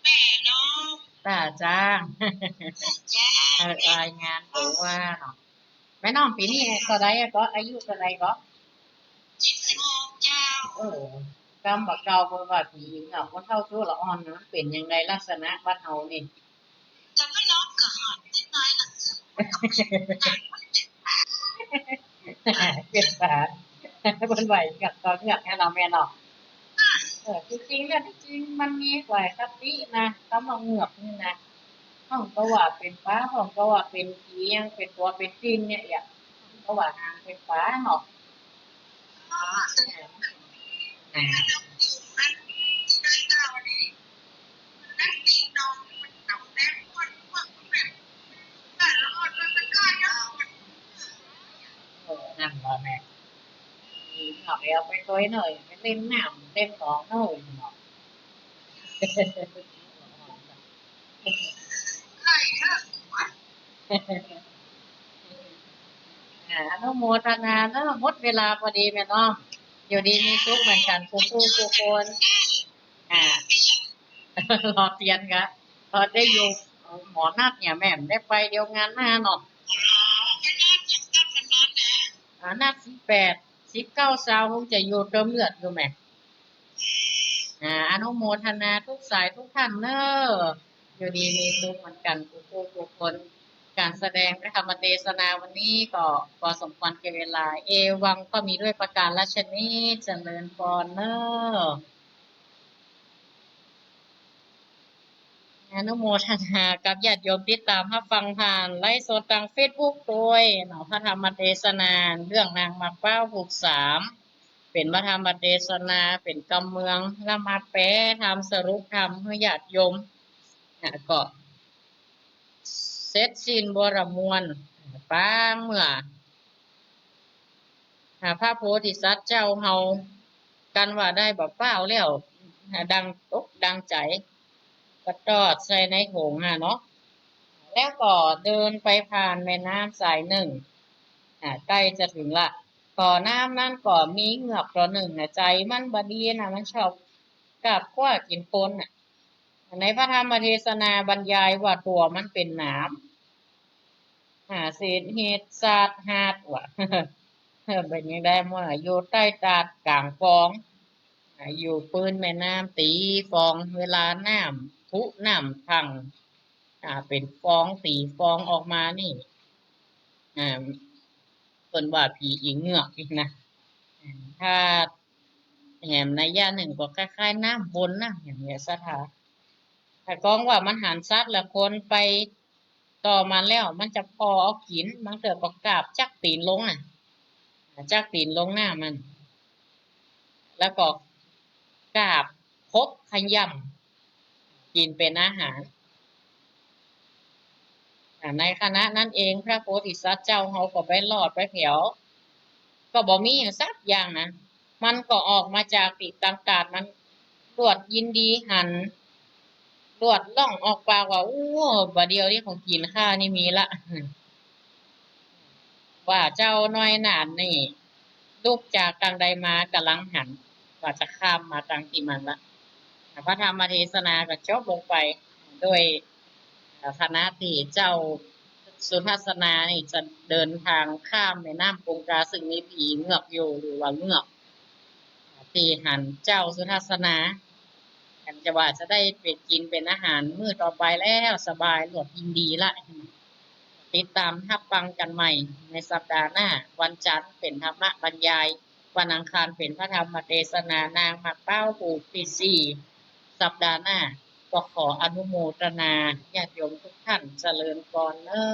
ແມ່ນ້ອງ ຕາຈາງ ເອີ ລາຍງານຕົວເນາະ. ແມ່ນ້ອງປີນີ້ເທົ່າໃດເກາະ? ອາຍຸເທົ່າໃດເກາະ? ເຈັດສິບຫົກເຈົ້າ. ເອີ ກຳວ່າເກົ່າ ເພິ່ນວ່າຜີເນາະ ຄົນເຖົ້າໂຕລະອ່ອນ ມັນເປັນຫຍັງໃດ ລັກສະນະບ້ານເຮົານີ້? ກະບໍ່ນ້ອງກະຫອດເລັກນ້ອຍລະ ເປັນບາດ ເພິ່ນວ່າກັບຕົວເງືອກແທ້ເນາະແມ່ເນາະ. ເອີ ຈິງໆ ແລ້ວ ຈິງໆ ມັນມີຫຼາຍຄະຕິນະ ຄຳວ່າເງືອກນີ້ນະ ເຮົາກໍວ່າເປັນປາ ເຮົາກໍວ່າເປັນຜີຫຍັງ ເປັນຕົວເປັນຕີນນີ້ ເຮົາກໍວ່ານາງເປັນປາເນາະ. ເອີ ນັ້ນລະແມ່ ອອກແລ້ວໄປໂຕຍເນີ ໄປຫຼິ້ນນ້ຳເຫຼັ້ນໜອງເນີເນາະ. ອາ ອະນຸໂມທະນາເດີ ໝົດເວລາພໍດີແມ່ນ້ອງ. ຢູ່ດີມີສຸກເໝືອນກັນທຸກຜູ້ທຸກຄົນ. ອາ ລໍທຽນກະພໍໄດ້ຢູ່. ໝໍນັດຫຍັງແມ່ນໄດ້ໄປດຽວງານໜ້າເນາະ. ອາ ນັດສິບແປດ ສິບເກົ້າ ຊາວ ຄົງຈະຢູ່ເຕີມເລືອດຢູ່ແມ່. ອາ ອະນຸໂມທະນາທຸກສາຍທຸກທ່ານເດີ ຢູ່ດີມີສຸກເໝືອນກັນທຸກຜູ້ທຸກຄົນ. ການສະແດງພະທຳມະເທສະນາວັນນີ້ກໍພໍສົມຄວນແກ່ເວລາ. ເອວັງ ກໍມີດ້ວຍປະການລະຊະນີ ຈະເລີນພອນເດີ. ອະນຸໂມທະນາກັບຍາດໂຍມຕິດຕາມຮັບຟັງຜ່ານໄລຟ໌ສົດທາງເຟສບຸກໂດຍເນາະ ພະທຳມະເທສະນາເລື່ອງນາງໝາກພ້າວພູກສາມ ເປັນພະທຳມະເທສະນາ ເປັນກຳເມືອງ ລະມາແປທຳ ສະຫຼຸບທຳໃຫ້ຍາດໂຍມ ນະ ກໍເສັດສິ້ນບໍລະມວນ ປາງເມື່ອ ຫາພະໂພທິສັດເຈົ້າເຮົາ ກັນວ່າໄດ້ບັກພ້າວແລ້ວ ດັ່ງອົກດັ່ງໃຈ ກະຕອດໃສ່ໃນຖົງຫັ້ນເນາະ ແລ້ວກໍເດີນໄປຜ່ານແມ່ນ້ຳສາຍໜຶ່ງ ໃກ້ຈະເຖິງລະ ກໍນ້ຳນັ້ນກໍມີເງືອກຕົວໜຶ່ງນະ ໃຈມັນບໍ່ດີນະ ມັນຊອບກາບຄວ້າກິນຄົນນະ. ໃນພະທຳມະເທສະນາບັນຍາຍວ່າຕົວມັນເປັນໜາມ ຫາເສດເຫດສາດຫາດວ່າ ເປັນຈັ່ງໃດ ເມື່ອຢູ່ໃຕ້ຕາດກາງຟອງ ຢູ່ພື້ນແມ່ນ້ຳຕີຟອງ ເວລານ້ຳຜຸນ້ຳພັງ ອາ ເປັນຟອງຕີຟອງອອກມານີ້ ອາ ເພິ່ນວ່າຜີອີເງືອກອີກນະ ຖ້າ ແຖມໄນຍະໜຶ່ງກໍຄ້າຍໆນ້ຳວົນນະ ຫຍັງນີ້ສັດທາ. ຖ້າກອງວ່າມັນຫັນສັດ ແລະ ຄົນໄປຕໍ່ມັນແລ້ວ ມັນຈະພໍ້ເອົາກິນ ບາງເທື່ອກໍກາບຈັກຕີນລົງນະ ຈັກຕີນລົງນ້ຳຫັ້ນ ແລ້ວກໍກາບຄົບຂະຫຍ້ຳກິນເປັນອາຫານ. ໃນຂະນະນັ້ນເອງ ພະໂພທິສັດເຈົ້າເຮົາກໍໄປລອດໄປແຖວ ກໍບໍ່ມີຫຍັງສັກຢ່າງນະ ມັນກໍອອກມາຈາກຕີກາງກາດ ມັນລວດຍິນດີຫັນ ລວດຮ້ອງອອກປາກວ່າ ໂອ້ ບາດດຽວນີ້ຂອງກິນຂ້ານີ້ມີລະ ວ່າເຈົ້ານ້ອຍໜານນີ້ລຸກຈາກທາງໃດມາກຳລັງຫັນວ່າຈະຂ້າມມາທາງທີ່ມັນລະ. ພະທຳມະເທສະນາກໍຈົບລົງໄປໂດຍ ຂະນະທີ່ເຈົ້າສຸທັດສະນານີ້ຈະເດີນທາງຂ້າມແມ່ນ້ຳຄົງຄາ ຊຶ່ງມີຜີເງືອກຢູ່ ຫຼືວ່າເງືອກທີ່ຫັນເຈົ້າສຸທັດສະນາ ອັນຈະວ່າຈະໄດ້ເປັນກິນເປັນອາຫານມື້ຕໍ່ໄປແລ້ວ ສະບາຍລວດຍິນດີລະ. ຕິດຕາມຮັບຟັງກັນໃໝ່ໃນສັບດາໜ້າ ວັນຈັນເປັນທຳມະບັນຍາຍ ວັນອັງຄານເປັນພະທຳມະເທສະນານາງໝາກພ້າວພູກທີສີ່ ສັບດາໜ້າ ກໍຂໍອະນຸໂມທະນາຍາດໂຍມທຸກທ່ານ ຈະເລີນພອນເນີ.